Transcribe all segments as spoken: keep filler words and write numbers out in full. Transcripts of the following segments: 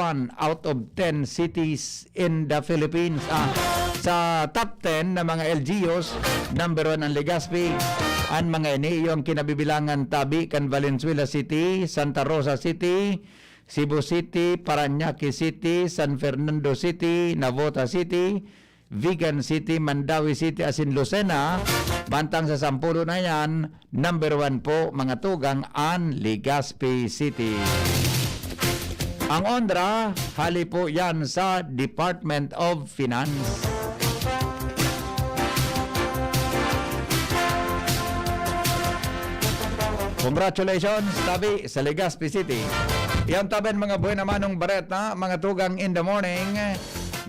one out of ten cities in the Philippines. Ah, sa top ten na mga L G Us, number one ang Legazpi. Ang mga ini, iyo ang kinabibilangan tabi kan Valenzuela City, Santa Rosa City, Cebu City, Parañaque City, San Fernando City, Navotas City, Vigan City, Mandaue City, asin Lucena. Mantang sa sampulo na yan, number one po, mga tugang, an Legazpi City. Ang ONRA, hali po yan sa Department of Finance. Congratulations, tabi sa Legazpi City. Yan tabi ang mga buena manong bareta, mga tugang in the morning.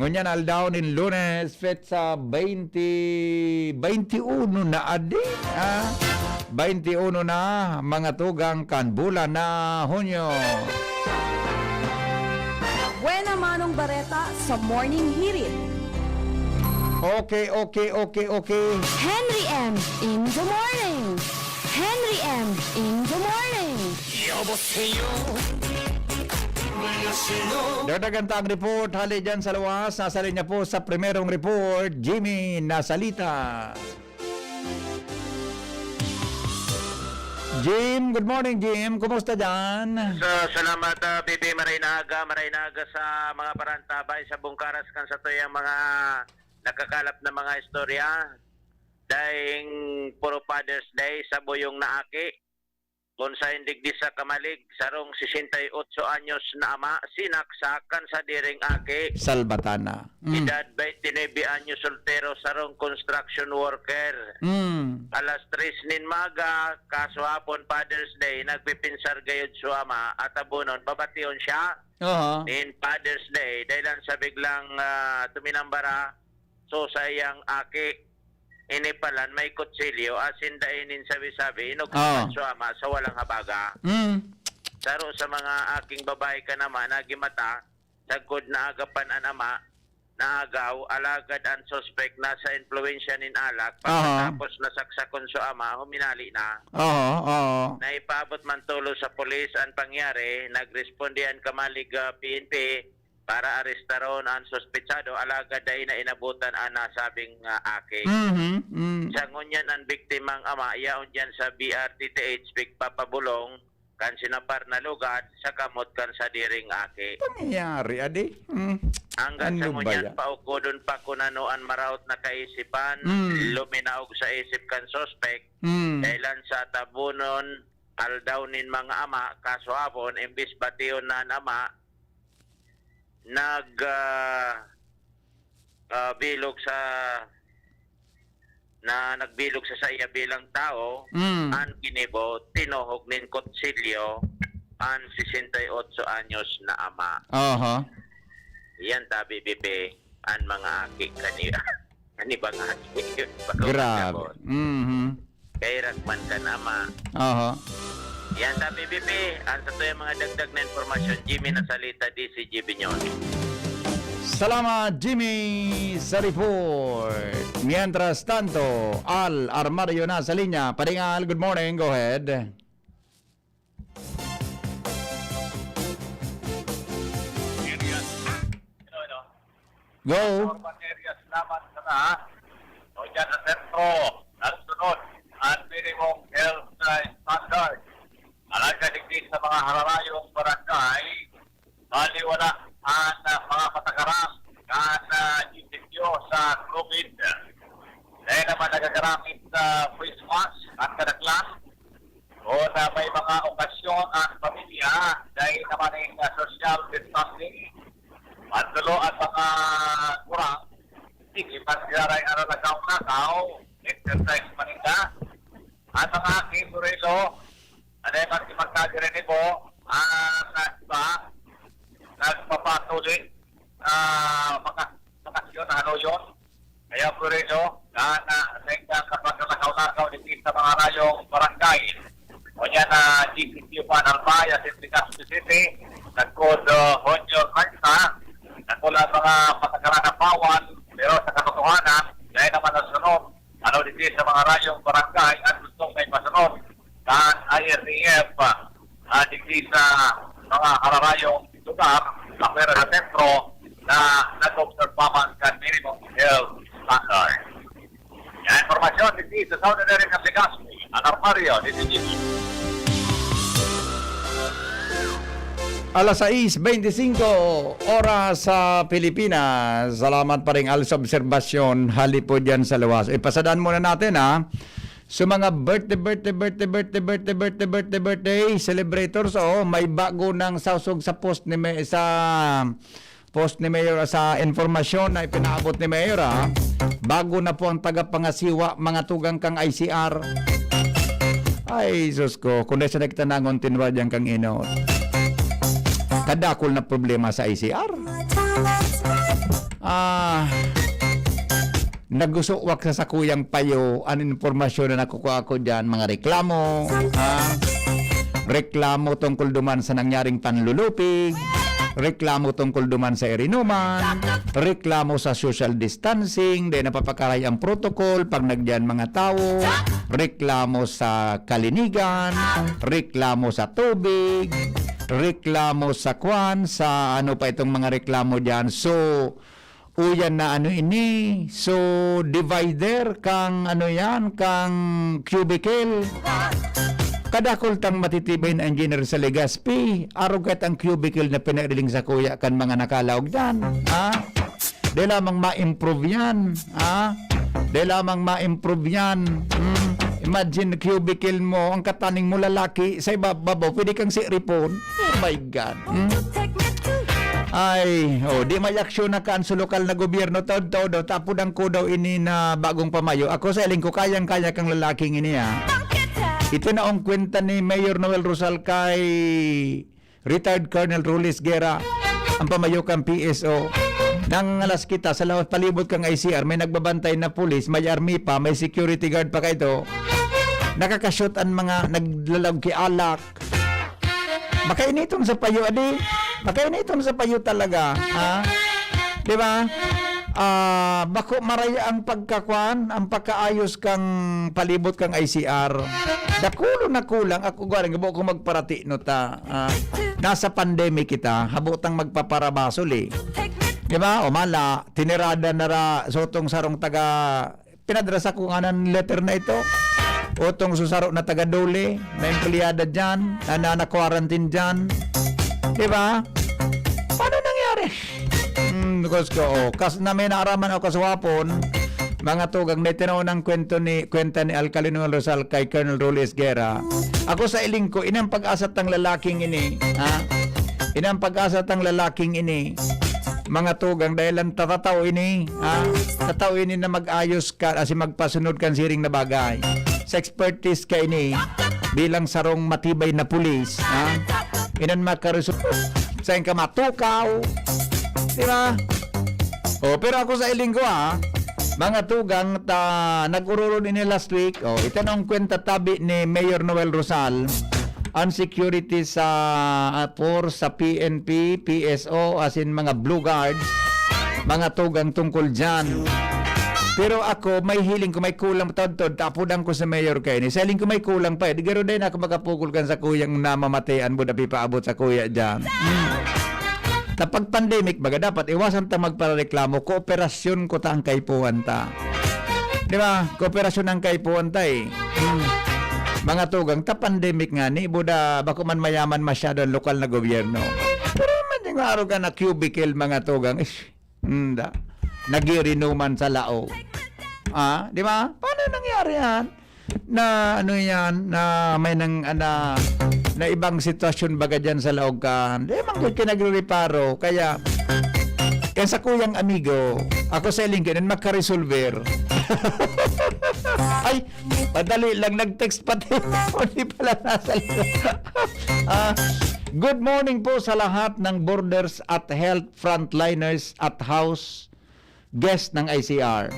Ngunyan aldaw nin Lunes, petsa twenty, twenty-uno na adi, ah. Twenty-uno na, mga tugang kan bulan na Hunyo. Buena manong bareta sa Morning Hirit. Okay, okay, okay, okay. Henry M in the morning. Henry M in the morning. Dagdagan ta ang report, hali dyan sa luwas. Nasa linya po sa primerong report, Jimmy Nasalita. Jim, good morning, Jim. Kumusta dyan? So, salamat, uh, B B. Maray na aga, maray na aga sa mga parantabay sa Bungkaras kan sa tuyang mga nakakalap na mga istorya. Daing puro Father's Day sa buyong na aki. Kun sa indigdi sa kamalig, sarong sesenta y ocho anyos na ama, sinaksak kan sadiring aki. Salbatana. Mm. Edad twenty-nine anyos, soltero, sarong construction worker. Mm. Alas tres nin maga, kaso hapon, Father's Day, nagpipinsar gayod so ama, at abunon, babation siya. Aha. Nin Father's Day, dahil lang sa biglang ah, tuminambara, so sayang aki. Ini palan may kutsilyo, asin dai nin sabi-sabi, inugtakan Oo. so ama sa walang habaga. Mm. Saro sa mga aking babae kan ama na gimata, sagkod naagapan an ama, naagaw, alagad an suspek nasa impluwensya nin alak, Aha. pagkatapos nasaksakon so ama, huminali na. Oo, oo. Naipaabot man tolos sa pulis an pangyari, nagresponde an kamalig ah, P N P, para arestaron an suspetsado, alagad dai na inabutan an nasabing ah, aki. Mhm. Mm. Sa ngunyan, an biktimang ama yaon diyan sa B R T T H pigpapabulong kan sinapar na lugad sa kamot kan sadiring aki. Pangyayari, adi? Mm. Hanggang sa Ano ba ngunyan, yan? Paukodon pa kun ano an maraot na kaisipan, Mm. luminaog sa isip kan suspek, Mm. dahilan sa tabunon, aldaw nin mga ama, kaso hapon, imbis bation na an ama, nag ah, ah, bilog sa na nagbilog sa saiya bilang tawo, Mm. an ginibo, tinuhog nin kutsilyo, an sesenta y ocho anyos na ama. Aha. Yan tabi, bibi, an mga aki kani, kani mga aki. Bako Grabe. Pagkabot. Mhm. Kay Ragman ka na, ma. Aha. Yan tabi, bibi. An sa tuyang mga dagdag na impormasyon, Jimmy Nasalita, D C G B News. Salamat, Jimmy, sa report. Mientras tanto, Al Armario na sa linya. Pading Al, good morning. Go ahead. Go. Urban areas naman sana. O dyan sa sentro, nagsunod ang minimum health na standard. Alagad digdi sa mga hararayong barangay, baliwala ang ah, mga patakaran kan ah, G C Q sa COVID. Dahil naman nagagaramit sa face mask ang kadaklan, o na may mga okasyon ang pamilya, dahil naman ang ah, social distancing, ang tulo at mga kurang, sige, pagsiyaray ang lakaw-lakaw, exercise maninda, at mga aki, Burilo, ano yung magsimagkagirinibo, ang ah, iba, nagpapatuloy, ah, maka, makasyon na haloyon. Kaya, Burilo, na, na, na, kapag nakaw-nakaw, sa mga rayong barangay, o niya na G C Q pa, Nalbay, at Legazpi City, nagkod, uh, Honyor Kanta, nagkula ang mga patakaran na bawal, pero sa katotohanan, dahil naman ang sunod, ano, digdi sa mga rayong barangay, at gustong may masunod, kan I R D F, ah, digdi sa mga hararayong lugar, kapwera Alas sais beintisinko, oras sa Pilipinas. Salamat pa rin, Al, sa obserbasyon. Hali po dyan sa luwas. Ipasadaan muna natin, ha. So, mga birthday, birthday, birthday, birthday, birthday, birthday, birthday, birthday celebrators, oh, may bago ng sausog sa post ni May, sa post ni Mayor, sa impormasyon na ipinaabot ni Mayor, ha. Bago na po ang tagapangasiwa, mga tugang, kan I C R. Ay, sus ko, kung dai sana kita nangontinwa diyan kan inot. Kadakul na problema sa I C R. Ah, nagusuwak sa sakuyang payo an impormasyon na nakukuha ko diyan, mga reklamo, ha? Reklamo tungkol duman sa nangyaring panlulupig, reklamo tungkol duman sa irinuman, reklamo sa social distancing, dai napapakahay ang protocol pag nagyan mga tawo, reklamo sa kalinigan, reklamo sa tubig, reklamo sa kwan, sa ano pa itong mga reklamo diyan. So, uyan na ano ini. So, divider kang ano yan, kang cubicle. Kadakul tang matitibay na engineer sa Legazpi, arog kahit ang cubicle na pinailing sa kuya kan mga nakalaog dyan. Ha? Di lamang ma-improve yan. Ha? Di lamang ma-improve yan. Hmm? Imagine cubicle mo, ang kataning mo lalaki, sa ibabaw, pwede kang siripon. Oh my God. Hmm? Ay, oh, di may aksyon na kan sa lokal na gobyerno, todo, todo, tapod ang kudaw ini na bagong pamayo. Ako sa iling ko, kayang-kaya kang lalaking ini, ha. Ito na ang kwenta ni Mayor Noel Rosal kay retired Colonel Rulis Guerra, ang pamayo kan P S O. Nangangalas kita sa lawas palibot kan I C R, may nagbabantay na pulis, may army pa, may security guard pa kaito. Nakakashoot ang mga naglalag ki alak. Makainiton sa payo, adi. Makainiton sa payo talaga, ha? Di ba? Ah, bako maraya ang pagkakwan, ang pagkaayos kang palibot kang I C R. Dakulo na kulang, ako garing, habo ko magparati no ta. Ah, nasa pandemic kita, habo tang magpaparabasol eh. Di ba? O mala, tinirada na ra, sotong sarong taga, pinadra sa kung anan letter na ito. Otong susaro na taga Dole, na empleyada dyan, na, na, na-quarantine dyan. Di ba? Paano nangyari? Hmm, Diyos ko, oh. Kas na may naaraman o kasuwapon, mga tugang, may tinaw ng kwento ni, kwenta ni Alcalino Rosal kay Colonel Rolly Esguerra. Ako sa iling ko, inang pag-asa tang lalaking ini, ha? Inang pag-asa tang lalaking ini, mga tugang, dahil lang tatataw ini, ha? Tataw ini na mag-ayos ka, asi magpasunod kan siring na bagay. Sa expertise ka ini, bilang sarong matibay na pulis, ha? Inan makaresolve. Sain ka matukaw. Di ba? Oh, pero ako sa iling ko, ha? Mga tugang, ta, nag-ururon ini last week. Oh, ito na ang kwenta tabi ni Mayor Noel Rosal. Ang security sa, ah, force sa P N P, P S O, as in mga Blue Guards, mga tugang tungkol dyan. Pero ako, may hiling ko, may kulang, todtod, tapudan ko sa mayor kaini. Sa hiling ko, may kulang pa eh. Di garo din ako makapukol kan sa kuyang namamatean, buda pipaabot sa kuya dyan. Hmm. Sa pag-pandemic, baga dapat iwasan ta magpareklamo, kooperasyon ko ta ang kaipuhan ta. Di ba? Kooperasyon ang kaipuhan ta eh. Hmm. Mga tugang, ta pandemic nga ni, buda, bako man mayaman masyado ang lokal na gobyerno. Pero man yung araw ka na cubicle, mga tugang, ish, hmm, da. Nagirinuman sa lao. Ah, di ba? Paano nangyari yan? Na ano yan, na may nang, ah, na, na ibang sitwasyon baga dyan sa laog kan. Di man gud ka nagre-reparo. Kaya, kaya sa kuyang amigo, ako sa iling ganun, makaresolver. Ay, madali lang, nag-text pati. Hindi pala nasa ah, good morning po sa lahat ng borders at health frontliners at house guest ng I C R.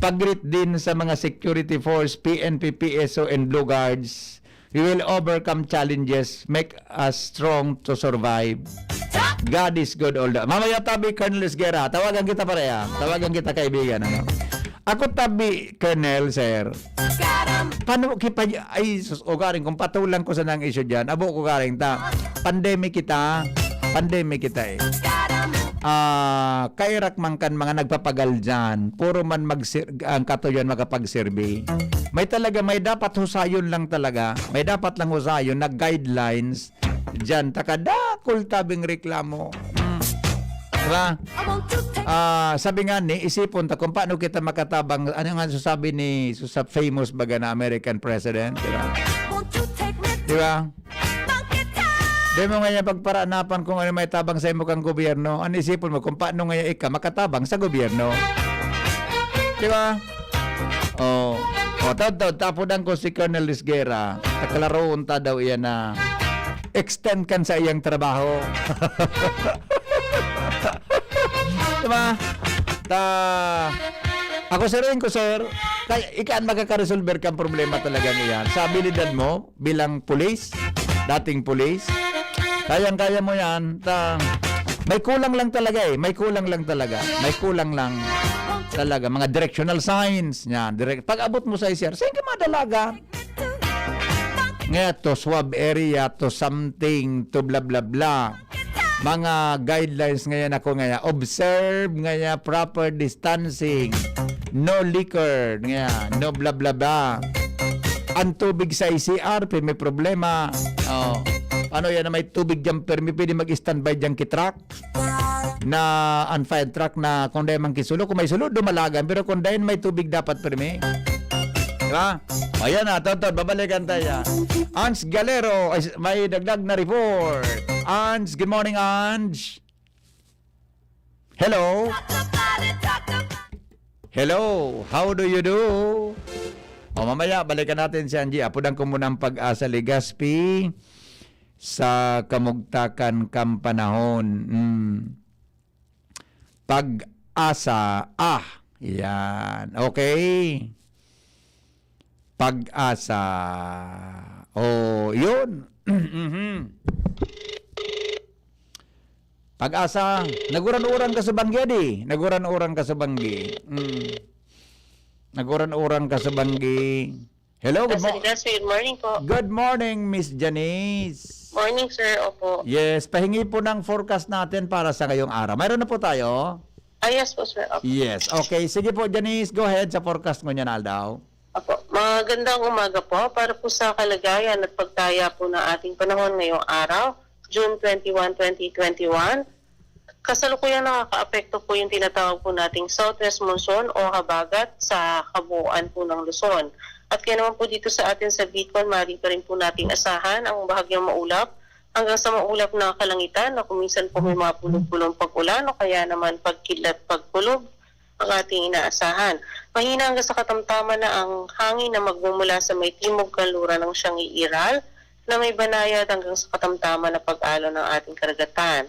Pag-greet din sa mga security force, P N P, P S O, and Blue Guards. We will overcome challenges, make us strong to survive. God is good all the... Mamaya tabi, Colonel Esguerra. Tawagan kita, pareha. Tawagan kita, kaibigan. Ano? Ako tabi, Colonel, sir. Paano kipa... Ay, sus, o garing, kung patulang ko sa nang isyu dyan, abo ko garing ta. Pandemic kita. Pandemic kita eh. ah, kairak man kan mga nagpapagal diyan, puro man magsir-, ang katuyan makapagserbi. May talaga, may dapat husayon lang talaga. May dapat lang husayon na guidelines diyan. Takadakul tabing reklamo. Mm. Diba? Ah, sabi nga ni, isipon ta kung paano kita makatabang. Ano nga sasabi ni, sa famous baga na American president? Diba? Diba? Di mo nga niya pagparanapan kung ano may tabang sa imo kang gobyerno. Ang isipon mo kung paano nga ika makatabang sa gobyerno. Di ba? Oh. Oh, taod-taod, tapudan ko si Colonel Lisguera. Taklaroon ta daw iyan na extend kan sa iyang trabaho. Di ba? Ta, ako, sir, ko, sir, kay, ika ang makakaresolver kang problema talagang iyan. Sa abilidad mo, bilang pulis, dating pulis. Kayang-kaya mo yan. Ta-, may kulang lang talaga eh. May kulang lang talaga. May kulang lang talaga. Mga directional signs. Yan. Direct, pag abot mo sa I C R, saan ka madalaga? Nga to, swab area, to something, to bla bla bla. Mga guidelines ngayon ako ngayon. Observe ngayon, proper distancing. No liquor. Ngayon, no bla bla bla. Ang tubig sa I C R, may problema. Oh. Ano yan na may tubig dyan, permi, pwede mag-standby dyan kitrak? Na ang fire truck na kung dahil man kisulo, kung may sulo, dumalagan. Pero kung dahil may tubig dapat, permi. Diba? Ayan na, Tonton, babalikan tayo. Ange Galero, ay, may dagdag na report. Ange, good morning, Ange. Hello? Hello, how do you do? O, mamaya, balikan natin si Angie. Apudan ko muna ang Pag-asa Legazpi sa kamugtakan kan panahon. Mm. Pag-asa, ah, yan. Okay. Pag-asa. Oh, yun. Mhm. Pag-asa, naguran-uran ka sa banggi, adi. Naguran-uran ka sa banggi. Mm. Naguran-uran ka sa banggi. Hello, good Sir mo- Gas, good morning po. Good morning, Miss Janice. Morning, sir. Opo. Yes, pahingi po ng forecast natin para sa ngayong araw. Mayroon na po tayo? Ah, yes po, sir. Opo. Yes. Okay, sige po, Janice, go ahead sa forecast mo niyan, Aldaw. Opo. Magandang umaga po para po sa kalagayan at pagtaya po ng ating panahon ngayong araw, June twenty-one, twenty twenty-one. Kasalukuyang nakakaapekto po yung tinatawag po nating southwest monsoon o habagat sa kabuuan po ng Luzon. At kaya naman po dito sa atin sa Bicol, maaari pa rin po nating asahan ang bahagyang maulap hanggang sa maulap na kalangitan na kuminsan po may mga bulong-bulong pag-ulan o kaya naman pagkidlat pagkulog ang ating inaasahan. Mahina hanggang sa katamtaman na ang hangin na magmumula sa may timog kanluran ng siyang iiral na may banayad hanggang sa katamtaman na pag-alon ng ating karagatan.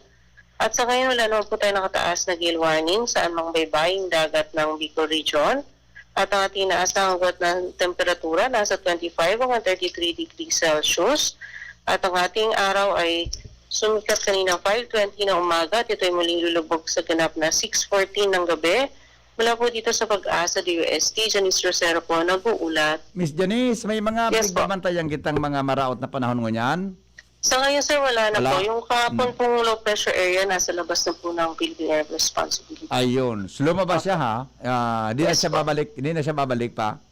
At sa ngayon, wala naman po tayo nakataas na gale warning sa anumang baybaying dagat ng Bicol Region. At ang ating inaasahang ugat ng temperatura nasa twenty-five hanggang thirty-three degrees Celsius. At ang ating araw ay sumikat kanina five twenty na umaga at ito ay muling lulubog sa ganap na six fourteen ng gabi. Mula po dito sa Pag-asa D U S T, Janice Rosero po nag-uulat. Miss Janice, may mga Yes po. pigbabantayan kitang mga maraot na panahon ngunyan? Sa ngayon, sir, wala na Wala. po. Yung kahapon Hmm. pong low pressure area, nasa labas na po ng Philippine Air Responsibility. Ayun. So, lumabas siya, ha? Ah, di na Yes siya po. babalik, di na siya babalik pa?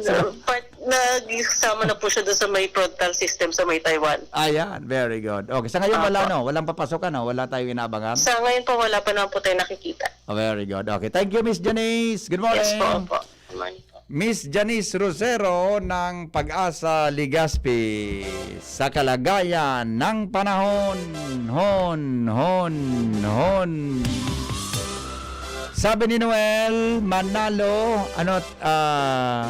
So, part, nagsama na po siya doon sa may frontal system sa may Taiwan. Ayan, very good. Okay, sa ngayon wala, Opo. no? Walang papasok, ano? Wala tayong inaabangan? Sa ngayon po, wala pa naman po tayo nakikita. Oh, very good. Okay, thank you, Miss Janice. Good morning. Yes po, opo. Good morning po. Miss Janice Rosero ng Pag-asa Legazpi sa kalagayan ng panahon. Hon, hon, hon. Sabi ni Noel Manalo, ano, ah,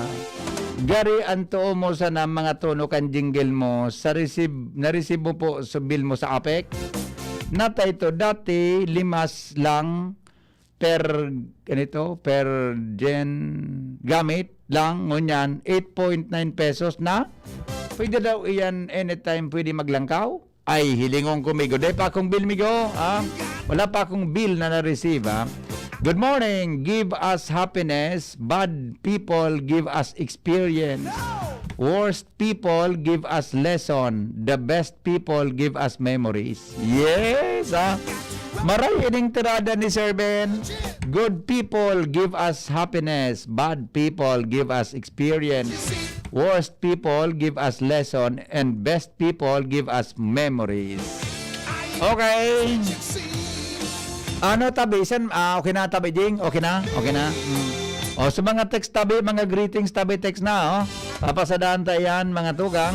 gari ang tuo mo sana mga tono kan jingle mo sa receive, na-receive mo po sa bill mo sa APEC? Natay to dati, limas lang per, ganito, per gen gamit lang, ngunyan, eight point nine pesos na. Pwede daw iyan anytime, pwede maglangkaw? Ay, hilingon ko, migo. Dai pa akong bill, migo, ha? Wala pa akong bill na na-receive, ha? Good morning. Give us happiness. Bad people give us experience. Worst people give us lesson. The best people give us memories. Yes, ah. Maray ining tirada ni Sir Ben. Good people give us happiness. Bad people give us experience. Worst people give us lesson. And best people give us memories. Okay. Ano, tabi? San, ah, okay na, tabi, Jing? Okay na? Okay na? Mm. O, sa mga text, tabi, mga greetings, tabi, text na, oh. Papasadaan ta yan, mga tugang.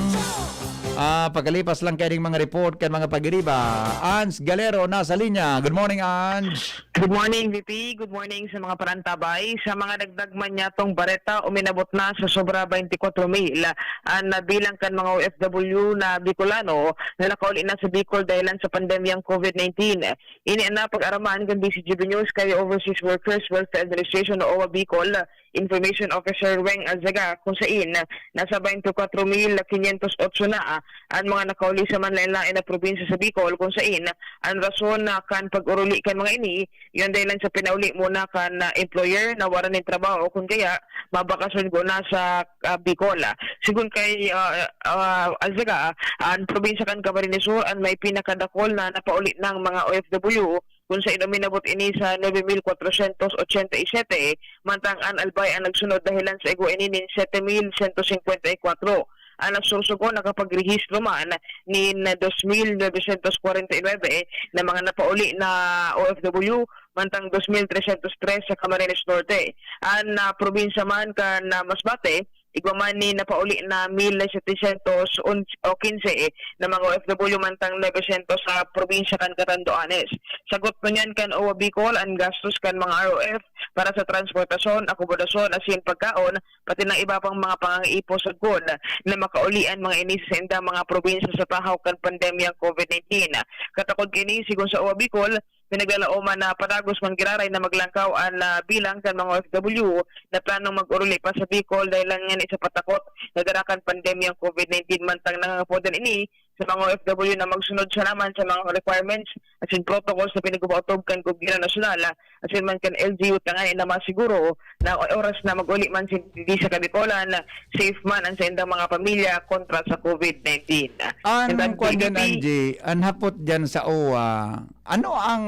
Ah, pagkalipas lang kaning mga report kan mga pag-iriba. Ange Galero nasa linya. Good morning, Ange. Good morning, V P. Good morning sa mga parantabay. Sa mga dagdag man niyatong bareta, uminabot na sa sobra twenty-four mil an bilang kan mga O F W na Bicolano na nakauli na sa Bicol dahilan sa pandemyang COVID nineteen. Ini an napag-araman kan D C G B News kay Overseas Workers Welfare Administration o OWWA Bicol Information Officer Weng Alzaga, kung sain nasa twenty-four mil quinientos otso na an mga nakauli sa manlaen-laen na probinsya sa Bicol, kung sain an rason na kan pag-uruli kan mga ini, yun dahilan sa pinauli muna kan, ah, employer na wara nin trabaho o kung kaya mabakasyon ko na sa, ah, Bicol. Sigon kay, ah, ah, Alzaga, an probinsya kan Camarines Sur an may pinakadakol na napauli nang mga O F W, kung sain uminabot ini sa nuebe mil kwatrosyentos otsenta y siyete, mantang an Albay ang nagsunod dahilan sa igwa ini nin siyete mil sento singkwenta y kwatro. An Sursogon nakapagrehistro man nin dos mil nuebesyentos kwarenta y nuebe na mga napauli na O F W, mantang dos mil tresyentos tres sa Camarines Norte. An, ah, probinsya man kan, ah, Masbate, igwa man ni napauli na mil setecientos o kinse na mga O F W, mantang nobesyentos sa probinsya kan Catanduanes. Sagot ngunyan kan OWWA Bicol, an gastos kan mga R O F para sa transportasyon, akomodasyon asin pagkaon, pati ng iba pang mga pangangaipo sagkod na makauli an mga ini sa saindang mga probinsya sa tahaw kan pandemyang COVID nineteen. Katakod kaini, sigon sa OWWA Bicol, pinaglalaoman na padagos man giraray na maglangkaw an, ah, bilang kan mga O F W na planong mag-uruli pa sa Bicol dahil lang ngani sa patakot na dara kan pandemyang COVID nineteen, mantang nangangapod ini sa mga O F W na magsunod sana man sa mga requirements asin protocols na pinag-ubaotob kan gobyerno nasyonal, asin man kan L G U, tanganing masiguro na oras na mag-uli man sinda sa Kabikolan, safe man ang saindang mga pamilya kontra sa COVID nineteen. Ang Ang kwan dyan, B P, Angie, ang hapot dyan sa OWWA, ano ang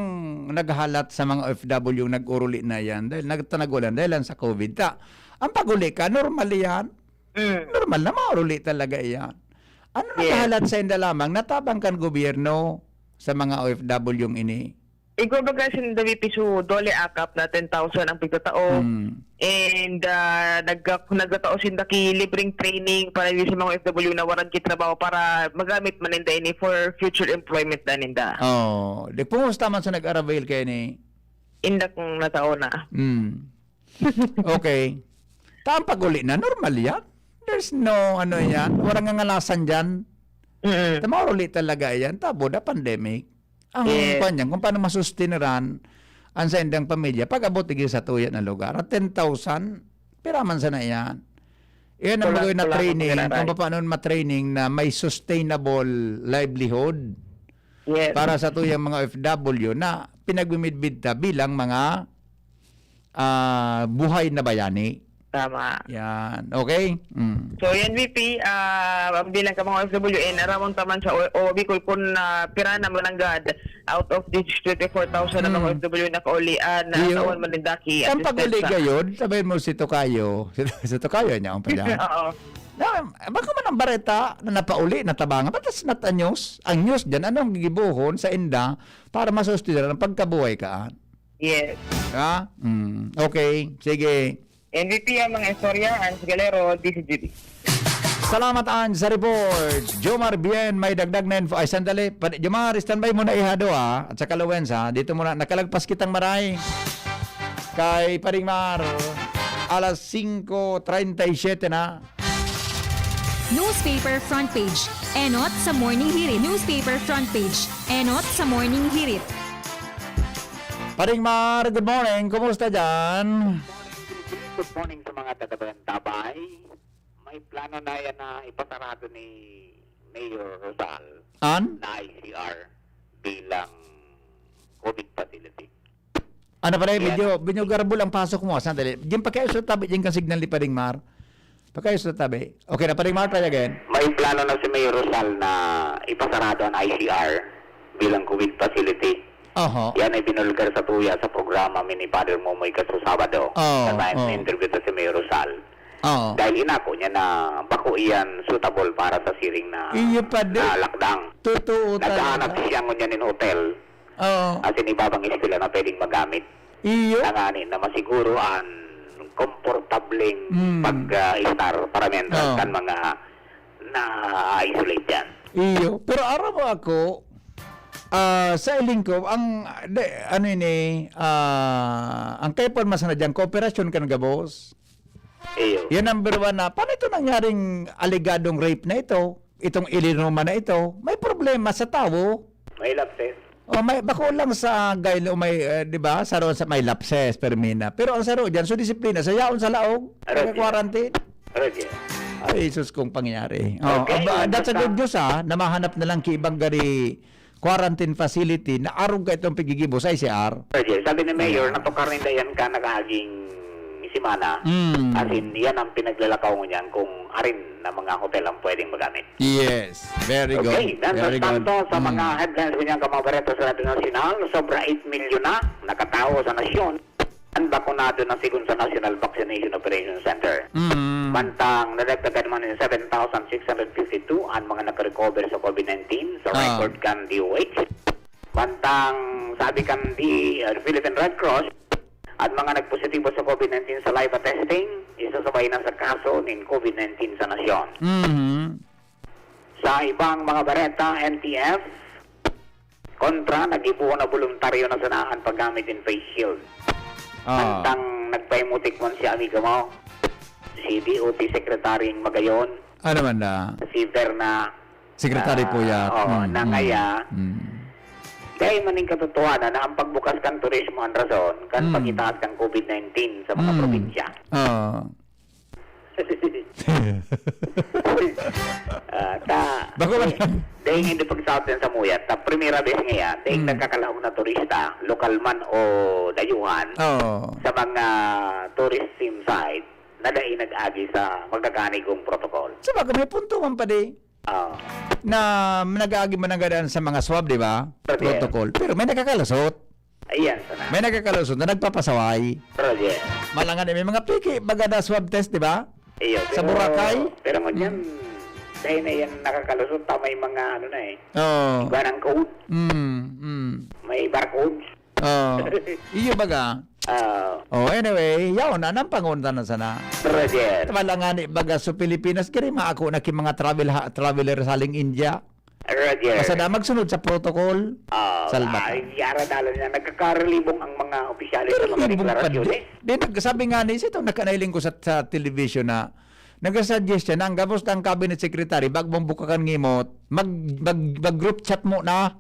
naghalat sa mga O F W yung nag-uruli na yan? Dahil nagtanagulan, dahil lang sa COVID. Ta, ang pag-uli ka, normal yan. Mm. Normal na mauruli talaga iyan. Ano Yes. naghahalat sa inda lamang natabang kan gobyerno sa mga O F W ini? Igwa baga sinda may piso dole akap na ten thousand ang pigtatao. Mm. And, ah, nag-, nagtatao sinda ki libreng training para sa mga O F W na waran ki trabaho para magamit man ninda ini for future employment na ninda. Oh, di kumusta man sa nag-arabail kayo ni Inda kung natao na. Mm. Okay. Ta ang pag-uli na, normal yan. There's no, ano yan, walang ngangalasan dyan. Mm. Ta mauruli talaga yan, tabo na pandemic. Ang Yes. kwan yan, kung paano masustineran ang sa indang pamilya, pag-abot igi sa tuya na lugar, at ten thousand, pira man sana yan. Iyan ang Kulang, magawin na kulang ang training, pagkakaray. kung paano ma-training na may sustainable livelihood Yes. para sa tuyang mga O F W na pinagmimidbid ta bilang mga ah, buhay na bayani. Tama. Yan. Okay? Mm. So, yan, V P, ah, ang bilang ka mga O F W, eh, naramon taman sa O-, O Bicol kung, ah, pira na mananggad out of these twenty-four thousand na mga Mm. O F W na kaulian na Iyo. taon manindaki. Ang pag-uli gayod, sabihin mo si Tokayo. Si, si Tokayo niya ang pala. Oo. Na, baka man ang bareta na napauli, natabangan. But that's not a news. Ang news dyan, anong gigibuhon sa inda para masustiran ang pagkabuhay ka? Yes. Ha? Mm. Okay. Sige. M V P ang mga istorya, Hans Galero, D C G B. Salamat, Ange, sa report. Jomar Bien, may dagdag na info. Ay, sandali. Pa-, Jomar, standby muna, ihado, ha? At saka Luwenz, ha? Dito muna. Nakalagpas kitang maray. Kay Paring Mar, alas singko treinta y siete na. Newspaper front page. Enot sa Morning Hirit. Newspaper front page. Enot sa Morning Hirit. Paring Mar, good morning. Kumusta dyan? Good morning sa mga taga-Bayantabay. May plano na yan na ipasarado ni Mayor Rosal An? na I C R bilang COVID facility. Ano pala, Yes. medyo, medyo garbo lang pasok mo. Sandali. Diyan pa kayo sa tabi, diyan kang signal ni Paring Mar. Pagkayo sa tabi. Okay na, Paring Mark, try again. May plano na si Mayor Rosal na ipasarado ang I C R bilang COVID facility. Oho. Yan ay binulgar sa tuya sa programa mi ni Father Momoy kaso Sabado. Oh, Sa time oh. na interview ta si Mayor Rosal. Oo. Dahil inako niya na bako iyan suitable para sa siring na, Iyo pa di. na lakdang. Totoo Naghahanap talaga. siya ngunyan nin hotel. Oo. As in, ibabang eskwela na pwedeng magamit. Iyo. Tangani na masiguro ang komportableng Mm. pag, ah, estar para mientras Oo. kan mga na-isolate yan. Iyo. Pero aram mo ako, ah, sa iling ko, ang, de, ano ini, ah, ang kaipuhan man sana diyan, kooperasyon kan gabos. Iyo. Yan number one na, paano ito nangyaring alegadong rape na ito? Itong ilinuma na ito, may problema sa tawo. May lapses. O may, bako lang sa gail o may, eh, di ba? Sa roon sa may lapses, permina. Pero ang saro dyan, so disiplina, sa yaon sa laog, Aray, quarantine. Aray, Ay, sus, kung pangyari. Oh, Okay, aba, that's a understand. good news, ah, na mahanap na lang ki ibang gari quarantine facility na arog ka itong pigigibo sa I C R. Sir Jay, sabi ni Mayor, Ayan. natukar ninda yan ka nakaaging semana. Mm. As in, yan ang pinaglalakaw niyan kung arin na mga hotel ang pwedeng magamit. Yes. Very good. Okay, dan Very sa good. tanto, sa mga Mm. headlines ko niyan, ka mga bareta sa Radyo Nasyonal, sobra eight milyon na nakatao sa nasyon ang bakunado na sigon sa National Vaccination Operation Center. Mm. Mantang nadagdagan man ng seven thousand six hundred fifty-two ang mga nakarecover sa COVID nineteen sa Ah. record kan D O H. Mantang sabi kan di, ah, Philippine Red Cross, ang mga nagpositibo sa COVID nineteen sa saliva testing, isasabay na sa kaso nin COVID nineteen sa nasyon. Mhm. Sa ibang mga bareta, N T F, kontra, naggibohon na boluntaryo na sana ang paggamit nin face shield. Ah. Mantang nagpahimutik man si amigo mo, si D O P Secretary Magayon, Ano man na? si Verna, Secretary ah, Puyat. oo, Mm, na mm, ngaya, mm. dahil man ning katotohanan na ang pagbukas kan turismo ang rason kan Mm. pagitaas kan COVID nineteen sa mga Mm. probinsya. Oo. Ah, ta, Bako man eh, lang. dahil hindi pagsaot yan sa muyat, ta primera bes ngaya, dahil Mm. nagkakalaog na turista, lokal man o dayuhan, Oo. sa mga tourism site, na dahil nag-agi sa magkakanigong protocol. Sa bagay, may punto man pa di. Oo. Na nag-agi man ang gadaan sa mga swab, di ba? Pero di- Protocol. Pero may nakakalusot. Ayan, sana. May nakakalusot na nagpapasaway. Pero di- Malangan eh, may mga piki, baga na swab test, di ba? Iyo, Sa pero, Boracay? pero ngunyan, Hmm. dahil na yan nakakalusot, ta may mga ano na eh. Oo. Iba ng code. Mm, mm. May barcode. Oo. Iyo baga. Oo. Oh, anyway, yaon na, nang pangunta na sana. Roger. Malangan eh, baga sa Pilipinas, kaya mga ako na ki mga travel ha-, traveler sa aling India. Roger. Basta na magsunod sa protocol. Ah, Salba ka. ay, yara dalan niya. Nagkakarelibong ang mga opisyales sa mga Karelibong pa deklarasyon, din. eh. Di, nagsabi nga ni, sa itong nakanailing ko sa, sa television na, nagasuggest siya na ang gabos ng cabinet secretary, bago mong bukakan ngimot, mag, mag, mag group chat mo na.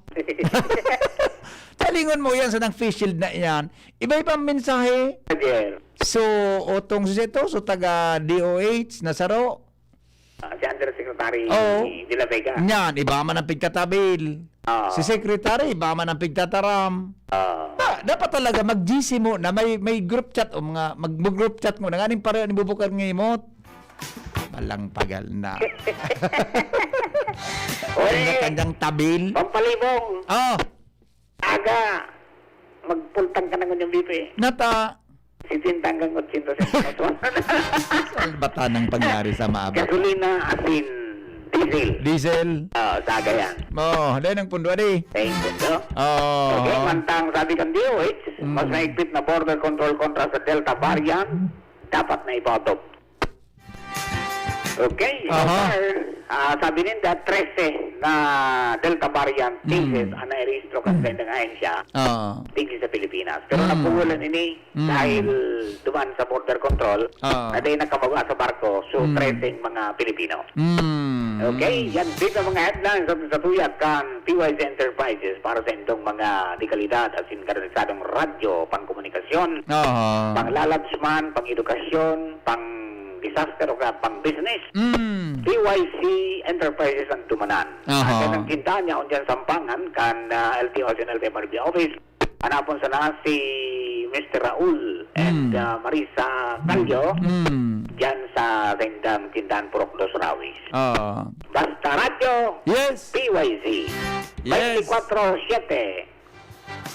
Talingon mo yan sa nang face shield na yan. Iba-ibang mensahe. Roger. So, otong si ito, so taga D O H, na saro, Ah, si Undersecretary Oo. De La Vega. Nyan, iba man ang pigtatabil. Oo. Si Secretary, iba man ang pigtataram. Oo. Ah, dapat talaga mag-G C mo na may, may group chat o mga mag-, mag-group chat mo na nganing pareho ni bubukar ng imot. Malang pagal na. Oy! Kanya-kanyang tabil. Pampalibong. Oh. Aga, magpultang ka na ngunyan, Bibi. Nata. Sitenta hanggang otsenta centavos. Salbata ng pangyari sa maabot. Gasolina, asin, diesel. Diesel. Ah, saga yan. Oh, dahil ng pundo, adi. Dahil ng pundo. Oh. Okay, mantang sabi kan D O H, mas Mm. mahigpit na border control kontra sa Delta variant, dapat na ipa-adopt. Okay, so Aha. far, ah, sabi ninda, trese na Delta variant Mm. cases ang nairehistro kan Mm. saindang ahensya Oo. digdi sa Pilipinas. Pero Mm. napuhulan ini Mm. dahil duman sa border control, Oo. na dahil nakababa sa barko, so Mm. trese ang mga Pilipino. Mm. Okay, yan din ang mga headlines sa, sa tuyag kan P Y C Enterprises para sa indong mga dekalidad asin karanisadong radyo, pangkomunikasyon, Aha. panglalabs man, pang-edukasyon, pang disaster o kaya pang business. Mm. P Y C Enterprises ang dumanan. Aha. Ang gandang tindahan niya, on dyan Sampangan, kan, ah, L T O asin L T F R B office. Hanapon sana si Mister Raul and, Mm. ah, Marisa Callo, Mm. dyan sa Tindang Tindahan Purok Dos Rawis. Ah. Basta Radyo, Yes. P Y Z. Yes. Twenty-four seven.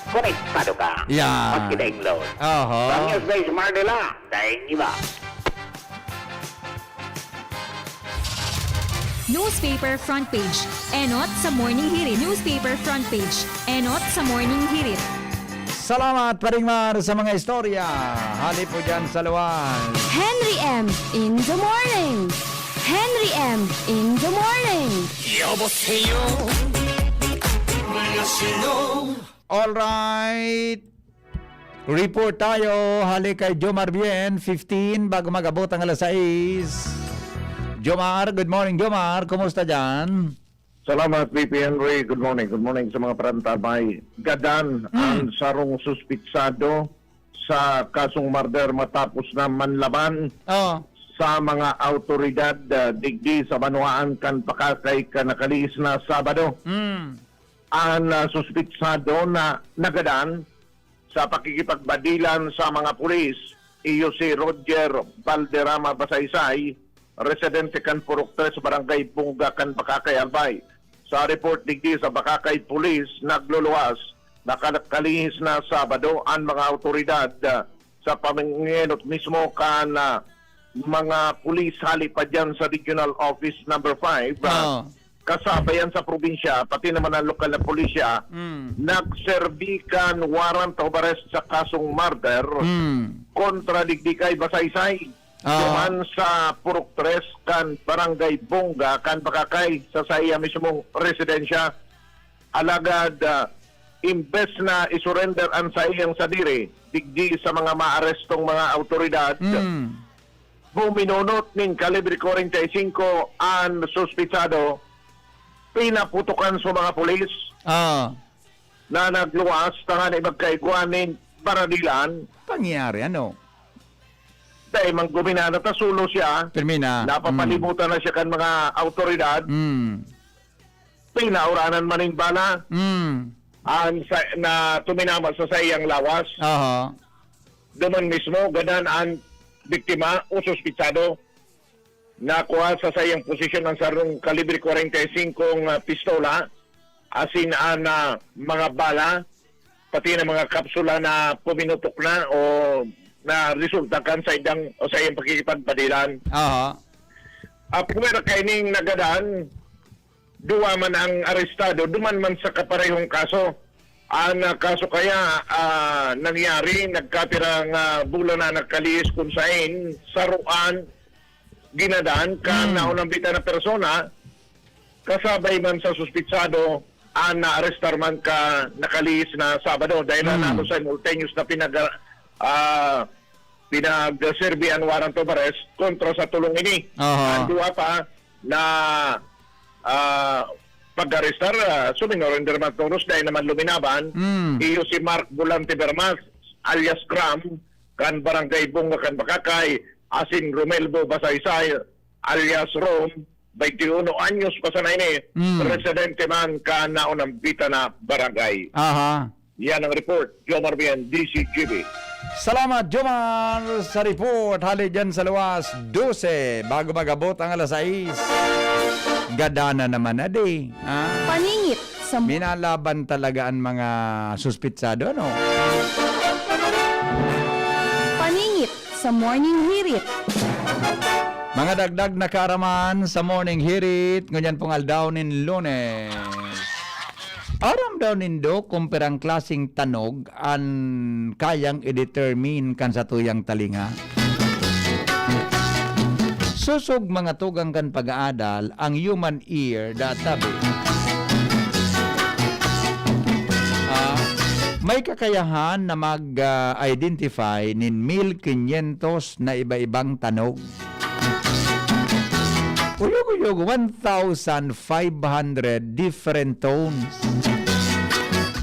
Konektado ka. Yan. Maski daing load. Oho. Banyos Base Marnila, daing iba. Newspaper front page. Enot sa Morning Hirit. Newspaper front page. Enot sa Morning Hirit. Salamat, Paring Mar, sa mga istorya. Hali po dyan sa luwas. Henry M in the morning. Henry M in the morning. 여보세요. 안녕하세요. Alright. Report tayo hali kay Jomar Bien, fifteen, bago mag-abot ang alas sais. Jomar, good morning, Jomar. Kumusta dyan? Salamat, V P Henry. Good morning. Good morning sa mga parantabay. Gadan Mm. ang sarong suspitsado sa kasong murder matapos na manlaban Oh. sa mga awtoridad, ah, digdi sa banwaan kan Pakakay kan nakalihis na Sabado. Mm. An, ah, suspitsado na nagadan sa pakikipagbadilan sa mga pulis, iyo si Roger Valderrama Basaysay, residente kan Purok Tres, Barangay Bunga kan Pakakay, Albay. Sa report digdi sa Pakakay Police, nagluluwas, nakakalihis na Sabado an mga awtoridad, ah, sa pamangenot mismo kan, ah, mga pulis hali pa dyan sa Regional Office Number five, ah, Oo. kasabay yan sa probinsya, pati naman ang lokal na pulisya, Mm. nagserbi kan warrant of arrest sa kasong murder Mm. kontra digdi kay Basaysay. Ah. Duman sa Purok Tres kan Barangay Bunga kan Pakakay sa saiya mismong residensya. Alagad, ah, imbes na isurrender an saiyang sadiri digdi sa mga maarestong mga awtoridad, Mm. buminunot nin kalibre kwarenta y singko an suspitsado, pinaputokan sa mga pulis Ah. na nagluwas tanganing magkaigwa nin baradilan. Pangyayari, ano? Dahil man guminana ta, sulo siya. Pirmi na. Napapalibutan Mm. na siya kan mga awtoridad. Mm. Pinauranan man nin bala. Mm. Ang sa, na tuminama sa saiyang lawas. Aha. Duman mismo, gadan ang biktima o suspitsado. Nakuha sa saiyang posisyon ang sarong kalibre kwarenta y singko nga pistola, asin an, ah, mga bala, pati na mga kapsula na puminutok na o na resulta kan sa idang o sa iyang pakikipagbadilan. Aha. Ah, pwera kaining nagadan, duwa man ang arestado, duman man sa kaparehong kaso. Ang, ah, kaso kaya, ah, nangyari, nagkapira nga bulan na nagkalihis kun sain, saruan, ginadan kan Hmm. naunambitan na persona, kasabay man sa suspitsado, ang naarestar man ka nakalihis na Sabado, dahil Hmm. na simultaneous na pinag-, ah, pinagserbi an warrant of arrest kontra sa tulong ini. Aha. Ang duwa pa na, ah, pag-arestar, ah, suminurrender man tolos dahil naman luminaban, Mm. iyo si Mark Volante Bermas, alias Cram, kan Barangay Bunga kan Bakakay, asin Romelbo Basaysay, alias Rom, twenty-uno anyos pa sana ini, Mm. residente man kan naunambitan na barangay. Aha. Yan ang report. Jomar Bien, D C G B. Salamat, Jomar, sa report. Hali dyan sa luwas, dose. Bago mag-abot ang alas sais. Gadana naman na di. Ha? Paningit sa mo- Minalaban talaga ang mga suspitsado, ano? Paningit sa Morning Hirit. Mga dagdag na kaaraman sa Morning Hirit, ngunyan pong aldaw nin Lunes. Aram daw nindo kung pirang klaseng tanog an kayang i-determine kan satuyang talinga? Sosog mga tugang kan pag-aadal, ang human ear, databi, ah, may kakayahan na mag, ah, identify nin mil quinientos na iba-ibang tanog. Uyog-uyog, one thousand five hundred different tones.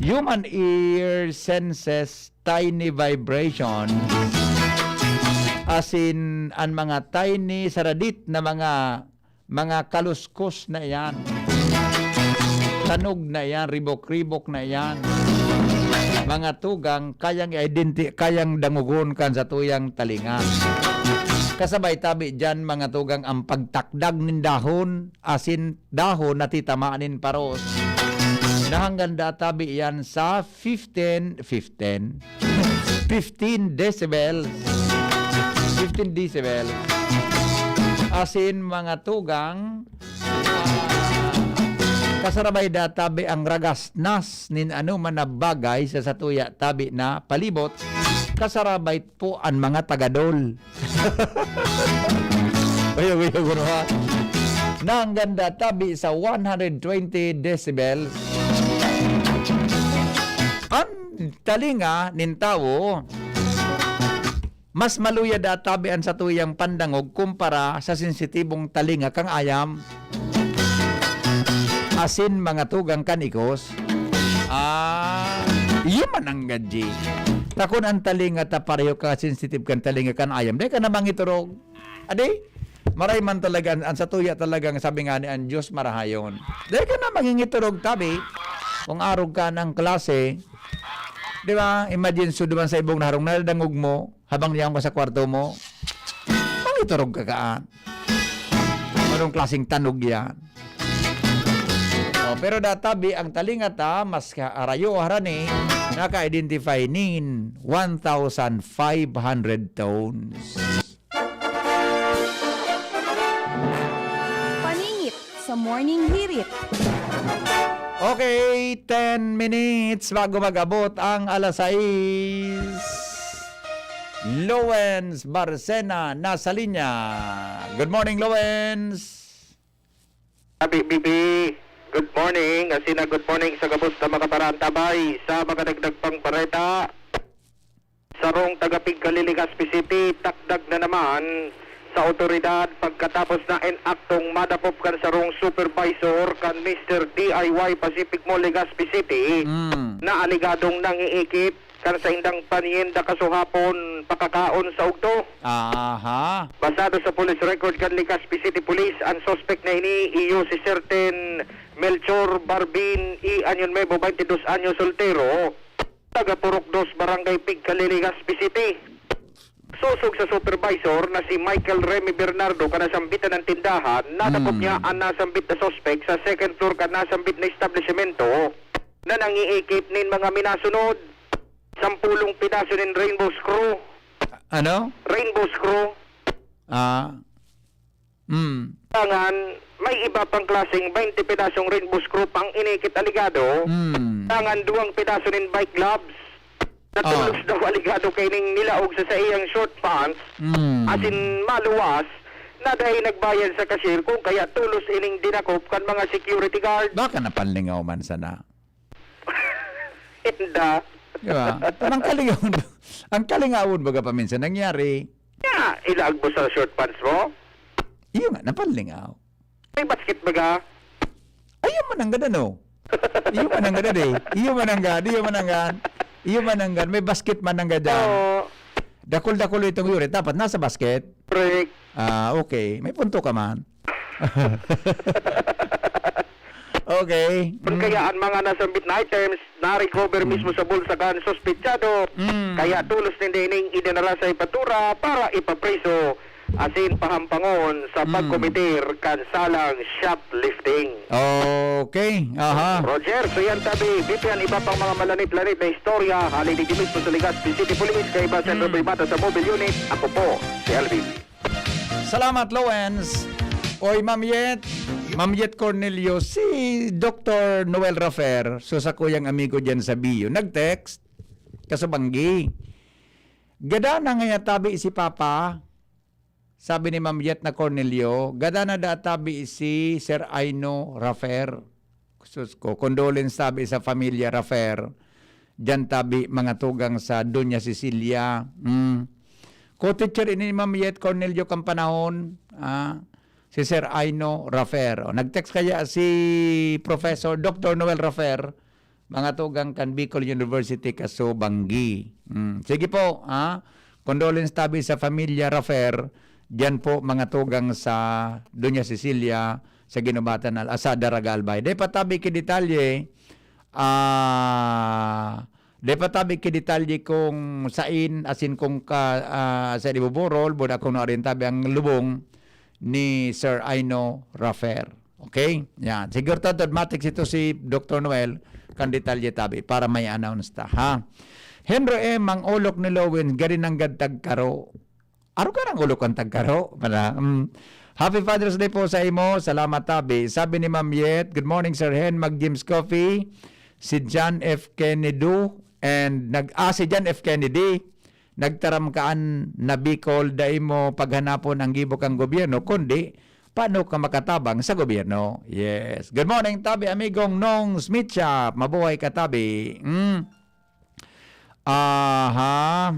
Human ear senses tiny vibration, asin an mga tiny saradit na mga, mga kaluskos na iyan. Tanog na iyan, ribok-ribok na iyan. mga tugang, kayang i-identi-, kayang dangogon kan satuyang talinga. Kasabay tabi diyan, mga tugang, ang pagtakdag nin dahon, asin dahon na titamaan nin paros. Nahanggan da tabi yan sa fifteen, fifteen, fifteen decibels. Fifteen decibels. Asin, mga tugang, ah, kasarabay da tabi ang ragasnas nin anoman na bagay sa satuya tabi na palibot, kasarabay po an mga tagadol. Uyog-uyog, ano, ha? Nahanggan da tabi sa one hundred twenty decibels. An talinga nin tawo, mas maluya da tabi an satuyang pandangog kumpara sa sensitibong talinga kan ayam. Asin, mga tugang, kan ikos. Ah, iyo man ang gadji. Ta kun an talinga ta pareho ka sensitive kan talinga kan ayam, dai ka na mangiturog. Adi, maray man talaga, an, an satuya talagang sabi nga ni an Diyos marahayon. Dai ka na mangingiturog tabi, kung arog ka ng klase, di ba? Imagine, so duman sa ibong na harong nadangog mo, habang niyaon ka sa kwarto mo, mangiturog ka kaan. Anong klaseng tanog yan? Oh, pero databi ang talinga ta, mas ka-, arayo harani, naka-identify nin one thousand five hundred tones. Paningit sa Morning Hirit. Okay, ten minutes bago mag-abot ang alas sais. Lowens Barcena nasa linya. Good morning, Lowens. Abi, Bibi, good morning. Asina, good morning sa gabos na mga paraantabay. Sa mga dagdag pang bareta, sarong taga Pigcalili, Legazpi City, takdag na naman sa awtoridad pagkatapos na inaktong madakop kan sarong supervisor kan Mister D I Y Pacific Mall, Legazpi City, Mm. na alegadong nangiikip kan saindang panyenda kasuhapon pakakaon sa ugto. Aha. Basado sa police record kan Legazpi City Police, ang suspect na ini iyo si certain Melchor Barbin E. Año Nuevo, twenty dos anyos, soltero, taga Purok dos, Barangay Pigcalili, Legazpi City. Sosog sa supervisor na si Michael Remy Bernardo, kan nasambitan na tindahan, nadakop Mm. niya ang nasambit na suspect sa second floor kan nasambit na establisemento na nangiikip nin mga minasunod: sampulong pedaso nin rainbow screw. Ano? Rainbow screw. Ah. Mm. Dangan, may iba pang klaseng twenty pedasong rainbow screw pang inikit alegado. Mm. Dangan, duwang pedaso nin bike gloves na Ah. tolos daw alegado kaining nilaog sa saiyang short pants. Mm. Asin maluwas na dai nagbayad sa cashier, kung kaya tolos ining dinakop kan mga security guard. Baka napanlingaw man sana. Inda. Di ba? Parang kalingawon. Ang kalingawon, baga, paminsan nangyari. Ya, ilaag mo sa short pants mo? Iyo nga, napanlingaw. May basket, baga? Iyo man ang gada, no? Iyo man ang gada, di. Iyo man ang gada, iyo man ang gada. Iyo man ang gada. May basket man ang gada. Oo. Dakul-dakul itong yuri. Dapat nasa basket. Correct. Ah, okay. May punto ka man. Okay. Kun Mm. kaya ang mga nasambit na items na-recover Mm. mismo sa bulsa kan suspetsado, Mm. kaya tolos ninda ining idinara sa hepatura para ipapriso asin pahampangon sa Mm. pagkometer kan salang shoplifting. Okay. Aha. Roger, so yan tabi, Bibi, ang iba pang mga malanit-lanit na istorya, hali digdi mismo sa Legazpi City Police, kaiba Sandro Mm. Bimata sa Mobile Unit, ako po, si L B. Salamat, Lowens. Oy, Ma'am Yet, Ma'am Yet Cornelio, si Doktor Noel Rafer, so sakuyang amigo diyan sa Bio, nag-text, kasubanggi. Gada na ngaya tabi si Papa, sabi ni Ma'am Yet na Cornelio, gada na da tabi si Sir Aino Rafer. Sus ko, condolence tabi sa pamilya Rafer. Diyan tabi, mga tugang sa Doña Cecilia. Mm. Co-teacher ini ni Ma'am Yet Cornelio kan panahon, ah, si Sir Aino Rafer. O, nag-text kaya si Professor Doktor Noel Rafer, mga tugang kan Bicol University, Kasubanggi. Mm. Sige po, ah. Condolence tabi sa pamilya Rafer. Diyan po, mga tugang sa Doña Cecilia, sa Guinobatan, Al-, ah, sa Daraga, Albay. Dai pa tabi ki detalye, ah, Di pa tabi ki detalye kung sain, asin kung ka, ah, sa ibuburol, buda kung narin tabi ang lubong ni Sir Aino Rafer. Okay? Yan. Siguro to, automatic ito si Doktor Noel, kan detalye tabi, para may announce ta, ha? Henry M, ang olok ni Lowen, gari nanggad tagkaro. Aro ka nang olok kan tagkaro? Para, mm. Happy Father's Day po sa imo. Salamat, tabi. Sabi ni Ma'am Yet, "Good morning, Sir Hen. Mag-Jim's Coffee." Si John F. Kennedy and nag-, ah, si John F. Kennedy, "Nagtaram kaan na Bicol, dai mo paghanapon ang gibo kan gobyerno, kundi paano ka makatabang sa gobyerno." Yes. Good morning, tabi, amigong Nong Smith Shop. Mabuhay ka, tabi. Mm. Aha.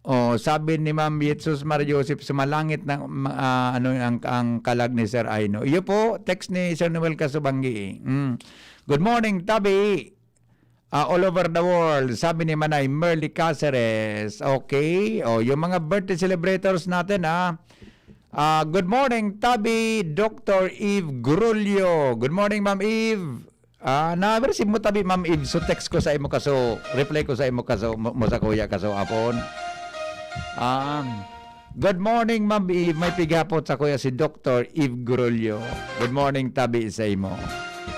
Oh, sabi ni Ma'am Yetsus Maria Joseph, "Sumalangit na, ma-, ah, ano, ang, ang kalag ni Sir Aino." Iyo po, text ni Sir Noel Kasubanggi. Mm. "Good morning, tabi. Ah, all over the world," sabi ni Manay Merly Caceres. Okay. Oh, yung mga birthday celebrators natin, ah. Ah, "Good morning, tabi, Doctor Eve Grulio." Good morning, Ma'am Eve. Ah, na-receive mo tabi, Ma'am Eve. So, text ko sa imo kaso, reply ko sa imo kaso, mo, mo sa kuya kaso apon. Um, "Good morning, Ma'am Eve. May pighapot sa kuya si Doktor Eve Grulio." Good morning, tabi sa imo.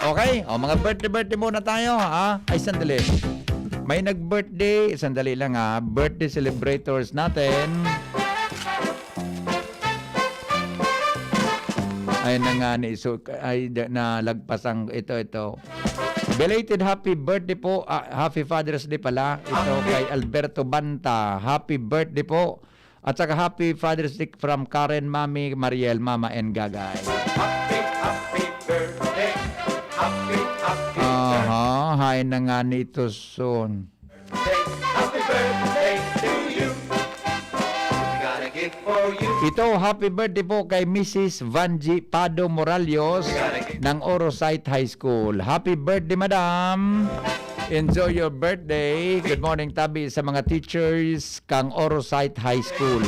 Okay? O, mga birthday, birthday muna tayo, ha? Ay, sandali. May nag-birthday. Sandali lang, ha. Birthday celebrators natin. Ay, nangani. So, ay, da-, nalagpas ang, ito, ito. Belated happy birthday po. Ah, happy Father's Day pala. Ito kay Alberto Banta. Happy birthday po. At saka happy Father's Day from Karen, Mami, Mariel, Mama, and Gagay. Happy, happy birthday. Happy, happy birthday. Aha, hay na nga nito son. Happy birthday to you. We got a gift for you. Ito, happy birthday po kay Missus Vanji Pado Moralios ng Orosite High School. Happy birthday, madam! Enjoy your birthday. Good morning, tabi sa mga teachers kang Orosite High School.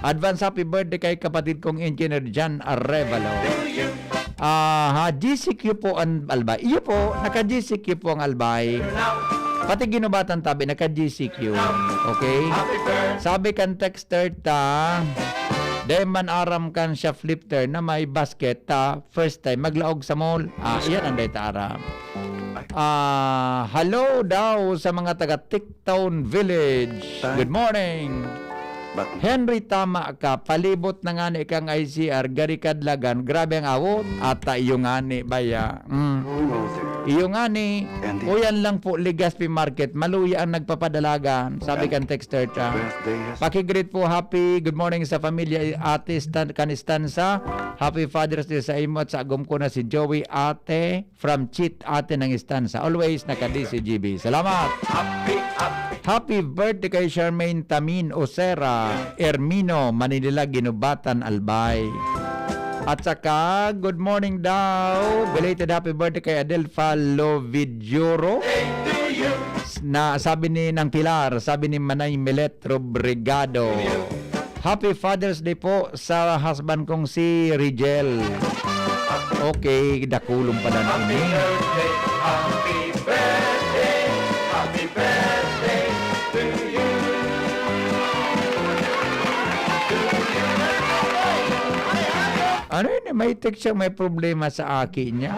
Advance happy birthday kay kapatid kong Engineer John Arevalo. Ah, ha, G C Q po ang Albay. Iyo po, naka-G C Q po ang Albay. Pati Ginubatan tabi, naka-G C Q. Okay? Sabi kan texter ta, "Dai man aram kan shoplifter na may basket ta, first time maglaog sa mall." Ah, iyan ang dai ta aram. Ah, hello daw sa mga taga Ticktown Village. Good morning. But Henry, tama ka. Palibot na ngani kang I C R, gari kadlagan. Grabe ang awot. Ata iyo ngani, baya. Mm. Who knows it? Iyo ngani, And it uyan lang po, Legazpi Market. Maluya ang nagpapadalagan. Sabi And kan texter ta. Birthday has Pakigreet po, happy good morning sa pamilya, Ate Stan, kan Estanza. Happy Father's Day sa imo at sa agom ko na si Joey, Ate. From Cheat, Ate ng Estanza. Always naka-D C G B. Salamat! Happy, happy. Happy birthday kay Charmaine Tamin Osera Ermino, Manila, Ginubatan, Albay. At saka, good morning daw. Belated happy birthday kay Adelfa Lovidioro. Na sabi ni Nang Pilar, sabi ni Manay Milet Robrigado. Happy Father's Day po sa husband kong si Rigel. Okay, dakulong pala na ini. Happy birthday, happy birthday, happy birthday to you. Ano yun? May text siya, may problema sa aki niya.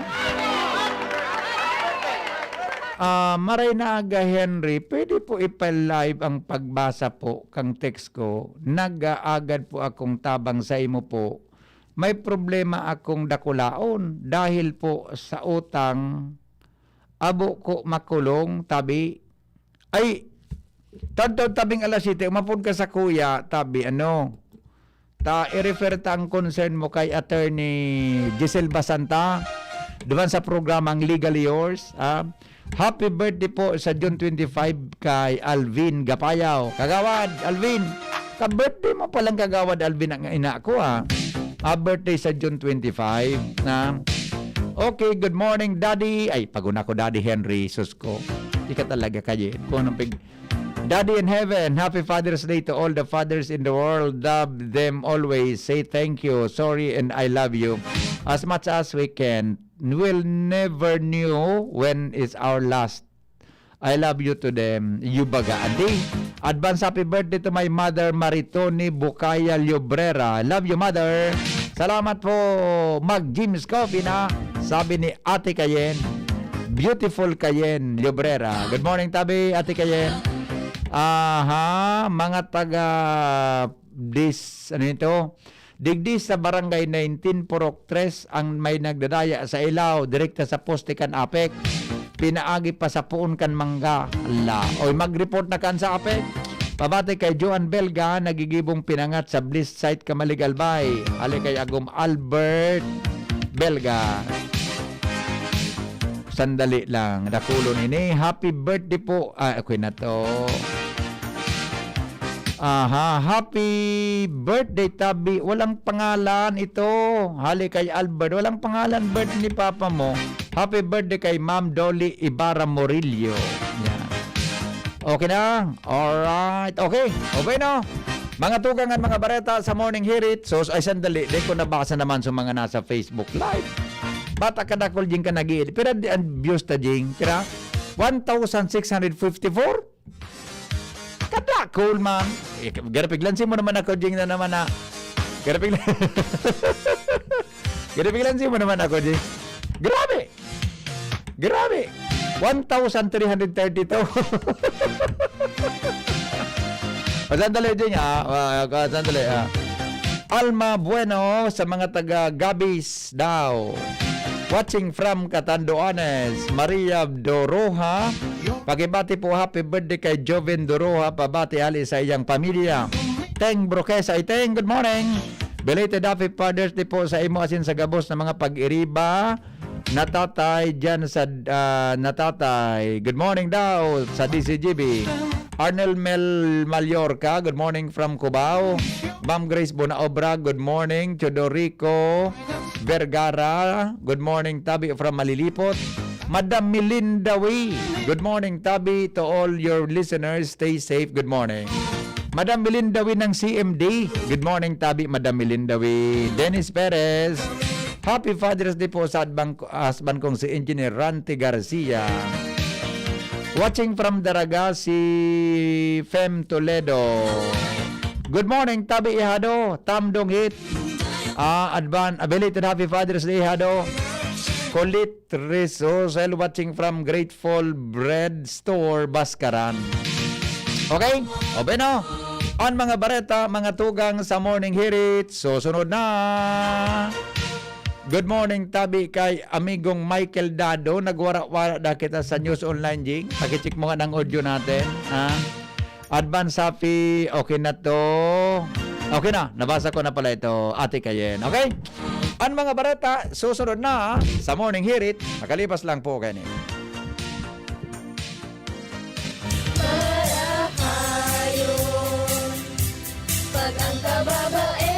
Ah, maray na aga, Henry, pwede po ipa-live ang pagbasa po kang text ko. Nag-aagad po akong tabang sa imo po. May problema akong dakulaon dahil po sa utang. Abo ko makulong, tabi. Ay, tadtad tabing alas siyete, umapod ka sa kuya, tabi, ano, ta, i-refer ta ang concern mo kay Attorney Giselle Basanta, duman sa programang Legally Yours, ah. Happy birthday po sa June twenty-five kay Alvin Gapayaw. Kagawad, Alvin, ka-birthday mo palang Kagawad Alvin ang ina ko, ah. Ah, birthday sa June twenty-five, na. Okay, good morning, Daddy. Ay, paguna ko, Daddy Henry, sus ko. Ika talaga kayo. Kung anong pig-, Daddy in heaven, happy Father's Day to all the fathers in the world. Love them always. Say thank you, sorry, and I love you as much as we can. We'll never knew when is our last. I love you to them. Yubaga, adi. Advance happy birthday to my mother, Maritoni Bucaya Llobrera. I love you, mother. Salamat po, Mag Jim's Coffee na. Sabi ni Ate Kayen, beautiful Kayen Llobrera. Good morning, tabi, Ate Kayen. Aha, mga taga dis, ano ito? Digdi sa Barangay nineteen, Purok tres ang may nagdadaya sa ilaw, direkta sa poste kan APEC. Pinaagi pa sa puon kan mangga. Ala, oy, mag-report na kan sa APEC. Pabati kay Joan Belga, nagigibong pinangat sa Bliss site, Camalig, Albay. Hali kay Agom Albert Belga. Sandali lang, dakulon ini. Happy birthday po. Ah, okay na to. Aha, happy birthday, tabi. Walang pangalan ito. Hali kay Albert. Walang pangalan, birthday ni papa mo. Happy birthday kay Ma'am Dolly Ibarra Murillo. Yan. Okay na? Alright. Okay. Okay, no? Mga tugang at mga bareta sa Morning Hirit. So, ay, sandali. Di ko nabasa naman sa mga nasa Facebook Live. Bata ka, dakol, jing ka nag-iit. Pero di, ang views ta, jing. Pira? One thousand six hundred fifty-four? Kadakol man. Eh, garapiglansi mo naman ako, jing, na naman na. Garapiglan-, garapiglansi mo naman ako, jing. Grabe! Grabe! One thousand three hundred thirty-two. O, sandali, Jing, ah. Ah, ah, sandali, ah. Alma Bueno sa mga taga Gabis daw. Watching from Catanduanes, Maria Doroha. Pakibati po, happy birthday kay Joven Doroha. Pabati hali sa iyang pamilya. Teng Broquesa, Iteng, good morning. Belated happy Father's Day po sa imo asin sa gabos na mga pag-iriba. Natatay dyan sa, ah, natatay. Good morning daw sa D C G B. Arnel Mel Mallorca, good morning from Cubao. Ma'am Grace Bonaobra, good morning. Teodorico Vergara, good morning, tabi from Malilipot. Madam Melinda Wee, good morning, tabi, to all your listeners. Stay safe, good morning. Madam Melinda Wee ng C M D, good morning, tabi, Madam Melinda Wee. Dennis Perez, happy Father's Day po sa adbang-, husband kong si Engineer Ranty Garcia. Watching from Daraga, si Fem Toledo. Good morning, tabi, ihado. Tamdong hit. Ah, advan-, a belated happy Father's Day, ihado. Kulit Rizosel, watching from Grateful Bread Store, Baskaran. Okay? O, bueno. Ang mga bareta, mga tugang sa Morning Hirit, susunod na. Good morning, tabi, kay amigong Michael Dado. Nagwara-wara na kita sa News Online, Jing. Pakicheck mo nga ng audio natin, ha? Advance happy, okay na to. Okay na, nabasa ko na pala ito, Ate Kayen. Okay? Ang mga bareta, susunod na sa Morning Hirit. Makalipas lang po kayo. Marahayon, pag ang kababaehan,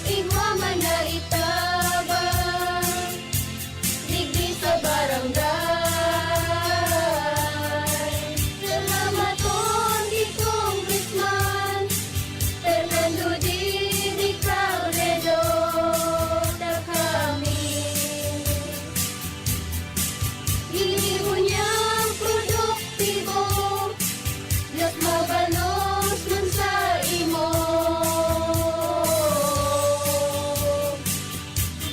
igwa man na itabang, digdi sa barangay. Salamaton ki Congressman Fernando Didi Cabredo, ta kami. Ini ngunyan produktibo, Diyos mabalos man sa imo.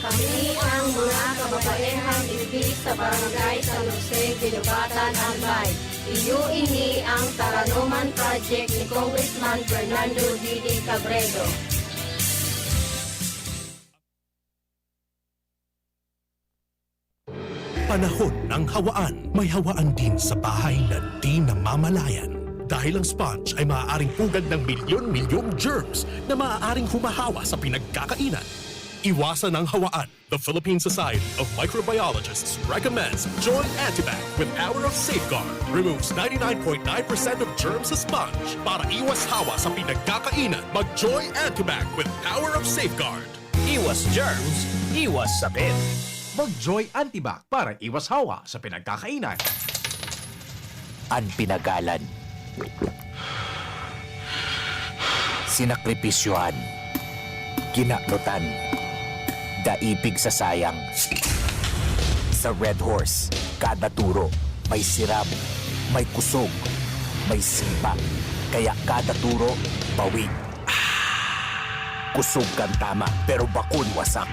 Kami ang mga kababaehang digdi sa Barangay San Jose, Guinobatan, Albay. Iyo ini ang Taranoman Project ni Congressman Fernando Didi Cabredo. Panahon ng hawaan. May hawaan din sa bahay na di namamalayan. Dahil ang sponge ay maaaring pugad ng milyon-milyong germs na maaaring humahawa sa pinagkakainan. Iwasan ang hawaan. The Philippine Society of Microbiologists recommends Joy Antibac with Power of Safeguard. Removes ninety-nine point nine percent of germs sa sponge. Para iwas hawa sa pinagkakainan, mag Joy Antibac with Power of Safeguard. Iwas germs, iwas sakit. Mag Joy Antibac para iwas hawa sa pinagkakainan. An pinagalan. Sinakripisyohan. Kinaknutan. Daipig sa sayang. Sa Red Horse, Kada turo, may sirab, may kusog, may sipa. Kaya kada turo, pawi. Kusog kan tama, pero bakun wasak.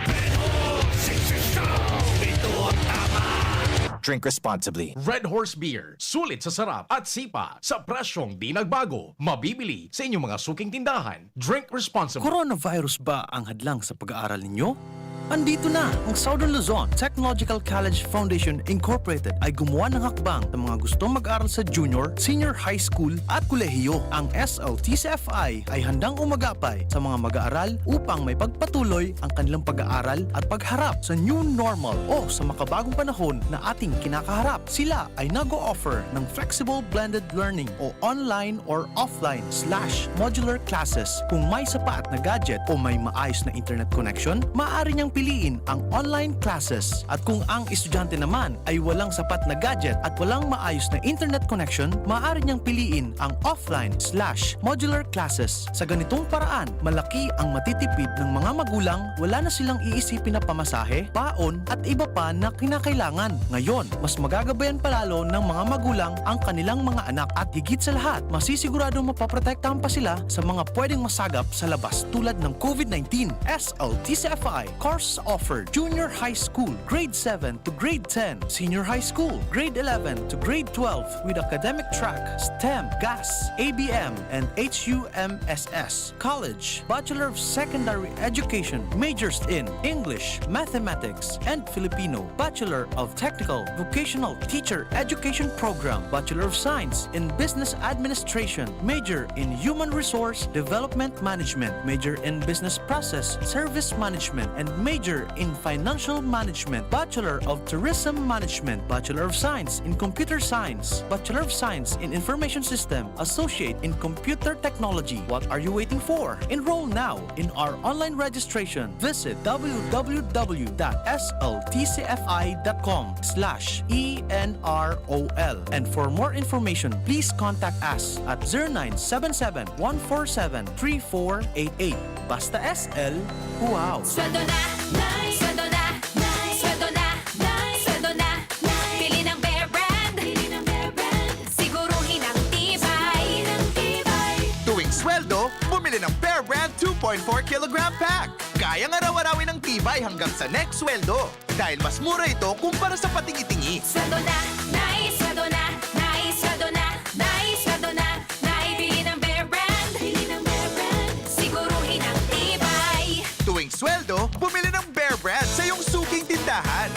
Drink responsibly. Red Horse Beer. Sulit sa sarap at sipa sa presyong di nagbago. Mabibili sa inyong mga suking tindahan. Drink responsibly. Coronavirus ba ang hadlang sa pag-aaral ninyo? Andito na! Ang Southern Luzon Technological College Foundation Incorporated ay gumawa ng hakbang sa mga gustong mag-aral sa junior, senior high school at kolehiyo. Ang S L T C F I ay handang umagapay sa mga mag-aaral upang may pagpatuloy ang kanilang pag-aaral at pagharap sa new normal o sa makabagong panahon na ating kinakaharap. Sila ay nag-o-offer ng flexible blended learning o online or offline slash modular classes. Kung may sapat na gadget o may maayos na internet connection, maaari niyang piliin ang online classes. At kung ang estudyante naman ay walang sapat na gadget at walang maayos na internet connection, maaari niyang piliin ang offline slash modular classes. Sa ganitong paraan, malaki ang matitipid ng mga magulang, wala na silang iisipin na pamasahe, baon, at iba pa na kinakailangan. Ngayon, mas magagabayan pa lalo ng mga magulang ang kanilang mga anak at higit sa lahat, masisiguradong mapoprotektahan pa sila sa mga pwedeng masagap sa labas tulad ng COVID nineteen. S L T C F I, course offered, junior high school, grade seven to grade ten, senior high school, grade eleven to grade twelve with academic track, STEM, GAS, A B M, and H U M S S. College, Bachelor of Secondary Education, majors in English, Mathematics, and Filipino, Bachelor of Technical Vocational Teacher Education Program, Bachelor of Science in Business Administration, major in Human Resource Development Management, major in Business Process Service Management, and major in Financial Management, Bachelor of Tourism Management, Bachelor of Science in Computer Science, Bachelor of Science in Information System, Associate in Computer Technology. What are you waiting for? Enroll now in our online registration. Visit w w w dot s l t c f i dot com slash e n r o l. And for more information, please contact us at zero nine seven seven, one four seven, three four eight eight. Basta S L, wow! Sweldo na, Nay! Sweldo na, Nay! Sweldo na, Nay! Sweldo na, Nay! Bili ng Bear Brand! Bili ng Bear Brand! Siguruhin ang tibay! Ang tibay! Tuwing sweldo, bumili ng Bear Brand two point four kilogram pack. Kayang araw-arawin ang tibay hanggang sa next sweldo. Dahil mas mura ito kumpara sa patingi-tingi. Sweldo na, Nay! Sweldo na, Nay! Sweldo na, Nay! Sweldo na, Nay! Bili ng Bear Brand! Bili ng Bear Brand! Siguruhin ang tibay! Tuwing sweldo, bumili ng Bear Brand sa iyong suking tindahan.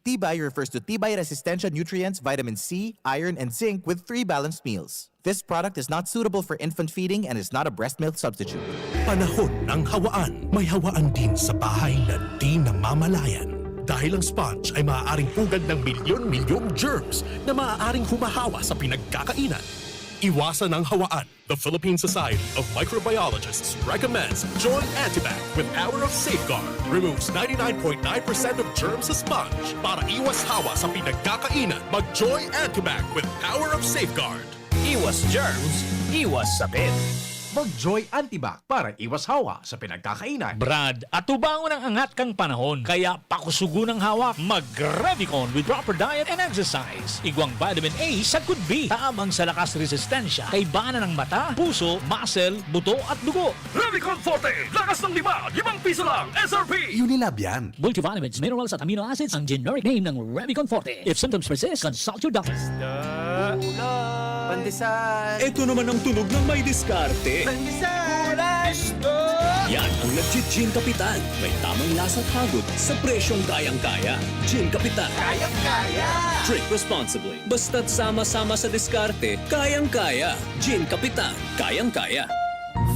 Tibay refers to Tibay Resistensya nutrients, vitamin C, iron, and zinc with three balanced meals. This product is not suitable for infant feeding and is not a breast milk substitute. Panahon ng hawaan. May hawaan din sa bahay na di namamalayan. Dahil ang sponge ay maaaring pugad ng milyon-milyong germs na maaaring humahawa sa pinagkakainan. Iwasan ang hawaan. The Philippine Society of Microbiologists recommends Joy Antibac with power of safeguard. Removes ninety-nine point nine percent of germs sa sponge para iwas hawa sa pinagkakainan. Mag-Joy Antibac with power of safeguard. Iwas germs, iwas sakit. Mag-Joy Antibac para iwas hawa sa pinagkakainan. Brad, atubangon ang angat kan panahon, kaya pakusugon ang hawak. Mag-Revicon with proper diet and exercise. Igwang vitamin A sagkod B, tabang sa lakas resistensya, kaibanan ng mata, puso, muscle, buto at dugo. Revicon Forte, lakas ng lima, limang piso lang, S R P. Unilab yan. Multivitamins, minerals at amino acids ang generic name ng Revicon Forte. If symptoms persist, consult your doctor. Pandesal. Ito naman ang tunog ng may diskarte. Pandesal. Yan ang nagji-Gin Kapitan. May tamang lasa at hagod sa presyong kayang-kaya. Gin Kapitan. Kayang-kaya. Drink responsibly. Basta't sama-sama sa diskarte, kayang-kaya. Gin Kapitan. Kayang-kaya.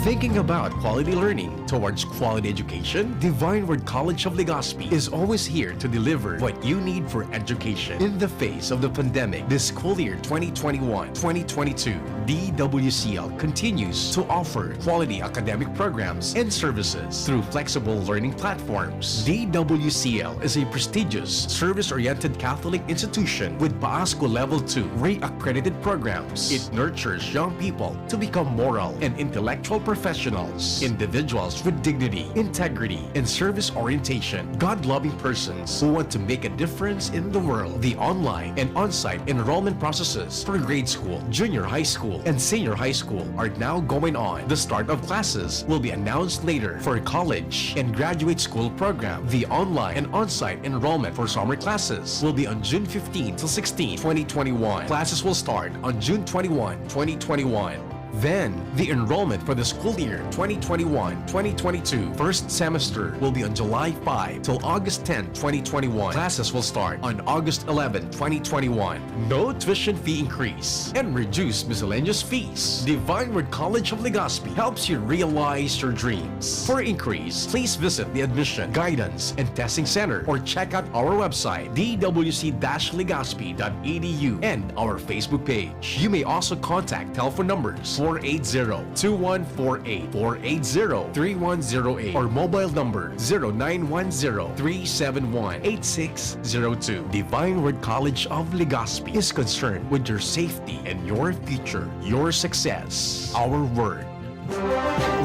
Thinking about quality learning towards quality education? Divine Word College of Legazpi is always here to deliver what you need for education. In the face of the pandemic, this school year twenty twenty-one twenty twenty-two, D W C L continues to offer quality academic programs and services through flexible learning platforms. D W C L is a prestigious, service-oriented Catholic institution with PASCO Level two re-accredited programs. It nurtures young people to become moral and intellectual professionals, individuals with dignity, integrity, and service orientation, God-loving persons who want to make a difference in the world. The online and on-site enrollment processes for grade school, junior high school, and senior high school are now going on. The start of classes will be announced later. For college and graduate school program, the online and on-site enrollment for summer classes will be on June fifteen to sixteen, twenty twenty-one. Classes will start on June twenty-one, twenty twenty-one. Then, the enrollment for the school year twenty twenty-one, twenty twenty-two first semester will be on July five till August ten, twenty twenty-one. Classes will start on August eleven, twenty twenty-one. No tuition fee increase and reduced miscellaneous fees. Divine Word College of Legazpi helps you realize your dreams. For inquiries, please visit the Admission, Guidance, and Testing Center or check out our website, d w c dash legazpi dot e d u, and our Facebook page. You may also contact telephone numbers four eight zero, two one four eight, four eight zero, three one zero eight, or mobile number zero nine one zero, three seven one, eight six zero two. Divine Word College of Legazpi is concerned with your safety and your future, your success. Our word.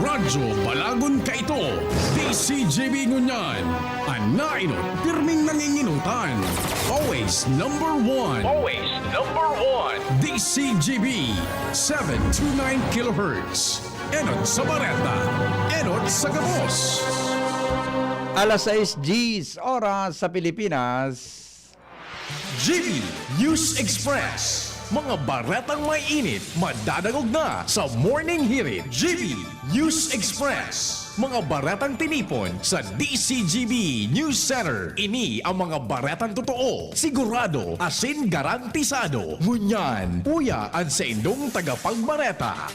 Radyo Balagon kaito, D C G B ngunyan, an nainot, pirming nanginginutan. Always number one. Always number one. D C G B, seven two nine kilohertz. Enot sa bareta, enot sa gabos. Alas sais diyes oras sa Pilipinas. G B News Express. Mga baretang may init, madadangog na sa Morning Hirit. G B News Express. Mga baretang tinipon sa D C G B News Center. Ini ang mga baretang totoo, sigurado, asin garantisado. Ngunyan, uya an saindong tagapagbareta.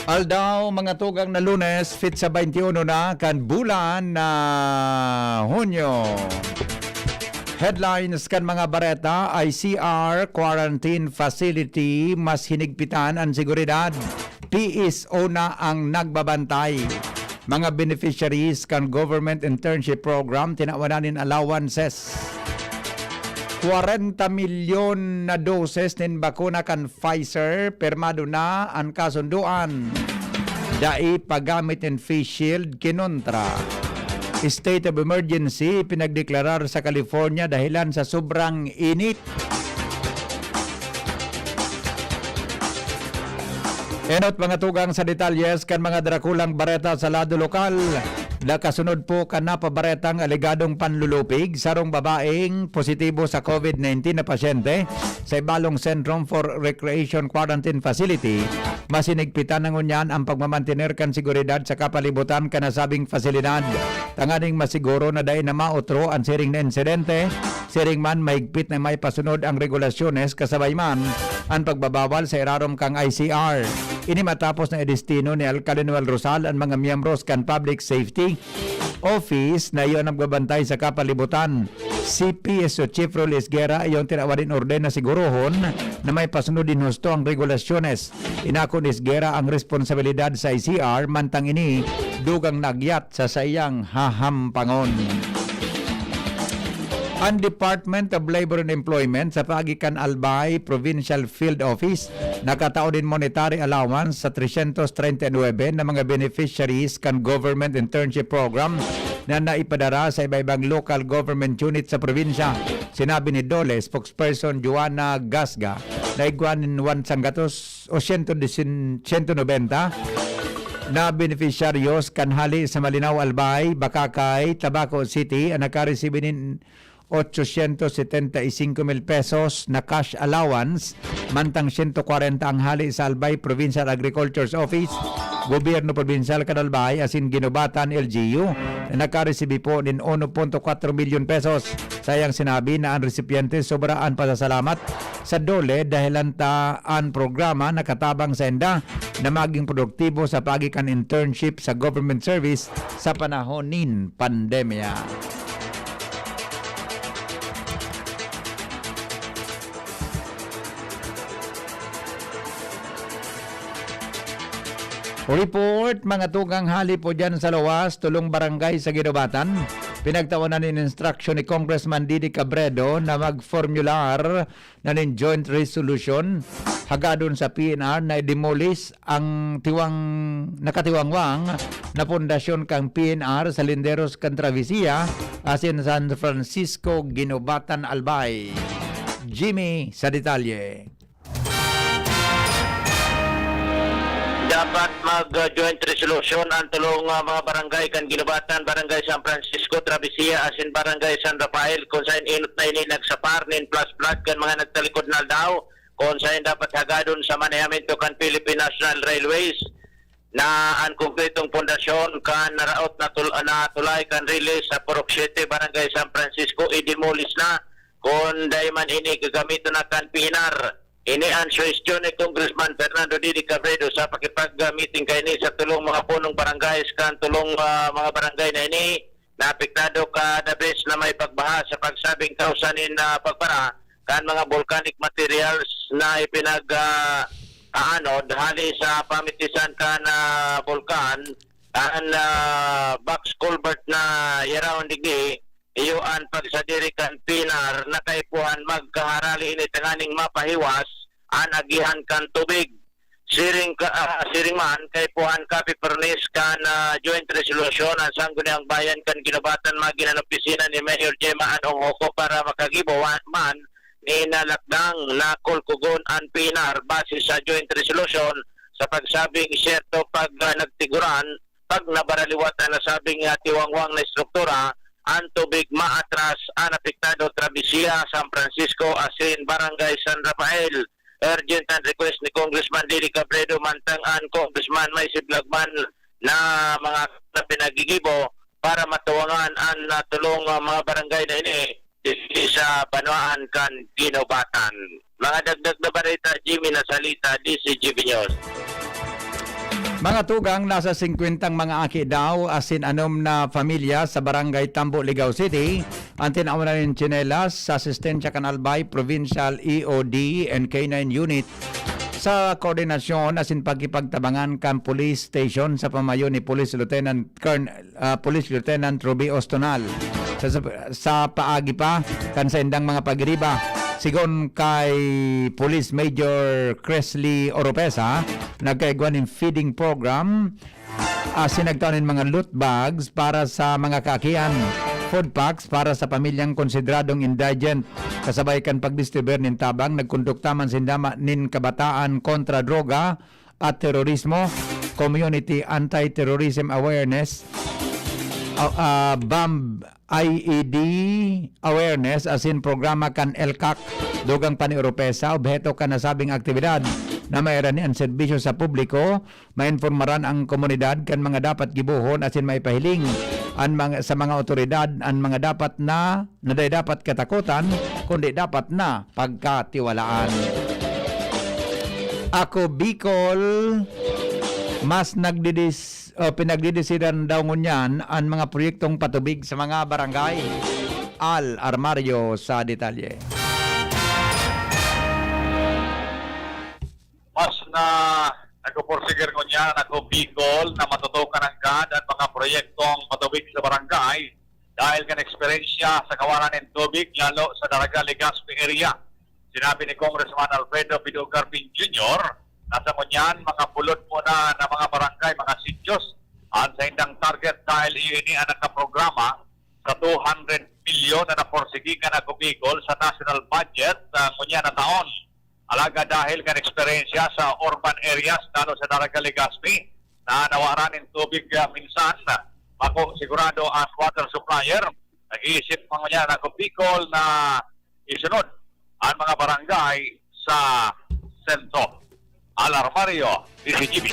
Aldaw, mga tugang, na Lunes, petsa twenty-one na kan bulan na Hunyo. Headlines kan mga bareta: I C R quarantine facility, mas hinigpitan an seguridad. P S O na ang nagbabantay. Mga beneficiaries kan Government Internship Program tinawan na nin allowances. Kwarenta milyon na doses nin bakuna kan Pfizer, pirmado na an kasundoan. Dai paggamit nin face shield kinontra. State of emergency pinagdeklarar sa California dahelan sa sobrang init. Enot, mga tugang, sa detalyes kan mga drakulang bareta sa lado lokal. Nakasunod po kan napabaretang alegadong panlulupig, sarong babaeng positibo sa COVID nineteen na pasyente sa Ibalong Centrum for Recreation Quarantine Facility, mas hinigpitan na ngunyan ang pagmamantener kan seguridad sa kapalibutan kan nasabing pasilidad. Tanganing masiguro na dai na maotro an siring na insidente, siring man mahigpit na maipasunod ang regulasyones kasabay man an pagbabawal sa irarom kan I C R. Ini matapos na idestino ni Alcalde Noel Rosal an mga miyembros kan Public Safety Office na iyo an nagbabantay sa kapalibutan. C P S O Chief Rol Esguerra iyo an tinawan nin orden na sigurohon na maipasunod nin husto ang regulasyones. Inako ni Esguerra ang responsabilidad sa I C R, mantang ini dugang na agyat sa saiyang hahampangon. An Department of Labor and Employment sa paagi kan Albay Provincial Field Office nakatao nin monetary allowance sa trescientos treinta y nuebe na mga beneficiaries kan Government Internship Program na naipadara sa iba-ibang local government unit sa probinsya. Sinabi ni DOLE spokesperson Joanna Gasga na igwa nin one sanggatos o siyento desen, siyento nobenta na benepisyaryos kan hali sa Malinao, Albay, Bacacay, Tabaco City an nakaresibi nin ochocientos setenta y cinco mil pesos na cash allowance, mantang siyento kwarenta ang hali sa Albay Provincial Agriculture's Office, Gobyerno Probinsyal kan Albay asin Guinobatan L G U na nakaresibi po nin uno punto kwatro milyon pesos. Sayang sinabi na an resipyente sobra an pasasalamat sa DOLE dahelan ta an programa nakatabang sainda na magin produktibo sa paagi kan internship sa government service sa panahon nin pandemya. Report, mga tugang, hali po dyan sa luwas, tulong barangay sa Guinobatan. Pinagtawan na nin instruction ni Congressman Didi Cabredo na mag-formular na nin joint resolution hagadon sa P N R na i-demolish ang tiwang, nakatiwangwang na pundasyon kan P N R sa Linderos kan Travesía asin San Francisco, Guinobatan, Albay. Jimmy sa detalye. Dapat mag, ah, joint resolution ang tulong, ah, mga barangay kan Guinobatan, Barangay San Francisco, Travesía, asin Barangay San Rafael, kung saen enot na ini nagsapar nin flash flood kan mga nagtalikod na aldaw, kung saen dapat hagadon sa manehamiento kan Philippine National Railways na an konkretong pundasyon kan naraot na tul-, na tulay kan riles sa Purok Siete, Barangay San Francisco, i-demolish na, kun dai man ini gagamiton na kan P N R. Ini an suhestyon ni Congressman Fernando Didi Cabredo sa pakipag-meeting kaini sa tulong mga punong barangay kan tulong, ah, mga barangay na ini na apektado kada bes na may pagbaha sa pagsabing kausa nin, ah, pagbara kan mga volcanic materials na ipinag, ah, aanod hali sa pamitisan kan, ah, bulkan, kan, ah, box culvert na yaraon digdi. Iyo an pagsadiri kan P N R na kaipuhan magkaharali ini tanganing mapahiwas an agihan kan tubig. Siring ka, ah, siring man, kaipuhan copy furnish kan, ah, joint resolution an Sangguniang Bayan kan Guinobatan magin an opisina ni Mayor Gemma Ann Onghoco para makagibo wa-, man ni nalakdang na kulkugon an P N R base sa joint resolution sa pagsabing siyerto pag, ah, nagtiguran, pag nabaraliwat an nasabing, ah, tiwangwang na estruktura, an tubig maatras an apektado Travesía, San Francisco, asin Barangay San Rafael. Urgent an request ni Congressman Didi Cabredo, mantang an Congressman may siblag man na mga na pinagigibo para matuwangan an natulong, ah, mga barangay na ini digdi sa banwaan kan Guinobatan. Mga dagdag na bareta, Jimmy Nasalita, D C G B News. Mga tugang, nasa singkwentang mga aki daw asin anom na pamilya sa Barangay Tambo, Ligao City, an tinawan nin tsinelas sa asistensya kan Albay Provincial E O D and K nine Unit sa koordinasyon asin pakipagtabangan kan police station sa pamayo ni Police Lieutenant Colonel, ah, Police Lieutenant Ruby Ostonal. Sa, sa, sa paagi pa kan saindang mga pagiriba, sigon kay Police Major Cresley Oropesa, nagkaigwa nin feeding program, asin nagtao nin mga loot bags para sa mga kaakian, food packs para sa pamilyang konsideradong indigent, kasabay kan pagdistribuir nin tabang. Nagkondukta man sinda ma-, nin Kabataan Kontra Droga at Terorismo, Community Anti-Terrorism Awareness, ah, ah, bomb I E D awareness asin programa kan ELCAC. Dugang pa ni Oropesa, obheto kan nasabing aktibidad na mairani an serbisyo sa publiko, mainformaran ang komunidad kan mga dapat gibohon asin maipahiling an mga, sa mga awtoridad an mga dapat na, na dai dapat katakotan, kundi dapat na pagkatiwalaan. Ako Bicol, mas nagdidis-, o pinagdidesiran daw ngunyan an mga proyektong patubig sa mga barangay. Al Armario sa detalye. Mas na nagpupursige ngunyan an Ako Bicol na matutukan nanggad an mga proyektong patubig sa barangay dahil kan eksperyensya sa kawalan nin tubig, lalo sa Daraga, Legazpi area. Sinabi ni Congressman Alfredo Pido Garbin Junior na sa ngunyan, mga bulod muna na mga barangay, mga sitios, ang saindang target dahil iyo ini ang nakaprograma sa two hundred milyon na napursigi kan Ako Bicol sa national budget sa ngunyan na taon. Alagad dahil kan eksperyensya sa urban areas, lalo sa Daraga, Legazpi, na nawaran nin tubig, ah, minsan, bako sigurado ang water supplier. Nag-iisip man ngunyan an Ako Bicol na isunod ang mga barangay sa sentro. Al Armario, D C G B.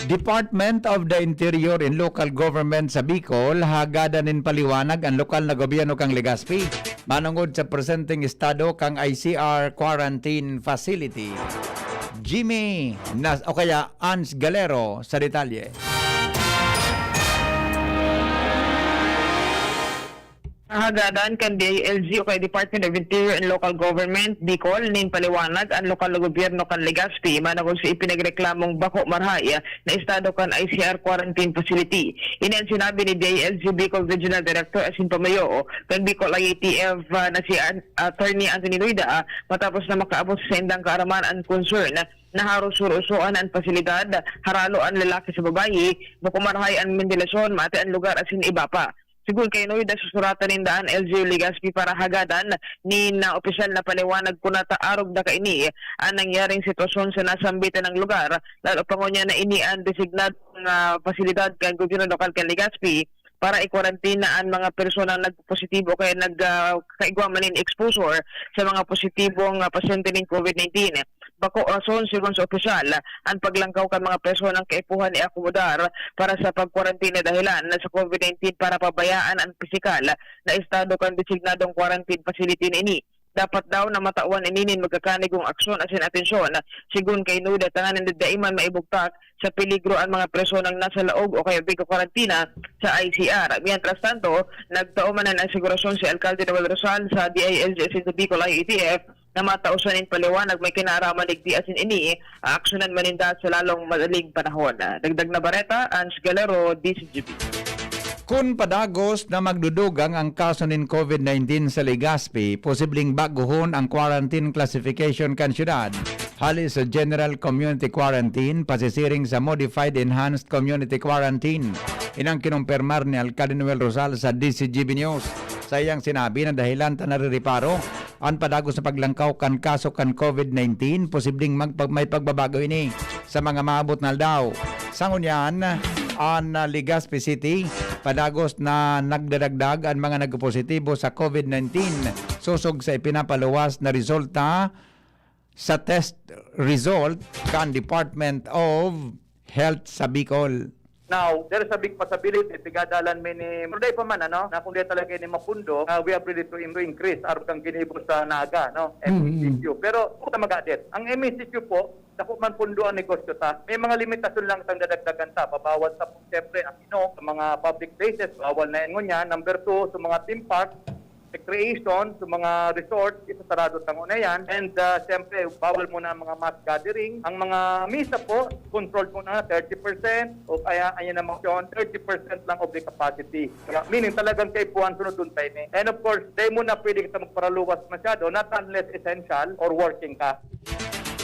Department of the Interior and Local Government sa Bicol, hagadan nin paliwanag ang lokal na gobyerno kan Legazpi manongod sa presenteng estado kan I C R quarantine facility. Jimmy Nas-, o kaya Ans Galero sa detalye. Hagadan kan D I L G o kaya Department of Interior and Local Government, Bicol, nin paliwanag an lokal na gobyerno kan Legazpi manongod sa ipinagreklamong bako marahay na estado kan I C R quarantine facility. Ini an sinabi ni D I L G Bicol Regional Director asin pamayo kan Bicol I A T F, ah, na si An-, Attorney Anthony Noida, ah, matapos na makaabot sa saindang kaaraman an concern na harong suro-suroan an pasilidad, haralo an lalaki sa babayi, bako marahay an bentilasyon, maati an lugar asin iba pa. Sigon kay Noida, susuratan ninda an L G U Legazpi para hagadan nin, ah, opisyal na paliwanag kun ta arog na kaini an nangyaring sitwasyon sa nasambitan na lugar, lalo pa ngunyan na ini an designadong, ah, pasilidad kan gobyerno lokal kan Legazpi para ikwarantina an mga personang nagpositibo o kaya nag, ah, kaigwa man nin exposure sa mga positibong, ah, pasyente nin COVID nineteen. Bako rason, sigon sa opisyal, an paglangkaw kan mga personang kaipuhan iakomodar para sa pagkwarantina dahelan sa COVID nineteen para pabayaan an pisikal na estado kan designadong quarantine facility na ini. Dapat daw na matawan ini nin magkakanigong aksyon asin atensyon, sigon kay Noida, tanganing dai man maibugtak sa peligro an mga personang nasa laog o kaya pigkakwarantina sa I C R. Mientras tanto, nagtao man nin asegurasyon si Alkalde Noel Rosal sa D I L G asin sa Bicol I A T F na matao siya nin paliwanag may kinaaraman digdi asin ini aaksyonan man ninda sa lalong madaling panahon. Dagdag na bareta, Ange Galero, D Z G B. Kun padagos na magdudugang ang kaso nin COVID nineteen sa Legazpi, posibleng bagohon ang quarantine classification kan syudad, hali sa General Community Quarantine pasisiring sa Modified Enhanced Community Quarantine. Inang kinumpirmar ni Alkalde Noel Rosal sa D Z G B News. Sa iyang sinabi na dahelan ta narireparo an padagos na paglangkaw kan kaso kan COVID nineteen, posibleng magpag-, may pagbabago ini sa mga maabot na aldaw. Sa ngunyan, an, ah, Legazpi City, padagos na nagdadagdag an mga nagpositibo sa COVID nineteen, sosog sa ipinapaluwas na resulta sa test result kan Department of Health sa Bicol. Now, there is a big possibility, tigadalan mi ni, pero dai pa man, ano, na kung dai talaga ini mapundo, ah, we are ready to, to increase, arog kan ginibo sa Naga, no, Mm, mm. M C Q. Pero, puta magadet. Ang M C Q po, dako man pundo ang negosyo ta. May mga limitasyon lang itang dadagdagan ta. Babawal ta po, siyempre, ang inom, sa mga public places, bawal na yan ngunyan. Number two, sa mga theme park, recreation, sa mga resort, isasarado tango na yan. And, ah, siyempre, bawal muna ang mga mass gathering. Ang mga misa po, controlled muna, thirty percent o kaya, ayan naman yun, thirty percent lang of the capacity. Kaya, meaning talagang kaipuhan sunod dun tayo eh. And of course, dahil muna pwede kita magparaluwas masyado, not unless essential or working ka.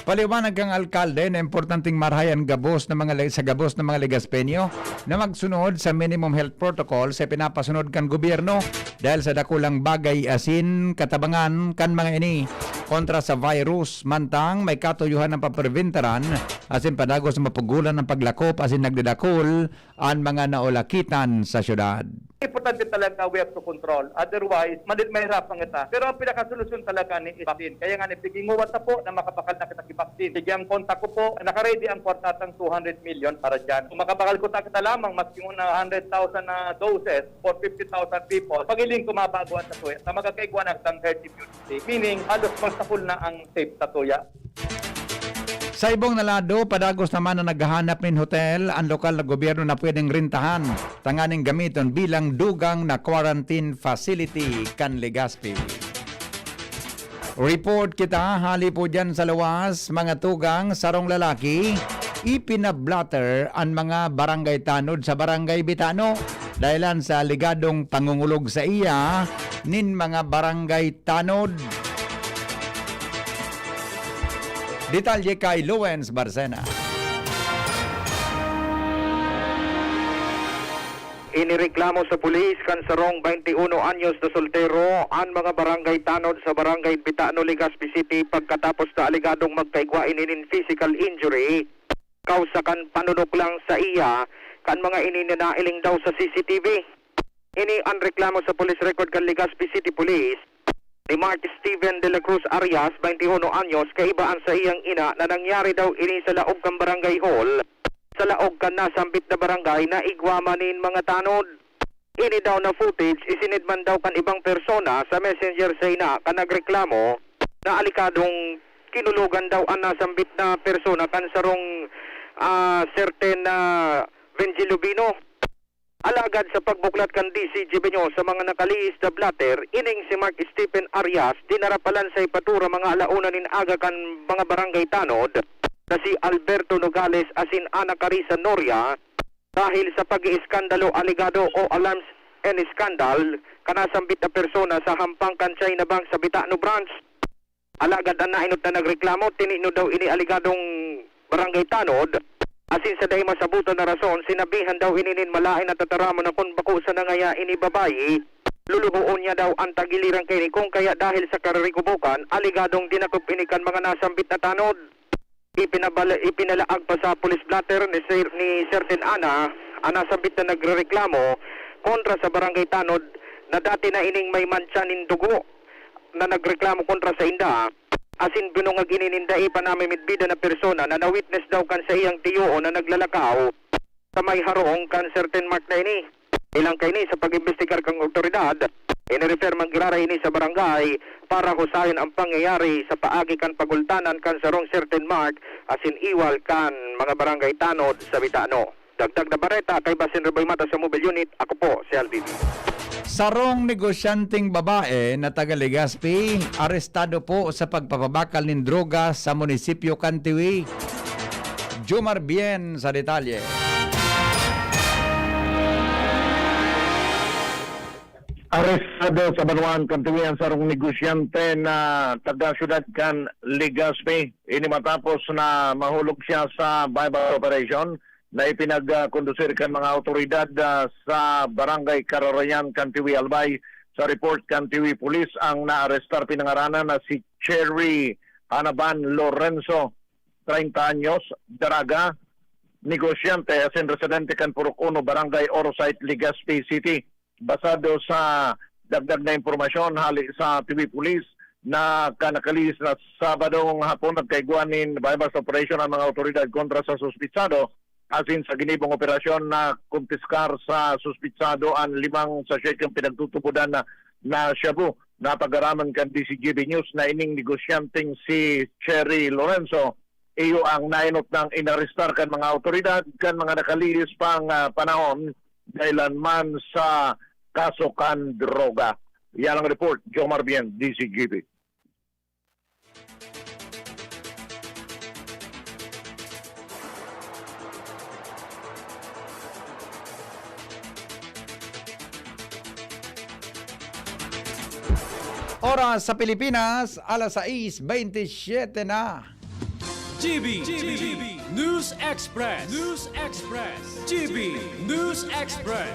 Paliwanag kan alkalde na importanteng marahay an gabos na mga le-, sa gabos na mga Legazpeño na magsunod sa minimum health protocol sa pinapasunod kan gobyerno dahil sa dakulang bagay asin katabangan kan mga ini kontra sa virus. Mantang may katuyohan na papreventaran asin padagos na mapugulan ang paglakop asin nagdadakul an mga naulakitan sa syudad. Importante talaga, we have to control. Otherwise, mali-, mahirapan kita. Pero ang pinakasolusyon talaga ni is vaccine. Kaya nga, ni, piginguwat na po na makabakal na kita ki-vaccine. Sige, ang kontak ko po, nakaready ang kwartatang two hundred million para dyan. Kung makabakal ko ta kita lamang, maski una hundred thousand na doses for fifty thousand people, pagiling ko mabago at sa tuya, na magkakaigwa na kitang herd immunity. Meaning, halos magtapol na ang safe sa tuya. Sa ibong na lado, padagos naman na naghahanap nin hotel an lokal na gobyerno na pwedeng rentahan tanganing gamiton bilang dugang na quarantine facility kan Legazpi. Report kita, hali po dyan sa luwas, mga tugang, sarong lalaki, ipinablatter an mga barangay tanod sa barangay Bitano dahilan sa alegadong pangungulog sa iya nin mga barangay tanod. Detalye kay Lawrence Barcena. Inireklamo sa pulis kan sarong baynte uno anyos na soltero an mga barangay tanod sa Barangay Bitano, Legazpi City pagkatapos na alegadong magkaigwa ini nin physical injury kausa kan panunuklang sa iya kan mga ini na nailing daw sa C C T V. Ini an reklamo sa police record kan Legazpi City Police ni Mark Steven de la Cruz Arias, baynte uno anyos, kaiba an sa iyang ina, na nangyari daw ini sa laog kan barangay hall, sa laog kan nasambit na barangay na igwa man nin mga tanod. Ini daw na footage isinid man daw kan ibang persona sa messenger sa ina kan nagreklamo na alikadong kinulogan daw an nasambit na persona kan sarong, ah, certain na benzodiazepine. Alagad sa pagbuklat kan D C G B News sa mga nakalihis na blotter, ining si Mark Stephen Arias dinara pa lang sa ipatura mga alauna nin aga kan mga barangay tanod na si Alberto Nogales asin Ana Carissa Noria dahil sa pag-iiskandalo alegado o alarms and scandal kan nasambit na persona sa hampang kan China Bank sa Bitano Branch. Alagad an naenot na nagreklamo, tini daw ini aligadong barangay tanod, asin sa dai masabotan na rason, sinabihan daw ini nin malaen na tataramon na kun bako sana ngaya ini babayi, luluhoon niya daw an tagiliran kaini, kun kaya dahil sa kararikubokan, aligadong dinakop ini kan mga nasambit na tanod. Ipinabala-, ipinalaag pa sa police blotter ni Sir, ni Certain Ana, an nasambit na nagrereklamo kontra sa barangay tanod na dati na ining may mantsa nin dugo na nagreklamo kontra sainda, asin binungag ini nin dai pa namimidbidan na persona na na-witness daw kan saiyang tiyoon na naglalakaw sa may harong kan Certain Mark na ini. Ilang kaini sa pag-imbestigar kan awtoridad, inirefer man giraray ini sa barangay para husayan ang pangyayari sa paagi kan pagultanan kan sarong Certain Mark asin iwal kan mga barangay tanod sa Bitano. Dagdag na bareta kay Basin Reboy Mata sa Mobile Unit, ako po si L B B. Sarong negosyanteng babae na taga Legazpi, arestado po sa pagpapabakal nin droga sa munisipyo kan Tiwi. Jomar Bien sa detalye. Arestado sa banwaan kan Tiwi an sarong negosyante na taga syudad kan Legazpi. Ini matapos na mahulog siya sa buy-bust operation na ipinagkondusir kan mga awtoridad, ah, sa Barangay Kararayan kan Tiwi, Albay. Sa report kan Tiwi Police, ang naarestar pinangaranan na si Cherry Hanaban Lorenzo, treinta anyos, daraga, negosyante asin residente kan Purok Uno, Barangay Orosite, Legazpi City. Basado sa dagdag na impormasyon hali sa Tiwi Police, na kan nakalihis na Sabadong hapon nagkaigwa nin buy-bust operation ang mga awtoridad kontra sa suspitsado, asin sa ginibong operasyon na kumpiskar sa suspitsado an limang sachet kan pinagtutubodan na, na shabu. Napag-araman kan D C G B News na ining negosyanteng si Cherry Lorenzo, iyo ang naenot nang inarestar kan mga awtoridad kan mga nakalihis pang, ah, panahon, dahilan man sa kaso kan droga. Yan ang report, Jomar Bien, D C G B. Oras sa Pilipinas, alas sais bentisiete na. G B, G B, News Express, News Express, G B News Express.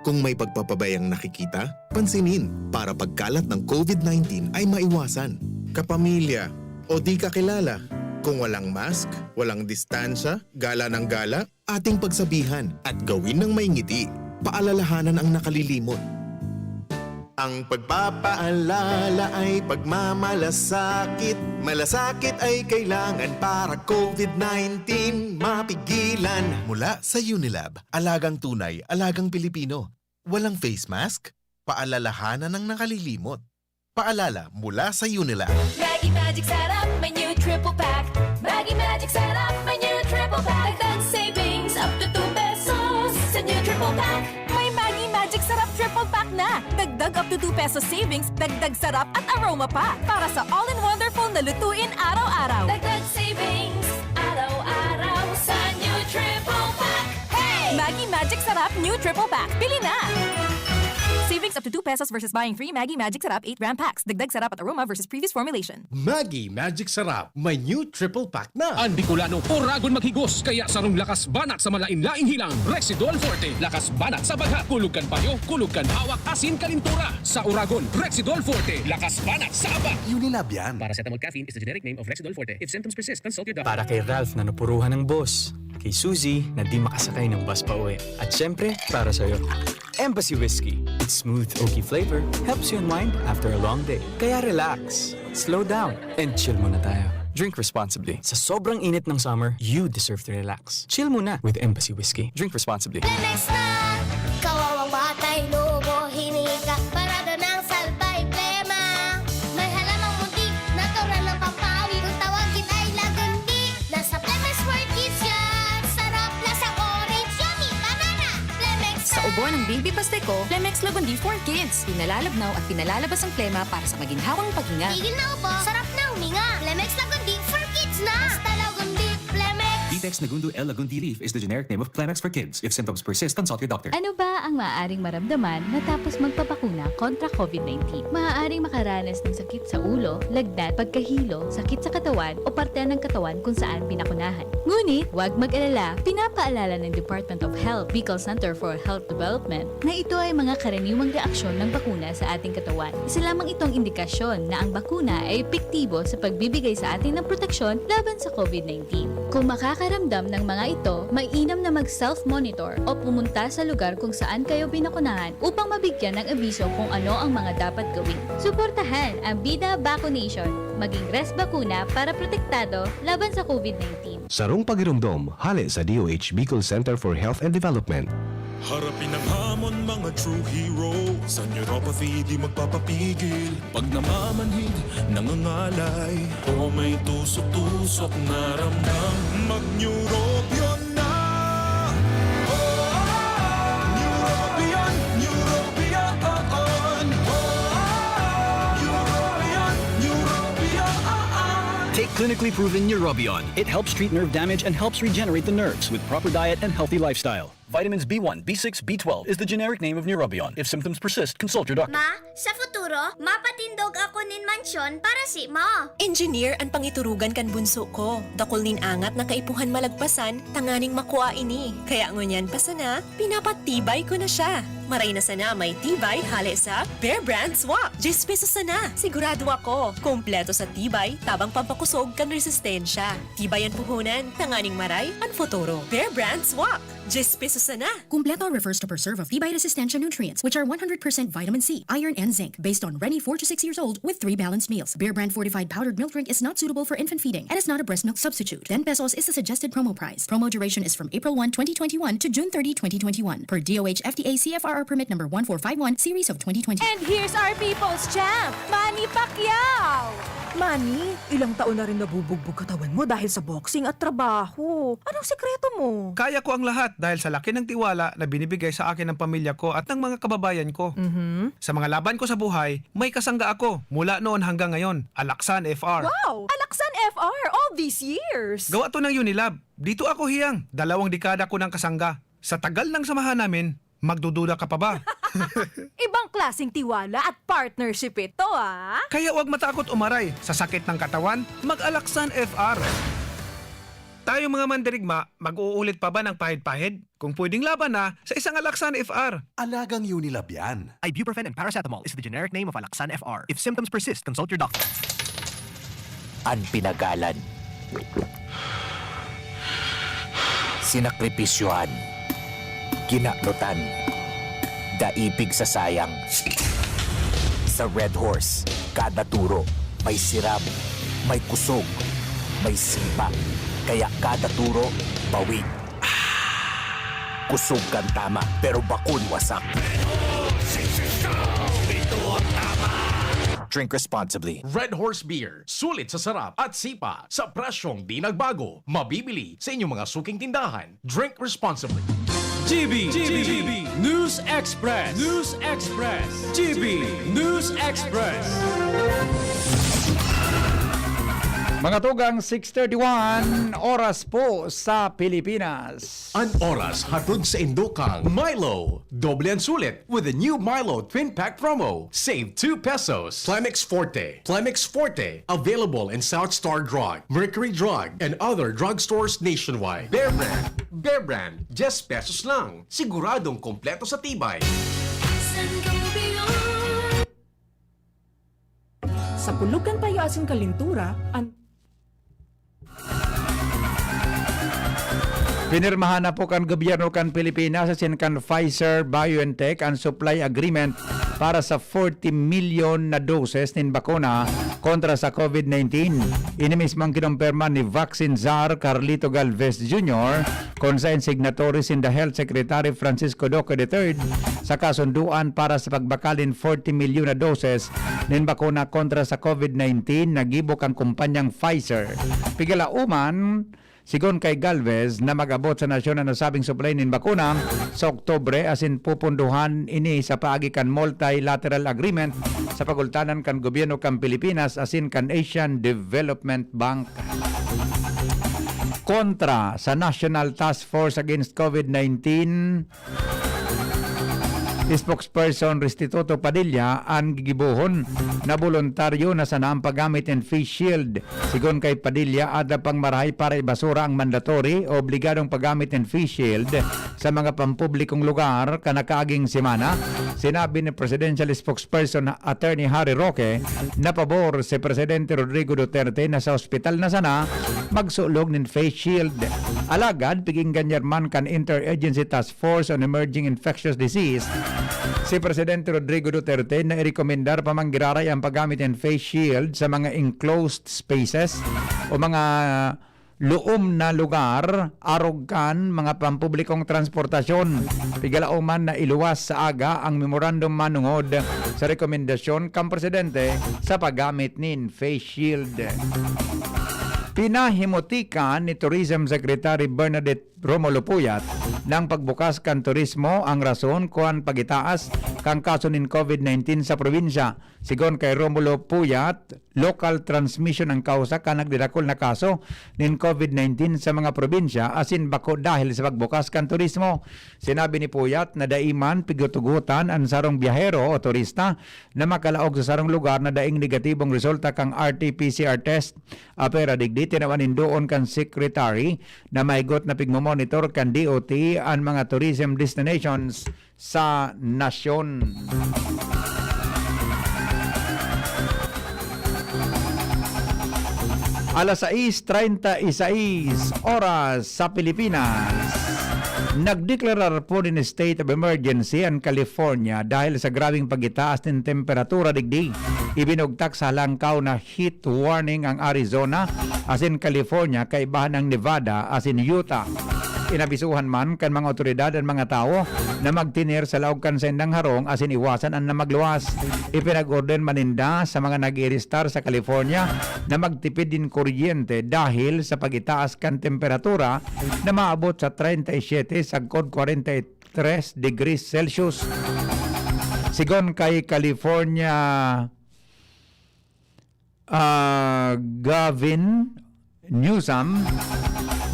Kung may pagpapabayang nakikita, pansinin para pagkalat ng COVID nineteen ay maiwasan. Kapamilya, o di kakilala, kung walang mask, walang distansya, gala ng gala, ating pagsabihan at gawin ng may ngiti. Paalalahanan ang nakalilimot. Ang pagpapaalala ay pagmamalasakit. Malasakit ay kailangan para COVID nineteen mapigilan. Mula sa Unilab, alagang tunay, alagang Pilipino. Walang face mask? Paalalahanan ang nakalilimot. Paalala mula sa Unilab. Maggi Magic Sarap, may new triple pack. Maggi Magic Sarap, may new triple pack. Dagdag savings up to two pesos sa new triple pack. May Maggi Magic Sarap triple pack na. Dagdag up to two pesos savings, dagdag sarap at aroma pa. Para sa all-in-wonderful na lutuin araw-araw. Dagdag savings, araw-araw sa new triple pack. Hey! Maggi Magic Sarap new triple pack. Bili na! Savings up to two pesos versus buying three Maggi Magic Sarap eight gram packs. Dagdag sarap at aroma versus previous formulation. Maggi Magic Sarap, may new triple pack na. An Bicolano, oragon maghigos, kaya sarong lakas banat sa malain-laing hilang, Rexidol Forte. Lakas banat sa bagha, kulog kan payo, kulog kan hawak, asin kalintura. Sa oragon, Rexidol Forte. Lakas banat sa aba. Unilab yan. Paracetamol caffeine is the generic name of Rexidol Forte. If symptoms persist, consult your doctor. Para kay Ralph na napuruhan ng boss, kay Suzy na di makasakay ng bus pa uwi, at syempre, para sa'yo. Embassy Whiskey. Its smooth, oaky flavor helps you unwind after a long day. Kaya relax, slow down, and chill muna tayo. Drink responsibly. Sa sobrang init ng summer, you deserve to relax. Chill muna with Embassy Whiskey. Drink responsibly. Lanex na! Kawawang batay, lubo, hinika, parada ng salbay, plema. May halamang muntik, natural ng pampawi. Kung tawagin ay lagundi, nasa Plema Sport Kids yan. Sarap, lasa, Ng Baby Pasteco, Plemex Lagundi for Kids. Pinalalabnaw at pinalalabas ang plema para sa maginhawang paghinga. Tigil na ubo, sarap na huminga. Plemex Lagundi for Kids na! Basta Lagundi, Plemex! Ditex Nagundu L Lagundi Leaf is the generic name of Plemex for Kids. If symptoms persist, consult your doctor. Ano ba ang maaaring maramdaman matapos magpabakuna kontra COVID nineteen? Maaaring makaranas ng sakit sa ulo, lagnat, pagkahilo, sakit sa katawan o parte ng katawan kung saan binakunahan. Ngunit, huwag mag-alala, pinapaalala ng Department of Health, Bicol Center for Health Development, na ito ay mga karaniwang reaksyon ng bakuna sa ating katawan. Isa lamang itong indikasyon na ang bakuna ay epektibo sa pagbibigay sa atin ng proteksyon laban sa COVID nineteen. Kung makakaramdam ng mga ito, mainam na mag-self-monitor o pumunta sa lugar kung saan kayo binakunahan upang mabigyan ng abiso kung ano ang mga dapat gawin. Suportahan ang Bida Vaccination. Maging Res Bakuna para protektado laban sa COVID nineteen. Sarong pagiromdom, hale sa D O H Bicol Center for Health and Development. Harapin ang hamon, mga true hero. Sa neuropathy, di magpapapigil. Pag namamanhid, nangangalay. O may tusok-tusok na ramdam. Mag-Neurobion na! Neurobion, Neurobion, Neurobion, Neurobion. Take clinically proven Neurobion. It helps treat nerve damage and helps regenerate the nerves with proper diet and healthy lifestyle. Vitamins B one, B six, B twelve is the generic name of Neurobion. If symptoms persist, consult your doctor. Ma, sa futuro, mapatindog ako nin mansyon para si mo. Engineer an pangiturugan kan bunso ko. Dakul nin angat na kaipuhan malagpasan tanganing makua ini. Kaya ngunyan pa sana, pinapatibay ko na siya. Maray na sana may tibay hale sa Bear Brand Swak. Diyes pesos sana. Sigurado ako, kompleto sa tibay, tabang pampakusog kan resistensya. Tibay an puhunan, tanganing maray an futuro. Bear Brand Swak. Diyes pesos sana. Kumpleto refers to preserve of tibay resistensya nutrients, which are one hundred percent vitamin C, iron, and zinc, based on Reni four to six years old with three balanced meals. Bear Brand fortified powdered milk drink is not suitable for infant feeding and is not a breast milk substitute. Ten pesos is the suggested promo price. Promo duration is from April one, twenty twenty-one to June thirty, twenty twenty-one, per D O H F D A C F R R permit number one four five one, series of twenty twenty. And here's our people's champ, Manny Pacquiao! Manny, ilang taon na rin nabubugbog katawan mo dahil sa boxing at trabaho. Anong sikreto mo? Kaya ko ang lahat dahil sa laki ng tiwala na binibigay sa akin ng pamilya ko at ng mga kababayan ko. Mhm. Sa mga laban ko sa buhay, may kasangga ako mula noon hanggang ngayon, Alaksan F R. Wow! Alaksan F R all these years! Gawa to ng Unilab. Dito ako hiyang, dalawang dekada ko ng kasangga. Sa tagal ng samahan namin, magdududa ka pa ba? Ibang klaseng tiwala at partnership ito, ah! Kaya 'wag matakot umaray. Sa sakit ng katawan, mag-Alaksan F R. Tayong mga mandirigma, mag-uulit pa ba ng pahid-pahid? Kung pwedeng laban na, sa isang Alaksan F R. Alagang Unilab yan. Ibuprofen and paracetamol is the generic name of Alaksan F R. If symptoms persist, consult your doctor. An pinagalan. Sinakripisyohan. Kinaknutan. Daipig sa sayang. Sa Red Horse, kada turo, may siram, may kusog, may sipa. Kaya kada turo, bawi. Kusog kan tama, pero bakun wasak. Drink responsibly. Red Horse Beer. Sulit sa sarap at sipa sa presyong di nagbago. Mabibili sa inyong mga suking tindahan. Drink responsibly. G B, G B, News Express. News Express. G B News Express. Mga tugang, six thirty-one, oras po sa Pilipinas. An oras hatod sa indo kang Milo. Doble ang sulit with the new Milo Twin Pack Promo. Save two pesos. Plemex Forte. Plemex Forte. Available in South Star Drug, Mercury Drug, and other drugstores nationwide. Bear Brand. Bear Brand. Diyes pesos lang. Siguradong kompleto sa tibay. Sa pulog kan payo asin kalintura, an- Pinirmahan na po kan gobyerno kan Pilipinas asin kan Pfizer-BioNTech an supply agreement para sa forty milyon na doses nin bakuna kontra sa COVID nineteen. Ini mismo ang kinumpirma ni Vaccine Czar Carlito Galvez Junior, kun saen signatory sinda Health Secretary Francisco Duque the third sa kasunduan para sa pagbakal nin forty milyon na doses nin bakuna kontra sa COVID nineteen na gibo kan kumpanyang Pfizer. Pigalaoman, Sigon kay Galvez na mag-abot sa nasyon an nasabing supply nin bakuna sa Oktubre, asin pupundohan ini sa paagi kan multilateral agreement sa pagultanan kan gobyerno kan Pilipinas asin kan Asian Development Bank. Kontra sa National Task Force Against COVID nineteen, Spokesperson Restituto Padilla an gigibohon na boluntaryo na sana ang paggamit nin face shield. Sigon kay Padilla, ada pang marahay para ibasura ang mandatory o obligadong paggamit nin face shield sa mga pampublikong lugar kan nakaaging semana. Sinabi ni Presidential Spokesperson Attorney Harry Roque na pabor si Presidente Rodrigo Duterte na sa ospital na sana magsulog nin face shield. Alagad, pig-engganyar man kan Interagency Task Force on Emerging Infectious Disease, si Presidente Rodrigo Duterte na irekomendar pa man giraray ang paggamit nin face shield sa mga enclosed spaces o mga luom na lugar, arog kan mga pampublikong transportasyon. Pigalaoman na iluwas sa aga ang memorandum manongod sa rekomendasyon kan Presidente sa paggamit nin face shield. Pinahimutikan ni Tourism Secretary Bernadette Romulo Puyat na ang pagbukas kan turismo ang rason kuan pagitaas kan kaso nin COVID nineteen sa probinsya. Sigon kay Romulo Puyat, local transmission ang kausa kan nagdadakul na kaso nin COVID nineteen sa mga probinsya, asin bako dahil sa pagbukas kan turismo. Sinabi ni Puyat na dai man pigtutugotan an sarong biyahero o turista na makalaog sa sarong lugar na daing negatibong resulta kan R T P C R test. Apera digdi, tinawan nindoon kan Secretary na mahigot na pigmomonitor kan D O T an mga tourism destinations sa nasyon. Alas sais treinta y seis oras sa Pilipinas. Nagdeklarar po nin state of emergency an California dahil sa grabeng pagitaas nin temperatura digdi. Ibinugtak sa halangkaw na heat warning ang Arizona asin California, kaibahan ang Nevada asin Utah. Inabisuhan man kan mga awtoridad an mga tawo na magtener sa laog kan saindang harong asin iwasan an na magluwas. Ipinag-order man ninda sa mga nag-iiristar sa California na magtipid nin kuryente dahil sa pagitaas kan temperatura na maabot sa treinta y siete sagkod kwarenta y tres degrees Celsius. Sigon kay California ah, Gavin Newsom,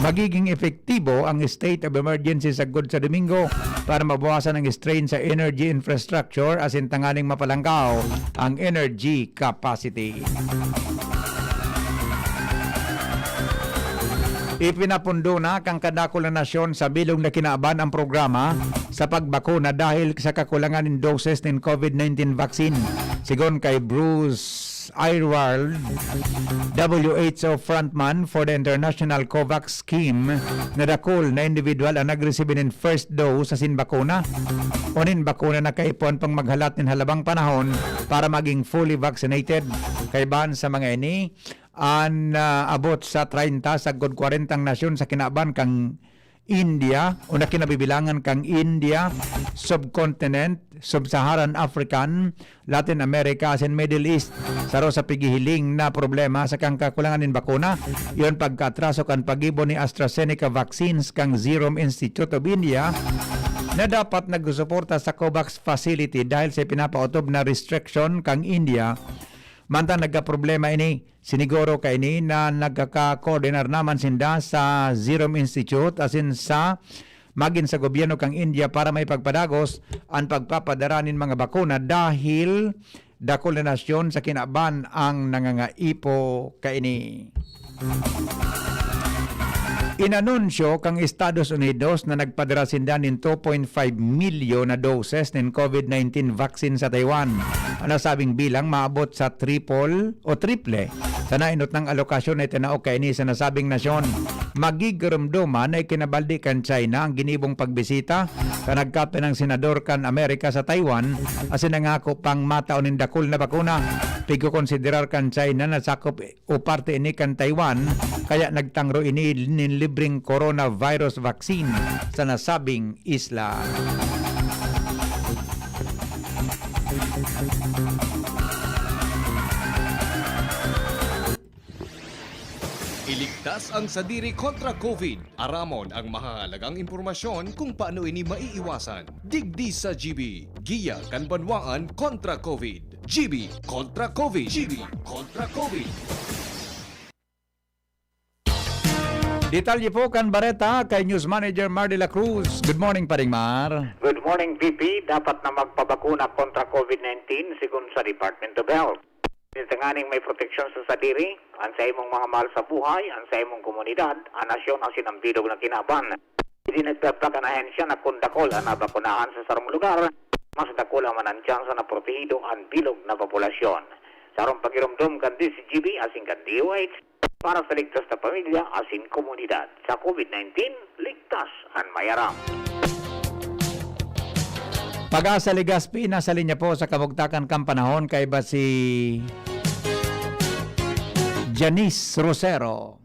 magiging epektibo ang state of emergency sagkod sa Domingo para mabawasan ang strain sa energy infrastructure asin tanganing mapalangkaw ang energy capacity. Ipinapundo na kan kadakul na nasyon sa bilog na kinaban ang programa sa pagbakuna dahil sa kakulangan nin doses nin COVID nineteen vaccine. Sigon kay Bruce Ayrwald, W H O frontman for the International COVAX Scheme, na dakul na individual ang nagresibi nin first dose asin bakuna o nin bakuna na kaipuhan pang maghalat nin halabang panahon para maging fully vaccinated. Kaibahan sa mga ini, an, ah, abot sa treinta sagkod kwarentang nasyon sa kinaban kan India o na kinabibilangan kan India, subcontinent, Sub-Saharan African, Latin America, asin Middle East. Saro sa pighihiling na problema sa kan kakulangan nin bakuna, iyon pagkaatraso kan paggibo ni AstraZeneca vaccines kan Serum Institute of India, na dapat nagsusuporta sa COVAX facility dahil sa pinapaotob na restriction kan India. Mantang nagkaproblema ini, siniguro kaini na nagkakakoordinar naman sinda sa Serum Institute asin sa magin sa gobyerno kan India para maipagpadagos an pagpapadara nin mga bakuna dahil dakul na nasyon sa kinaban ang nangangaipo kaini. Inanunsyo kan Estados Unidos na nagpadara sinda nin two point five milyon na doses nin COVID nineteen vaccine sa Taiwan. An nasabing bilang maabot sa triple o triple sa nainot nang alokasyon na itinao kaini sa nasabing nasyon. Magigiromdoman na ikinabaldi kan China ang ginibong pagbisita kan nagkapinang senador kan Amerika sa Taiwan asin nangako pang matao nin dakul na bakuna. Pigkokonsiderar kan China na sakop o parte ini kan Taiwan, kaya nagtangro ini nin libreng coronavirus vaccine sa nasabing isla. Ligtas ang sadiri kontra COVID. Aramon ang mahahalagang impormasyon kung paano ini maiiwasan. Digdi sa G B, Giya kan Banwaan kontra COVID. G B kontra COVID. G B kontra COVID. Detalye po kan bareta kay News Manager Mar de la Cruz. Good morning, Paring Mar. Good morning, V P. Dapat na magpabakuna kontra COVID nineteen, sigon sa Department of Health. Tanganing may proteksyon sa sadiri, an sa imong mga mahal sa buhay, an sa imong komunidad, an nasyon asin an bilog na kinaban. Idinagdag pa kan ahensya na kun dakul an nabakunahan sa sarong lugar, mas dakula man an tsansa na protehido an bilog na populasyon. Sa sarong pagiromdom kan D Z G B asin kan D O H, para sa ligtas na pamilya asin komunidad. Sa COVID nineteen, ligtas an mayaram. Pag-asa Legazpi, nasa linya po sa kabugtakan kan panahon, kaiba si Janice Rosero.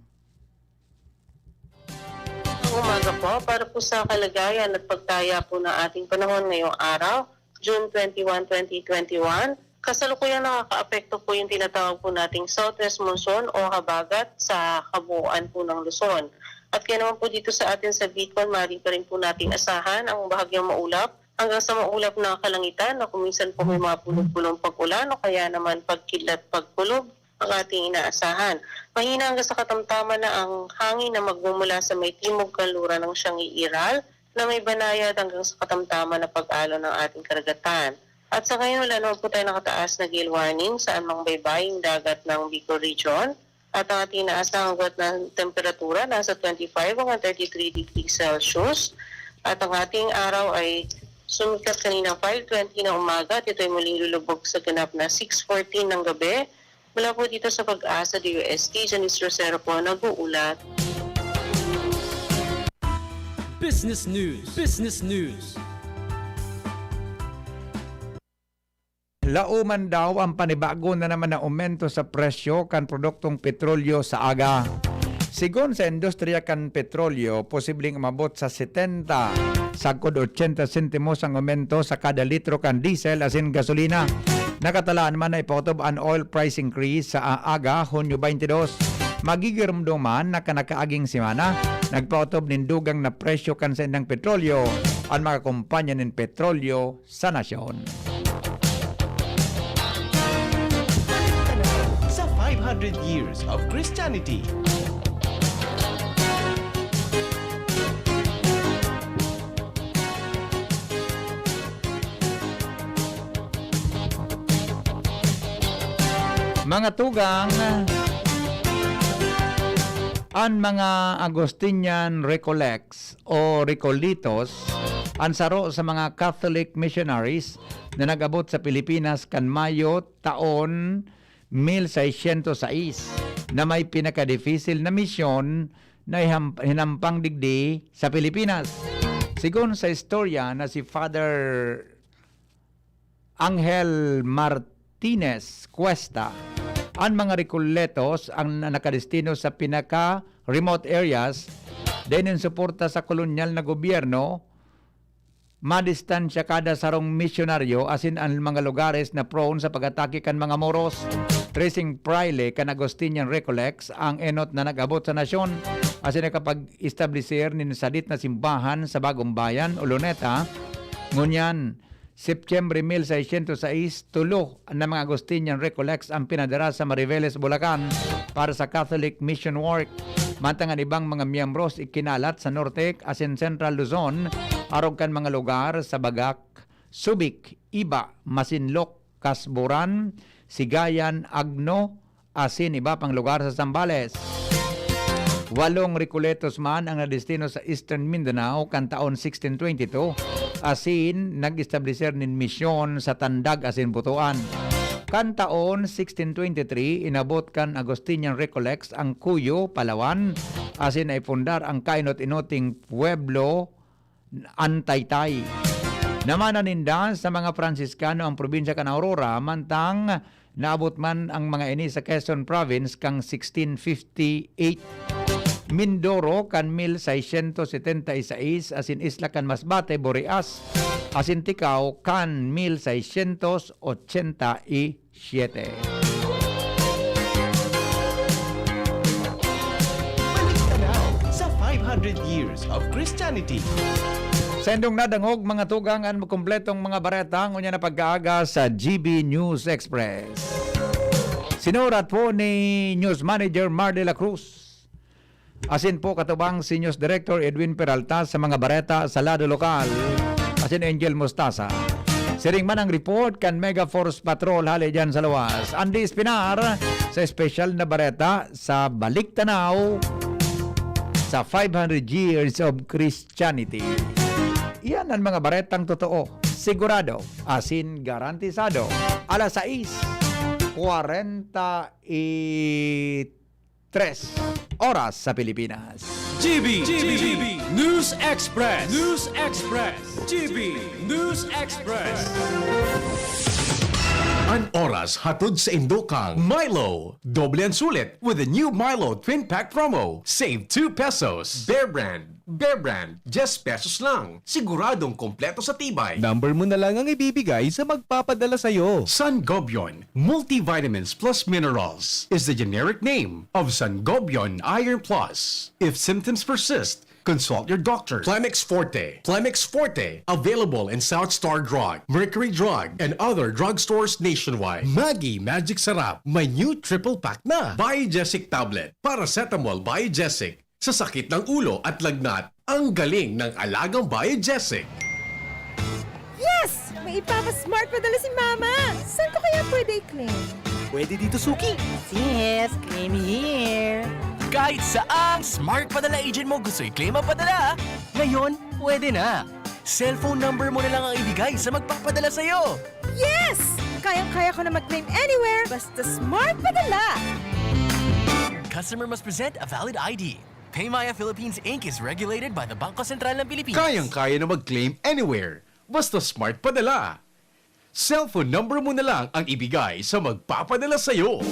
Magandang umaga po. Para po sa kalagayan at pagtaya po ng ating panahon ngayong araw, June twenty-one, twenty twenty-one, kasalukuyang nakakaapekto po yung tinatawag po nating southwest monsoon o habagat sa kabuuan po ng Luzon. At kaya naman po dito sa atin sa Bicol, maaari pa rin po nating asahan ang bahagyang maulap hanggang sa maulap na kalangitan na kuminsan po may mga pulong-pulong pag-ulan o kaya naman pagkidlat, pagkulog ang ating inaasahan. Mahina hanggang sa katamtaman na ang hangin na magmumula sa may timog kanluran ng siyang iiral na may banayad hanggang sa katamtaman na pag-alon ng ating karagatan. At sa ngayon, wala naman po tayo nakataas na gale warning sa anumang baybaying dagat ng Bicol Region. At ang ating inaasahang ugat ng temperatura nasa twenty-five hanggang thirty-three degrees Celsius. At ang ating araw ay sumikat kanina five twenty ng umaga at ito ay muling lulubog sa ganap na six fourteen ng gabi. Mula po dito sa Pag-asa D O S T, Janice Rosero po nag-uulat. Business News. Business News. Laoman daw ang panibago na naman na aumento sa presyo kan produktong petrolyo sa aga. Sigon sa industriya kan petrolyo, posibleng umabot sa setenta sagkod ochenta sentimos ang aumento sa kada litro kan diesel asin gasolina. Nakatalaan man na ipaotob an oil price increase sa aga, Hunyo twenty-two. Magigiromdom man na kan nakaaging semana, nagpaotob nin dugang na presyo kan saindang petrolyo an mga kompanya nin petrolyo sa nasyon. Sa five hundred years of Christianity. Mga tugang, an mga Agustinian Recollects o Recollitos, an saro sa mga Catholic missionaries na nag-abot sa Pilipinas kan Mayo taon mil seiscientos seis, na may pinakadipisil na misyon na iham-, hinampang digdi sa Pilipinas. Sigon sa istorya na si Father Angel Martinez Cuesta, an mga Recolletos ang na-, nakadestino sa pinaka-remote areas, dai nin suporta sa kolonyal na gobyerno, madistansya kada sarong misyonaryo asin an mga lugares na prone sa pag-atake kan mga Moros. Tracing praile kan Agustinian Recollects ang enot na nag-abot sa nasyon asin nakapag-establisir nin sadit na simbahan sa Bagong Bayan o Luneta. Ngunyan, Setyembre mil seiscientos sais, tulo na mga Agustinian Recollects ang pinadara sa Mariveles, Bulacan para sa Catholic Mission Work. Mantang an ibang mga miyembros ikinalat sa Norte asin Central Luzon, arog kan mga lugar sa Bagak, Subic, Iba, Masinloc, Casburan, Sigayan, Agno, asin iba pang lugar sa Zambales. Walong Recoletos man ang nadestino sa Eastern Mindanao kan taon sixteen twenty-two, asin nag-establisir nin misyon sa Tandag asin Butuan. Kan taon sixteen twenty-three, inabot kan Agustinian Recollects ang Cuyo, Palawan, asin naipundar ang kainot-inoting pueblo an Taytay. Namana ninda sa mga Pransiskano ang probinsya kan Aurora, mantang naabot man ang mga ini sa Quezon Province kan sixteen fifty-eight. Mindoro kan mil seiscientos setenta y seis, asin Isla kan Masbate, Burias, asin Ticao kan mil seiscientos ochenta y siete. Years of Christianity. Sendong nadangog, mga tugang, an kompletong mga bareta ngunyan na pagkaaga sa G B News Express. Sinurat po ni News Manager Mar de la Cruz. Asin po katubang si News Director Edwin Peralta sa mga bareta sa lado lokal. Asin Angel Mostasa. Siring man ang report kan Mega Force Patrol hali dyan sa luwas. Andy Espinar sa espesyal na bareta sa Balik Tanaw sa five hundred Years of Christianity. Iyan ang mga baretang totoo, sigurado, asin garantisado. Alas sais, kwarenta y tres oras sa Pilipinas. G B, G B, News Express, News Express, G B, News Express. An oras hatod sa indo kan Milo. Doble ang sulit with the new Milo Twin Pack Promo. Save two pesos. Bear Brand, Bear Brand, diyes pesos lang. Siguradong kompleto sa tibay. Number mo na lang ang ibibigay sa magpapadala sa'yo. Sangobion, Multivitamins plus Minerals is the generic name of Sangobion Iron Plus. If symptoms persist, consult your doctor. Clemex Forte. Clemex Forte. Available in South Star Drug, Mercury Drug, and other drugstores nationwide. Maggi Magic Sarap. May new triple pack na. Biogesic Tablet. Paracetamol Biogesic. Sa sakit ng ulo at lagnat, ang galing ng alagang Biogesic. Yes! May ipapa-smart padala si Mama! Saan ko kaya pwede i-claim? Pwede dito, Suki. Sis, claim here. Kahit saang Smart Padala agent mo gusto i-claim ang padala, ngayon, pwede na. Cellphone number mo na lang ang ibigay sa magpapadala sa'yo. Yes! Kayang-kaya ko na mag-claim anywhere, basta smart padala! Customer must present a valid I D. Paymaya Philippines Inc is regulated by the Bangko Sentral ng Pilipinas. Kayang-kaya na mag-claim anywhere, basta smart padala. Cellphone number mo na lang ang ibigay sa magpapadala sa'yo.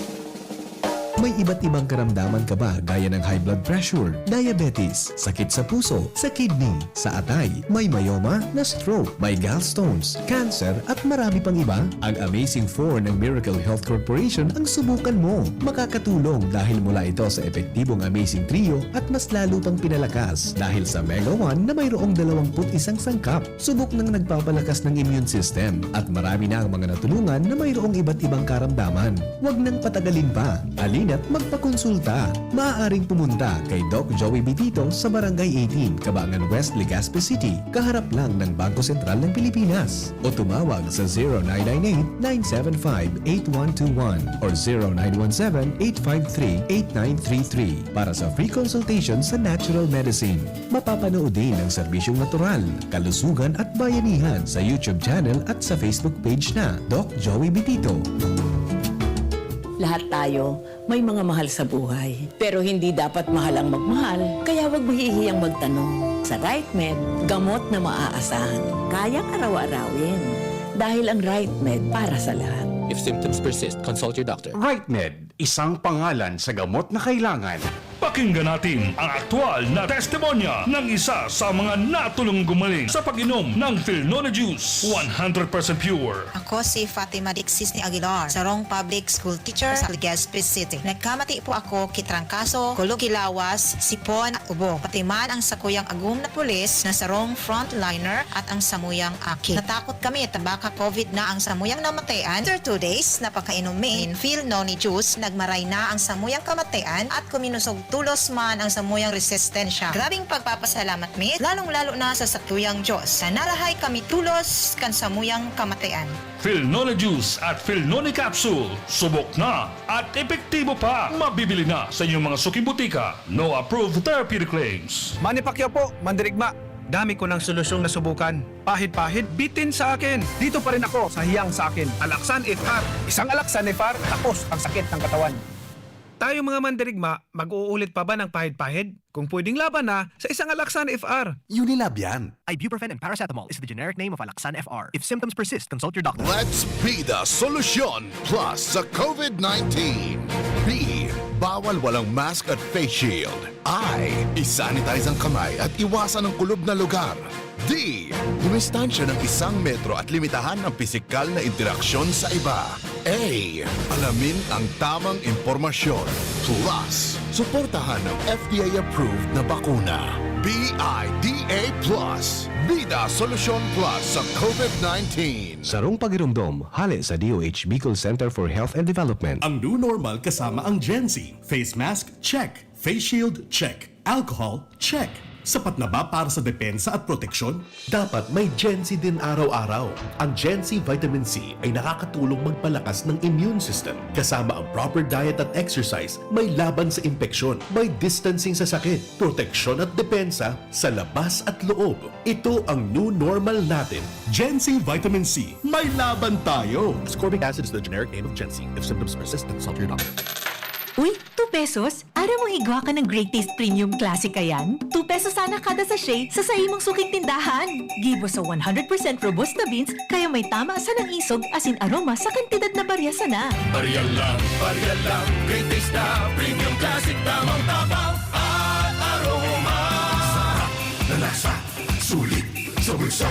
May iba't ibang karamdaman ka ba gaya ng high blood pressure, diabetes, sakit sa puso, sa kidney, sa atay, may myoma, na-stroke, may gallstones, cancer, at marami pang iba? Ang Amazing four ng Miracle Health Corporation ang subukan mo. Makakatulong dahil mula ito sa epektibong Amazing Trio at mas lalo pang pinalakas dahil sa Mega one na mayroong dalawang put isang sangkap. Subok nang nagpapalakas ng immune system at marami na ang mga natulungan na mayroong iba't ibang karamdaman. Huwag nang patagalin pa. Halina't magpakonsulta. Maaaring pumunta kay Doc Joey Bitito sa Barangay eighteen, Cabangan West, Legazpi City, kaharap lang ng Bangko Sentral ng Pilipinas. O tumawag sa zero nine nine eight, nine seven five, eight one two one or zero nine one seven, eight five three, eight nine three three para sa free consultation sa natural medicine. Mapapanood din ang serbisyong natural, kalusugan at bayanihan sa YouTube channel at sa Facebook page na Doc Joey Bitito. Lahat tayo may mga mahal sa buhay. Pero hindi dapat mahal ang magmahal, kaya huwag mahihiyang magtanong. Sa RightMed, gamot na maaasahan. Kayang araw-arawin. Dahil ang RightMed para sa lahat. If symptoms persist, consult your doctor. RightMed, isang pangalan sa gamot na kailangan. Pakinggan natin ang aktual na testimonya ng isa sa mga natulong gumaling sa pag-inom ng Filnone Juice, one hundred percent pure. Ako si Fatima Dixis ni Aguilar, sarong public school teacher sa Legazpi City. Nagkamati po ako ki trangkaso, kulog ki lawas, sipon at ubo. Pati man ang sakuyang agom na pulis na sarong frontliner at ang samuyang aki. Natakot kami ta baka COVID na ang samuyang namatayan. After two days na pagkainom mi nin Filnone Juice, nagmaray na ang samuyang kamatayan at kuminusog tulos man ang samuyang resistensya. Grabing pagpapasalamat mi, lalong-lalo na sa satuyang Diyos, na narahay kami tulos kan samuyang kamatayan. Filnone Juice at Filnone Capsule, subok na at epektibo pa. Mabibili na sa inyong mga suking butika. No approved therapeutic claims. Manny Pacquiao po, mandirigma. Dami ko ng solusyong nasubukan. Pahid-pahid, bitin sa akin. Dito pa rin ako sa hiyang sa akin. Alaxan F R. Isang Alaxan F R, tapos ang sakit ng katawan. Tayong mga mandirigma, mag-uulit pa ba ng pahid-pahid? Kung pwedeng laban na, sa isang Alaxan F R. Unilab yan. Ibuprofen and paracetamol is the generic name of Alaxan F R. If symptoms persist, consult your doctor. Let's be the solusyon plus sa COVID nineteen. B, bawal walang mask at face shield. I, isanitize ang kamay at iwasan ang kulob na lugar. D. Dumistansya ng isang metro at limitahan ang pisikal na interaksyon sa iba. A. Alamin ang tamang impormasyon. Plus, suportahan ang F D A-approved na bakuna. B I D A plus. Bida Solusyon Plus sa COVID nineteen. Sarong pagiromdom, hale sa D O H Bicol Center for Health and Development. Ang new normal kasama ang Gen Z. Face mask, check. Face shield, check. Alcohol, check. Sapat na ba para sa depensa at proteksyon? Dapat may Gen Z din araw-araw. Ang Gen Z Vitamin C ay nakakatulong magpalakas ng immune system. Kasama ang proper diet at exercise, may laban sa impeksyon, may distancing sa sakit, proteksyon at depensa sa labas at loob. Ito ang new normal natin. Gen Z Vitamin C, may laban tayo! Ascorbic acid is the generic name of Gen Z. If symptoms persist, consult your doctor. Uy, two pesos? Aram mo igwa ka ng Great Taste Premium Classic kayan? Two pesos sana kada sachet sa saimong suking tindahan. Gibo sa one hundred percent Robusta beans, kaya may tama sa nang isog asin aroma sa kantidad na barya sana. Barya lang, barya lang, Great Taste na Premium Classic, tamang tabang at aroma. Sarap na lasa, sulit sa bulsa.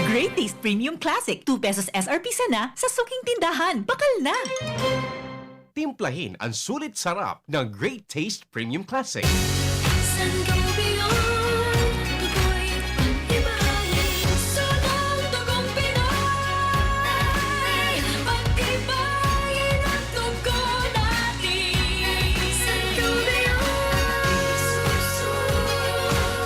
Great Taste Premium Classic, two pesos S R P sana sa suking tindahan. Bakal na! Timplahin ang sulit sarap ng Great Taste Premium Classic. Sangobion, tukoy pag-ibahin, sunang dugong Pinoy. Pag-ibahin ang dugo natin. Sangobion,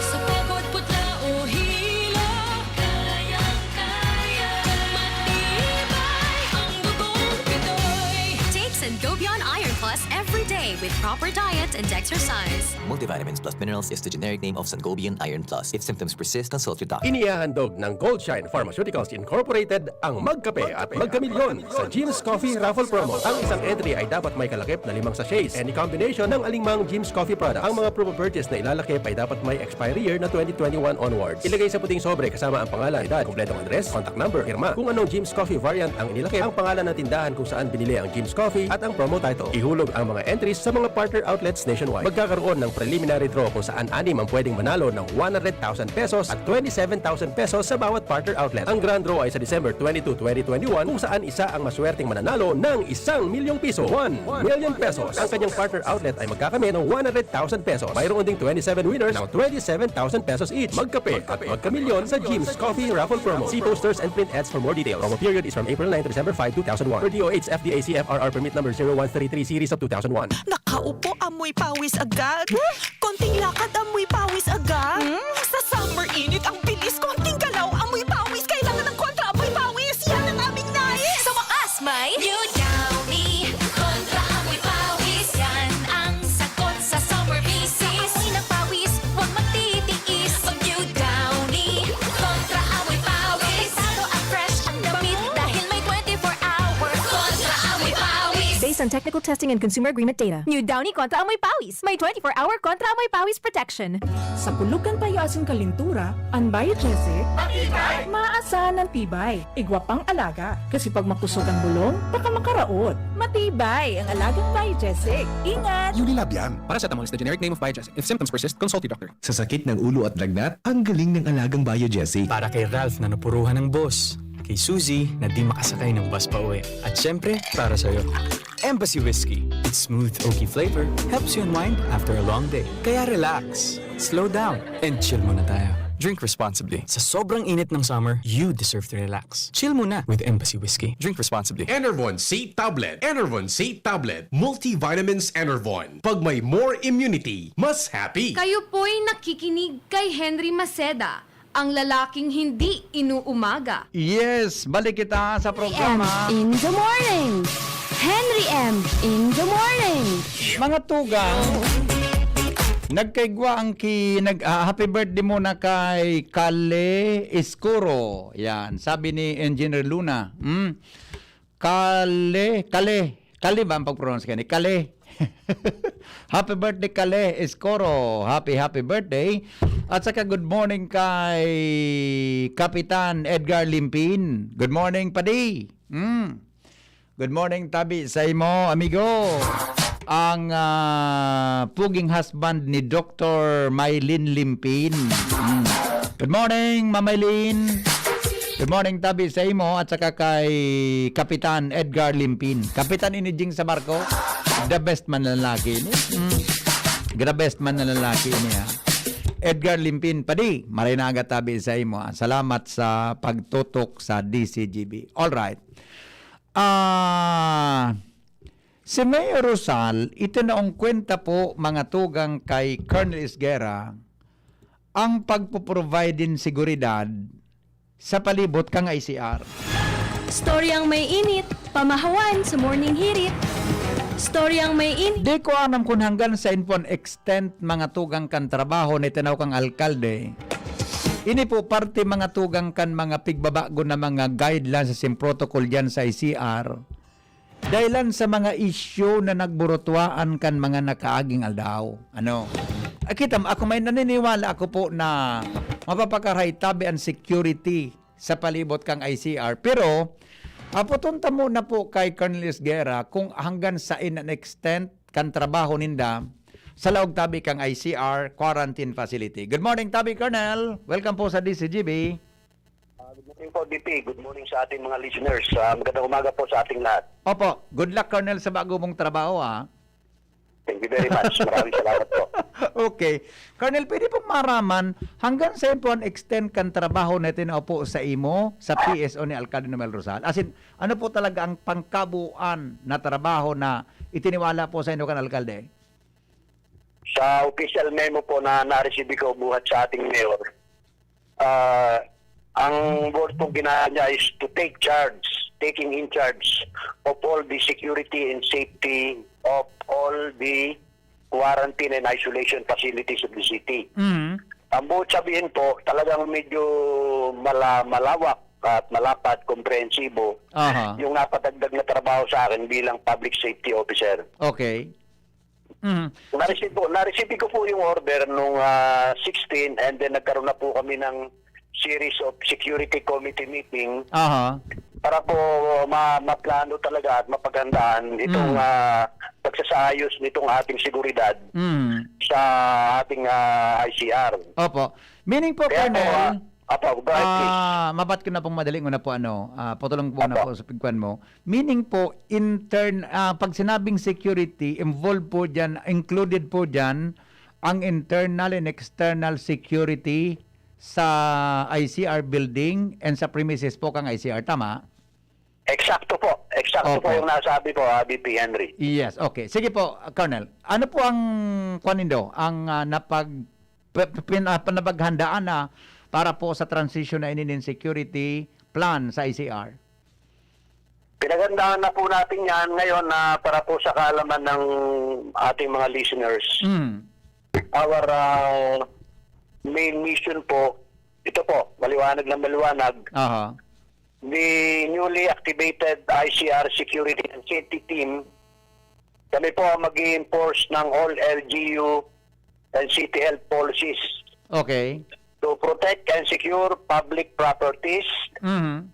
sa pagod, putla o hilo, kayang-kaya, matibay ang dugong Pinoy. Take Sangobion Iron Plus every day with proper diet and exercise. Multivitamins plus minerals is the generic name of Sangobion Iron Plus. If symptoms persist, consult your doctor. Inihahandog ng Goldshine Pharmaceuticals Incorporated ang Magkape at Magkamilyon sa Jim's Coffee Raffle Promo. Ang isang entry ay dapat may kalakip na limang sachets, any combination ng alingmang Jim's Coffee product. Ang mga proof of purchase na ilalakip ay dapat may expiry year na twenty twenty-one onwards. Ilagay sa puting sobre kasama ang pangalan, edad, kompletong address, contact number, pirma. Kung anong Jim's Coffee variant ang inilakip, ang pangalan ng tindahan kung saan binili ang Jim's Coffee at ang promo title. Ihulog ang mga entries sa mga partner outlets nationwide. Magkakaroon ng preliminary draw kung saan anim ang pwedeng manalo ng one hundred thousand pesos at twenty-seven thousand pesos sa bawat partner outlet. Ang grand draw ay sa December twenty-two, twenty twenty-one, kung saan isa ang maswerteng mananalo ng isang milyong piso, one million pesos. Ang kanyang partner outlet ay magkakamit ng one hundred thousand pesos. Mayroon ding twenty-seven winners ng twenty-seven thousand pesos each. Magkape at magkamilyon sa Jim's Coffee Raffle Promo. See posters and print ads for more details. Promo period is from April nine to December five, two thousand one. Per D O H F D A C F R R permit number zero one three three series of two thousand one. Nakaupo, amoy pawis agad. Konting lakad, amoy pawis agad. Hmm? Sa summer init, ang bilis, konting galaw, amoy pawis. Kailangan ng kontra amoy pawis. Yan ang aming nais. Sa wakas, may New Downy Kontra Amoy Pawis. Yan ang sagot sa summer misis. Amoy ng pawis, huwag magtitiis. Mag New Downy Kontra Amoy Pawis. Protektado at fresh ang damit dahil may twenty-four hour Kontra Amoy Pawis. Based on technical testing and consumer agreement data. New Downy Kontra Amoy Pawis. May twenty-four hour Kontra Amoy Pawis protection. Sa pulugan payo asin kalintura, an Biogesic, matibay, maasahan ang tibay. Igwa pang alaga, kasi pag makusog ang bulong, baka makaraot. Matibay ang alagang Biogesic. Ingat! Unilab yan. Paracetamol is the generic name of Biogesic. If symptoms persist, consult your doctor. Sa sakit ng ulo at lagnat, ang galing ng alagang Biogesic. Para kay Ralph na napuruhan ng boss. Kay Suzy na di makasakay ng bus pauwi. At syempre, para sa'yo. Embassy Whiskey. Its smooth, oaky flavor helps you unwind after a long day. Kaya relax, slow down, and chill muna tayo. Drink responsibly. Sa sobrang init ng summer, you deserve to relax. Chill muna with Embassy Whiskey. Drink responsibly. Enervon C Tablet. Enervon C Tablet. Multivitamins Enervon. Pag may more immunity, mas happy. Kayo po'y nakikinig kay Henry Maceda, ang lalaking hindi inuumaga. Yes, balik kita sa programa. M in the morning. Henry M in the morning. Mga tugang, nagkaigwa ang ki-, nag-, ah, happy birthday muna kay Kale Escuro. Yan, sabi ni Engineer Luna. Hmm? Kale, Kale. Kale ba ang pag-pronounce kani? Kale. Happy birthday, Kale Escoro. Happy, happy birthday. At saka good morning kay Kapitan Edgar Limpin. Good morning, Padi. Mm. Good morning, tabi sa imo, amigo. Ang, ah, puging husband ni Doktor Mylene Limpin. Mm. Good morning, Mama Eileen. Good morning, tabi sa imo at saka kay Kapitan Edgar Limpin. Kapitan ini jing sa barko, the best man lalaki ini. Mm. The best man na lalaki ini, ha. Edgar Limpin, padi, maray na aga tabi sa imo, ha. Salamat sa pagtutok sa D C G B. All right. Ah, si Mayor Rosal, itinaong kwenta po, mga tugang, kay Colonel Esguerra, ang pagpo-provide din seguridad sa palibot kan I C R. Storyang may init, pamahawan sa Morning Hirit. Storyang may init. Di ko aram kung hanggang sa inpon extent, mga tugang, kan trabaho na itinaw kang alkalde. Ini po parte, mga tugang, kan mga pigbabago na mga guidelines sa protocol diyan sa I C R. Dahilan sa mga isyu na nagburutuaan kan mga nakaaging aldaw. Ano? Ah, kita mo, ako may naniniwala ako po na mapapakarahay tabi ang security sa palibot kang I C R. Pero, apoton ta muna po kay Colonel Esguerra kung hanggang sa in an extent kan trabaho ninda sa laog tabi kang I C R quarantine facility. Good morning, tabi Colonel. Welcome po sa D C G B. Ah, good morning po, D P. Good morning sa ating mga listeners. Ah, magandang umaga po sa ating lahat. Opo, good luck, Colonel, sa bago mong trabaho, ah. Thank you very much. Maraming salamat po. Okay. Colonel, pwede pong maraman, hanggang sa po ang extent kan trabaho na tinao po sa imo sa P S O ni Alkalde Noel Rosal? As in, ano po talaga ang pangkabuuan na trabaho na itiniwala po sa inyo kan alkalde? Sa official memo po na na-receive ko buhat sa ating mayor, ah, ang word po ginaya niya is to take charge, taking in charge of all the security and safety of all the quarantine and isolation facilities of the city. Mhm. Ang buot sabihin po, talagang medyo mala-, malawak at malapad, komprehensibo Aha. yung napadagdag na trabaho sa akin bilang public safety officer. Okay. Mhm. Na-receive po, na-receive ko po yung order nung, ah, sixteen, and then nagkaroon na po kami ng series of security committee meeting Aha. para po ma-, maplano talaga at mapaghandaan itong, Mm. ah, pagsasaayos nitong ating seguridad Mm. sa ating, ah, I C R. Opo. Meaning po, Kaya po, Colonel, ah, apo, go ahead, please. ah, mabat ko na pong madaling una po, ano, ah, putulong po na Apo. po sa pagkuan mo. Meaning po, intern-, ah, pag sinabing security, involved po diyan, included po diyan ang internal and external security sa I C R building and sa premises po kang I C R, tama? Eksakto po. Eksakto po Opo. yung nasabi po, ah, V P Henry. Yes, okay. Sige po, Colonel. Ano po ang, kwan nindo, ang, ah, napag-, p-, p-, pin-, ah, panabaghandaan na para po sa transition na ini nin security plan sa I C R? Pinaghandaan na po natin yan ngayon na para po sa kaalaman ng ating mga listeners. Mm. Our, ah, main mission po, ito po, maliwanag na maliwanag, Aha. the newly activated I C R Security and Safety Team, kami po ang mag-i-enforce ng all L G U and city health policies Okay. to protect and secure public properties, Mhm.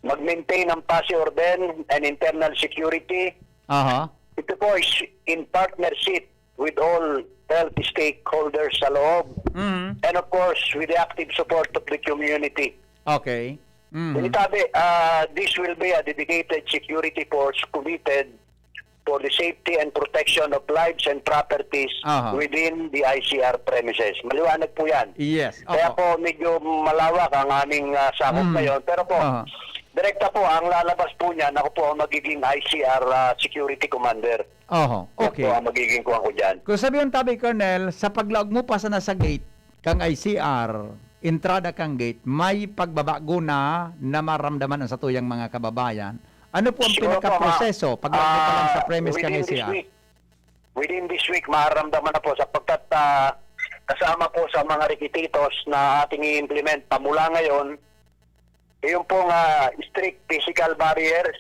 mag-maintain ng PASI Orden and internal security. Aha. Ito po is in partnership with all health stakeholders sa loob. Mhm. And of course, with the active support of the community. Okay. Mhm. Sabi, ah, this will be a dedicated security force committed for the safety and protection of lives and properties Aha. within the I C R premises. Maliwanag po yan. Yes. Kaya Opo. po medyo malawak ang aming, ah, sakop Mm. ngayon. Pero po, Aha. direkta po, ang lalabas po niyan, ako po ang magiging I C R, ah, security commander. Oho. Yan po Okay. ang magiging kuwan ko dyan. Kung sabihin tabi, Colonel, sa paglaog mo pa sana sa gate, kang I C R, entrada kang gate, may pagbabago na na maramdaman ang satuyang mga kababayan. Ano po ang Siguro po, pinakaproseso ma-, pag nandun pa lang sa ah, premise kang within this I C R? week, within this week, maramdaman na po sapagkat, ah, kasama po sa mga requisitos na ating i-implement pa mula ngayon, yung pong, ah, strict physical barriers,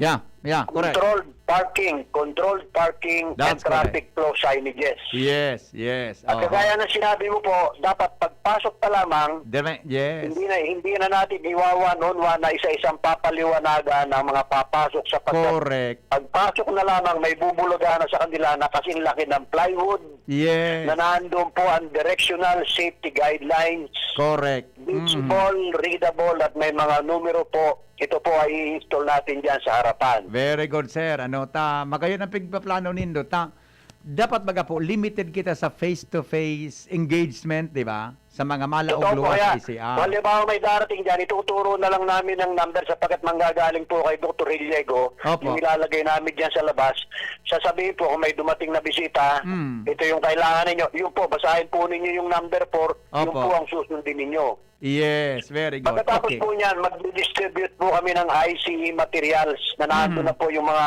Yeah. Yeah, correct. Controlled parking, controlled parking and That's correct. traffic flow signages. Yes, yes. At Oho. kagaya ng sinabi mo po, dapat pagpasok pa lamang, Dire-, yes. hindi na, hindi na natin iwawan on one na isa-isang papaliwanagan ang mga papasok sapagkat Correct. pagpasok na lamang may bubulaga na sa kanila na kasing laki ng plywood Yes. na nandun po ang directional safety guidelines. Correct. Mhm. Visible, readable, at may mga numero po. Ito po ay i-install natin dyan sa harapan. Very good, sir. Ano, ta, magayon ang pigpaplano nindo, ta. Dapat baga po, limited kita sa face-to-face engagement, di ba? Sa mga malaog Totoo po luwas sa kaya. I C R. Halimbawa, may darating dyan, ituturo na lang namin ang number sapagkat manggagaling po kay Doktor Hiliego, Opo. yung ilalagay namin dyan sa labas. Sasabihin po kung may dumating na bisita, Mm. ito yung kailangan ninyo. Yun po, basahin po ninyo yung number four, yun Opo. po ang susundin ninyo. Yes, very good. Pagkatapos Okay. po niyan, magdi-distribute po kami ng I C E materials na nandun Mhm. na po yung mga,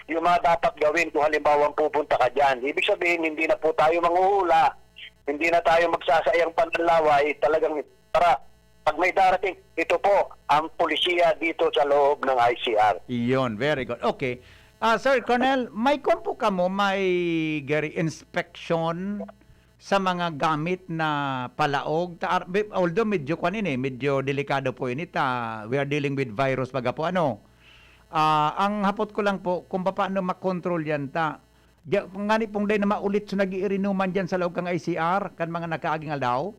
yung mga dapat gawin kung halimbawa pupunta ka dyan. Ibig sabihin, hindi na po tayo manghuhula, hindi na tayo magsasayang panlaway, talagang para pag may darating, ito po ang polisiya dito sa loob ng I C R. Iyon, very good. Okay. Ah, Sir Colonel, may kuwan po kamo, may gari inspection sa mga gamit na palaog? Ta-, ar-, be-, although medyo kuwan ini, medyo delikado po ini ta, we are dealing with virus baga po, ano? Ah, ang hapot ko lang po, kung papaano makontrol yan ta. Diya, ngani pong day na maulit sa nag-iirinuman diyan sa laog kan I C R, kan mga nakaaging aldaw?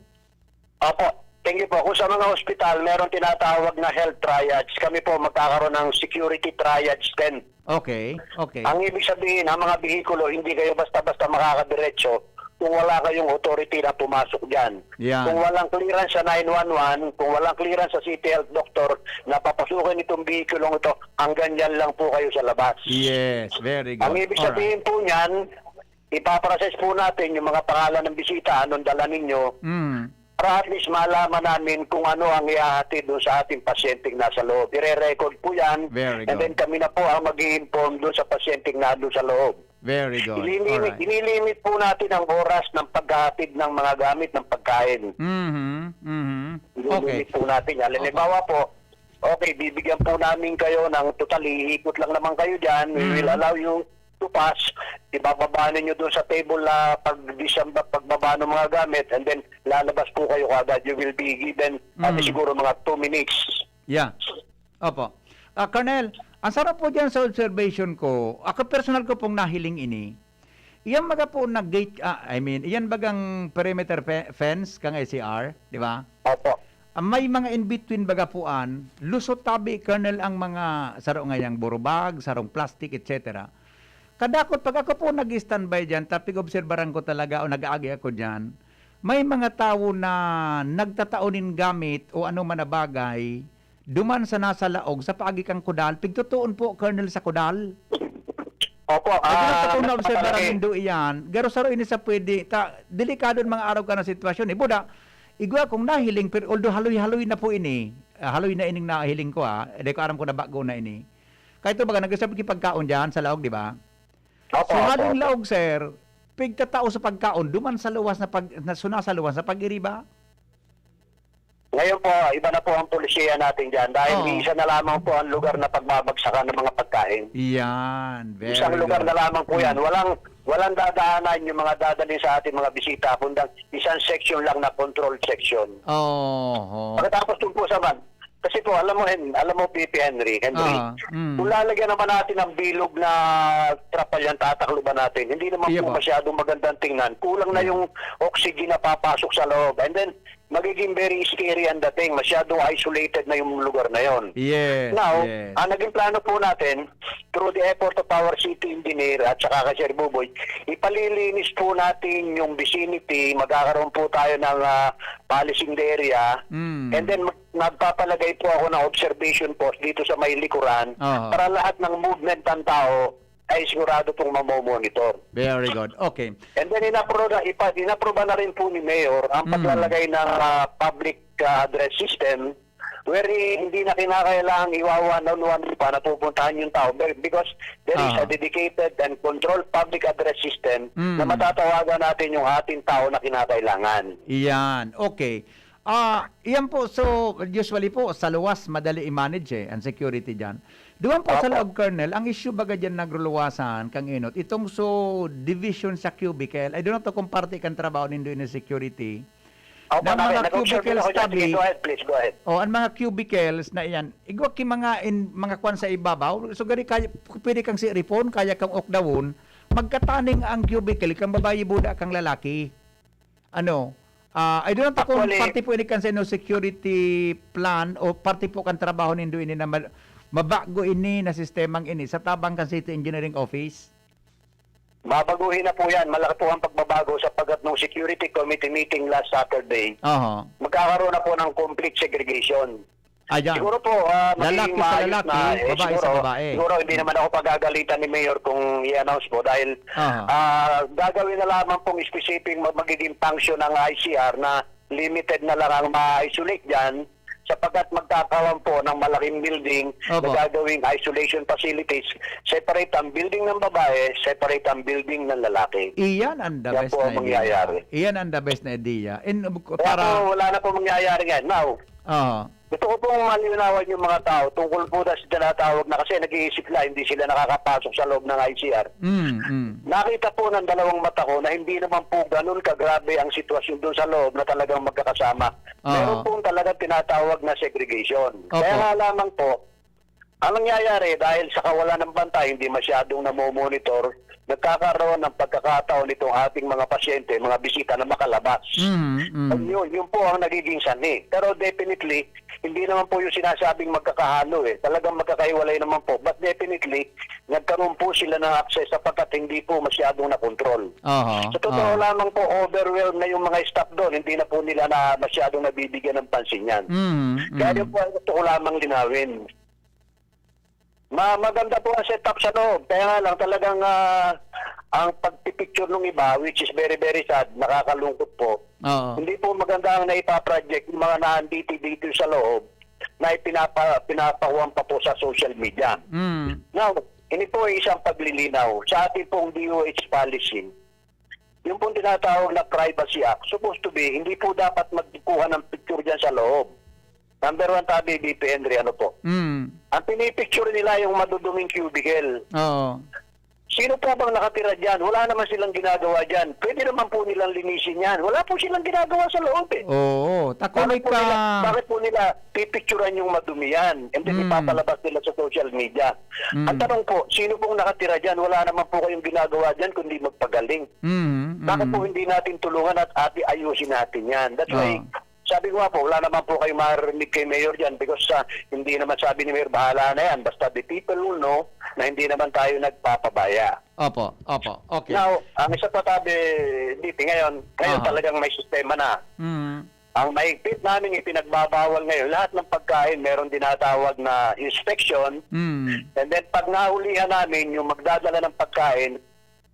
Opo. Thank you po. Kung sa mga ospital, meron tinatawag na health triage. Kami po magkakaroon ng security triage tent. Okay, okay. Ang ibig sabihin, ang mga bihikulo, hindi kayo basta-basta makakadiretso kung wala kayong authority na pumasok dyan. Yan. Kung walang clearance sa nine one one, kung walang clearance sa City Health Doctor na papasukin itong bihikulong ito, hanggang dyan lang po kayo sa labas. Yes, very good. Ang ibig Alright. sabihin po niyan, ipaprocess po natin yung mga pangalan ng bisita, anong dala ninyo, Mm. para at least malaman namin kung ano ang ihahatid doon sa ating pasyenteng nasa loob. Ire-record po yan, Very and good. then kami na po ang mag-i-inform doon sa pasyenteng nandun sa loob. Very good. Ililimit, Alright. ililimit po natin ang oras ng paghahatid ng mga gamit ng pagkain. Mhm, mhm. Ililimit Okay. po natin yan. Opo. Halimbawa po, okay, bibigyan po namin kayo ng total, iikot lang naman kayo dyan. We will Mm. allow you to pass. Ibababa ninyo doon sa table na pag-disamba, pagbaba ng mga gamit, and then lalabas po kayo kaagad. You will be given, ano, Mm. siguro mga two minutes. Yeah. Opo. Ah, Colonel, ang sarap po diyan sa observation ko, ako personal ko pong nahiling ini, iyang mga po na gate, ah, I mean, iyan bagang perimeter fe-, fence kang I C R, di ba? Opo. Ah, may mga in between baga puan, lusot tabi, Colonel, ang mga saro ngayang burubag, sarong plastic, et cetera. Kadakot, pag ako po nag-standby diyan, tapig obserbaran ko talaga o nag-aagi ako diyan, may mga tawo na nagtatao nin gamit o ano man na bagay, duman sa nasa laog, sa paagi kan kudal. Pigtotoon po, Colonel, sa kudal. Opo, Ay, garo ah, sa kung naobserbaran malaki. nindo iyan, garo saro ini sa pwede, ta, delikado ang mga araw ka na sitwasyon, eh. Buda, igwa kong nahiling, pero although haloy-haloy na po ini, ah, haloy na ining nahiling ko, ah, hindi ko aram kung nabago na ini. Kaya ito baga, nag-usap ki pagkaon diyan sa laog, di ba? Opo, So, opo, haling opo. laog, sir, pigtatao sa pagkaon, duman sa luwas na pag-, na, suna sa luwas na pag-iriba? Ngayon po, iba na po ang polisiya natin diyan dahil Oo. isa na lamang po ang lugar na pagbabagsakan ng mga pagkain. Yan, very Isang lugar good. na lamang po yan. Mm. Walang, walang dadaanan yung mga dadalhin sa ating mga bisita, kundang isang section lang na control section. Oo. Pagkatapos dun po sa man, kasi po, alam mo, Hen-, alam mo, P P Henry, Henry, Ah, mm. kung lalagyan naman natin ng bilog na trapal yan, tatakloban natin, hindi naman Iya po po. masyadong magandang tingnan. Kulang na Yeah. yung oxygen na papasok sa loob. And then, magiging very scary ang dating. Masyadong isolated na yung lugar na yon. Yes, Now, yes. ang naging plano po natin, through the effort of our city engineer at saka kay Sir Buboy, ipalilinis po natin yung vicinity, magkakaroon po tayo ng, ah, policing the area, Mm. and then mag-, magpapalagay po ako ng observation post dito sa may likuran Oo. para lahat ng movement ng tao ay sigurado pong mamomonitor. Very good. Okay. And then, inapro-, na, ipa-, inaproba na rin po ni Mayor ang Mm. paglalagay ng, ah, public, ah, address system wherein hindi na kinakailangang iwawa na one pa na pupuntahan yung tao be-, because there is a Ah. dedicated and controlled public address system na Mm. matatawagan natin yung ating tao na kinakailangan. Iyan. Okay. Ah, iyan po. So, usually po, sa luwas, madali i-manage eh, ang security dyan. Duman po sa Opo. loob, Colonel, ang issue baga diyan nagruluwasan, kang Enot, itong so division sa cubicle, I don't know to kung parte kan trabaho nindo in security, Opo, na naki-, mga nag-observe cubicles ako dyan. Sige, tabi. Go ahead, please, go ahead. O, ang mga cubicles na iyan, igwa ki mga in, mga kwan sa ibabaw, so gani kaya, pwede kang siripon, kaya kang okdawon, magkataning ang cubicle, kang babayi buda, kang lalaki. Ano, ah, I don't know kung Actually, parte po ini kan sa inyo security plan o parte po kan trabaho nindo ini na ma-, mabago ini na sistemang ini sa tabang kan City Engineering Office? Babaguhin na po yan. Malaki po ang pagbabago sapagkat nung security committee meeting last Saturday, Aha. magkakaroon na po ng complete segregation. Ayan. Siguro po, ah, magiging Lalaki sa maayos lalaki, na, eh, babae sa siguro, babae. siguro hindi naman ako pagagalitan ni Mayor kung i-announce po dahil, Aha. ah, gagawin na lamang pong specific ma-, magiging function ng I C R na limited na lang ang ma-isolate dyan sapagkat magkakaroon po ng malaking building na Opo. gagawing isolation facilities. Separate ang building ng babae, separate ang building ng lalaki. Iyan ang the Yan best po na ang idea. mangyayari. Iyan ang the best na idea. And, uh, Kaya para po, wala na po mangyayari ngayon. Now, Oo. gusto ko pong malinawan yung mga tao tungkol po na sa tinatawag na kasi nag-iisip na hindi sila nakakapasok sa loob ng I C R. Mm, mm. Nakita po ng dalawang mata ko na hindi naman po ganun kagrabe ang sitwasyon doon sa loob na talagang magkakasama. Oo. Meron pong talagang tinatawag na segregation. Opo. Kaya nga lamang po, ang nangyayari dahil sa kawalan ng bantay, hindi masyadong namomonitor, nagkakaroon ng pagkakataon itong ating mga pasyente, mga bisita na makalabas. Mm, mm. Yun, yun po ang nagiging sanhi. Pero definitely, hindi naman po yung sinasabing magkakahalo eh. Talagang magkakahiwalay naman po. But definitely, nagkaroon po sila ng access sapagkat hindi po masyadong nakontrol. Aha, Sa totoo aha. lamang po, overwhelmed na yung mga staff doon. Hindi na po nila na masyadong nabibigyan ng pansin yan. Mm, Kaya mm. yun po ang gusto ko lamang linawin. Ma-, maganda po ang setup sa loob. Kaya nga lang, talagang, ah, ang pagpipicture nung iba, which is very, very sad, nakakalungkot po. Oo. Hindi po maganda ang naipaproject ng mga naandito dito sa loob na ipinapa-, pinapakuwan pa po sa social media. Mm. Now, ini po ay isang paglilinaw. Sa ating pong D O H policy, yung pong tinatawag na Privacy Act, supposed to be, hindi po dapat magkuha ng picture dyan sa loob. Number one, tabi, V P Henry, ano po? Mm. Ang pinipicture nila yung maduduming cubicle. Oo. Sino po bang nakatira dyan? Wala naman silang ginagawa dyan. Pwede naman po nilang linisin yan. Wala po silang ginagawa sa loob eh. Oo. Tako Bakit may po nila, ka bakit po nila pipicturan yung madumi yan? And then Mm. ipapalabas nila sa social media. Mm. Ang tanong po, sino pong nakatira dyan? Wala naman po kayong ginagawa dyan kundi magpagaling. Mm, Bakit mm. po hindi natin tulungan at ati ayusin natin yan? That's why, Oo. sabi ko nga po, wala naman po kayong maririnig kay Mayor dyan because, ah, hindi naman sabi ni Mayor, "Bahala na yan, basta the people will know na hindi naman tayo nagpapabaya." Opo, opo. Okay. Now, ang isa pa sabi, D P, ngayon, ngayon Aha. talagang may sistema na. Mm. Ang mahigpit naming ipinagbabawal ngayon, lahat ng pagkain meron tinatawag na inspection. Mm. And then pag nahulihan namin yung magdadala ng pagkain,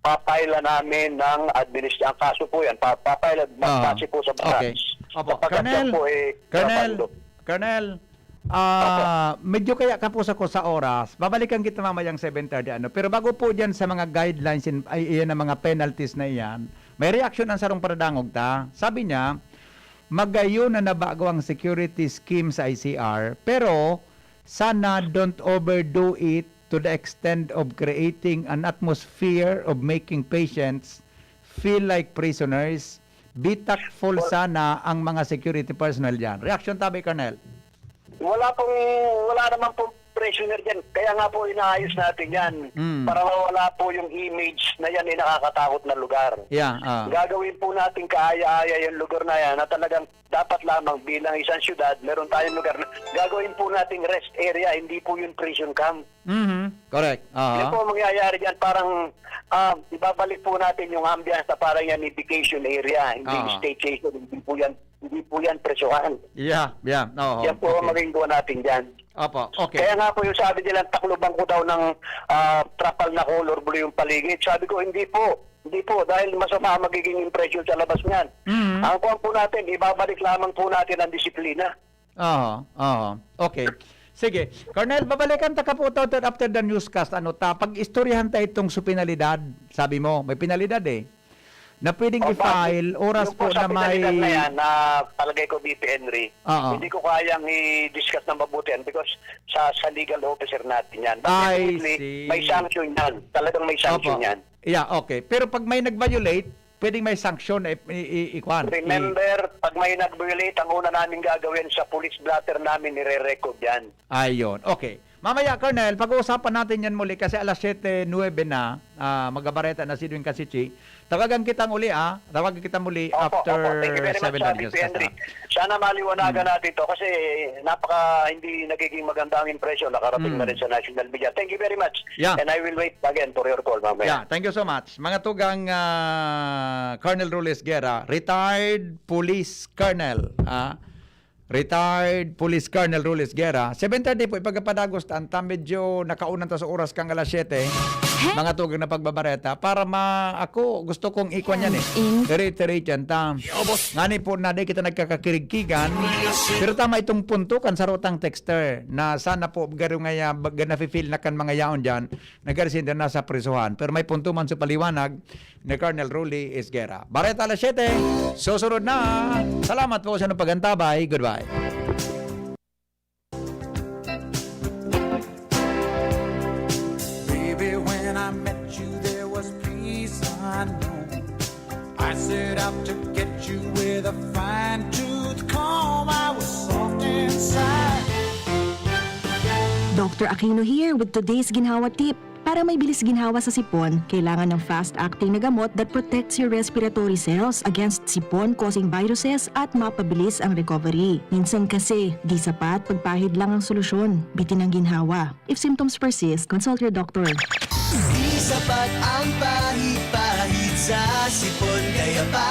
papaila namin ng administ-, ang kaso po yan, pa-, papaila, Ah, magbase po sa batas. okay. Opo, Sapagkat yan Colonel, po, eh, Colonel, kontrabando. Colonel, ah, Opo. medyo kaya kapos ako sa oras. Babalikan kita mamayang seven thirty, ano. Pero bago po dyan sa mga guidelines, in, ay, iyan ang mga penalties na iyan, may reaction ang sarong paradangog ta. Sabi niya, "Magayon na nabago ang security scheme sa I C R, pero sana don't overdo it to the extent of creating an atmosphere of making patients feel like prisoners. Be tactful Well, sana ang mga security personnel diyan." Reaksyon tabi, Colonel? Wala pong, wala naman pong prisoner diyan. Kaya nga po inaayos natin yan Mm. para mawala po yung image na yan ay nakakatakot na lugar. Yeah, ah. Gagawin po natin kaaya-aya yung lugar na yan na talagang dapat lamang bilang isang syudad, meron tayong lugar na gagawin po nating rest area, hindi po yung prison camp. Mhm. Correct. Aha. Yun po ang mangyayari dyan. Parang, ah, ibabalik po natin yung ambience na parang yan yung vacation area, hindi yung Ah. staycation, hindi po yan, hindi po yan presuhan. Yeah, yeah. Oo, Yan po ang okay. maging gawa natin dyan. Opo, okay. Kaya nga po yung sabi nila, takloban ko daw ng, ah, trapal na color blue yung paligid. Sabi ko, hindi po. Hindi po, dahil masama ang magiging impression sa labas niyan. Mhm. Ang kuwan po natin, ibabalik lamang po natin ang disiplina. Oo, oo. Okay. Sige. Colonel, babalikan ta ka po, Toto, after the newscast. Ano ta, pag-istoryahan ta itong su penalidad. Sabi mo, may penalidad eh. na pwedeng Oh, i-file, oras Yung po po sa na may... pinalitan na yan, na palagay ko, B P N R I, Oo. hindi ko kayang i-discuss ng mabuti yan because sa, sa legal officer natin yan. But I definitely, see. May sanction yan. Talagang may sanction Opo. yan. Yeah, okay. Pero pag may nag-violate, pwedeng may sanction, eh, i, i, i, kwan, i- Remember, pag may nag-violate, ang una namin gagawin sa police blotter namin, nire-record yan. Ayun. Okay. Mamaya, Colonel, pag-uusapan natin yan muli kasi alas siyete nuebe na, ah, magbabareta na si Edwin Casichi. Tawagan kitang uli, ah. Tawagan kita muli Opo, after opo. Thank you very much, seven ah, na B P N R I. Sana maliwanagan natin to kasi napaka hindi nagiging maganda ang impresyon nakarating na rin sa national media. Thank you very much. Yeah. And I will wait again for your call mamaya. Yeah, thank you so much. Mga tugang, ah, Colonel Rules Guerra, retired police colonel, ah. Retired Police Colonel Rules Guerra. Seven thirty po, ipagkapadagos ta, anta medyo nakaunan ta sa oras kang alas siyete. Mga tugang na pagbabareta. Para ma... Ako, gusto kong ikwan yan eh. In- Reiterate yan ta. Ngani po na di kita nagkakakirigkigan. Pero tama itong punto kan sarotang texter na sana po garo ngaya, baga nafe-feel na kan mga yaon dyan, nagkarisinda na sa prisuhan. Pero may punto man sa paliwanag ni Colonel Rules Guerra. Bareta alas siyete, susunod na. Salamat po sa inyong pag-antabay. Goodbye. Baby, when I met you, there was peace unknown. I set out to get you with a fine tooth comb. I was soft inside. Doctor Aquino here with today's Ginhawa Tip. Para may bilis ginhawa sa sipon, kailangan ng fast-acting na gamot that protects your respiratory cells against sipon-causing viruses at mapabilis ang recovery. Minsan kasi, di sapat pagpahid lang ang solusyon. Bitin ang ginhawa. If symptoms persist, consult your doctor. Di sapat ang pahid-pahid sa sipon, kaya pa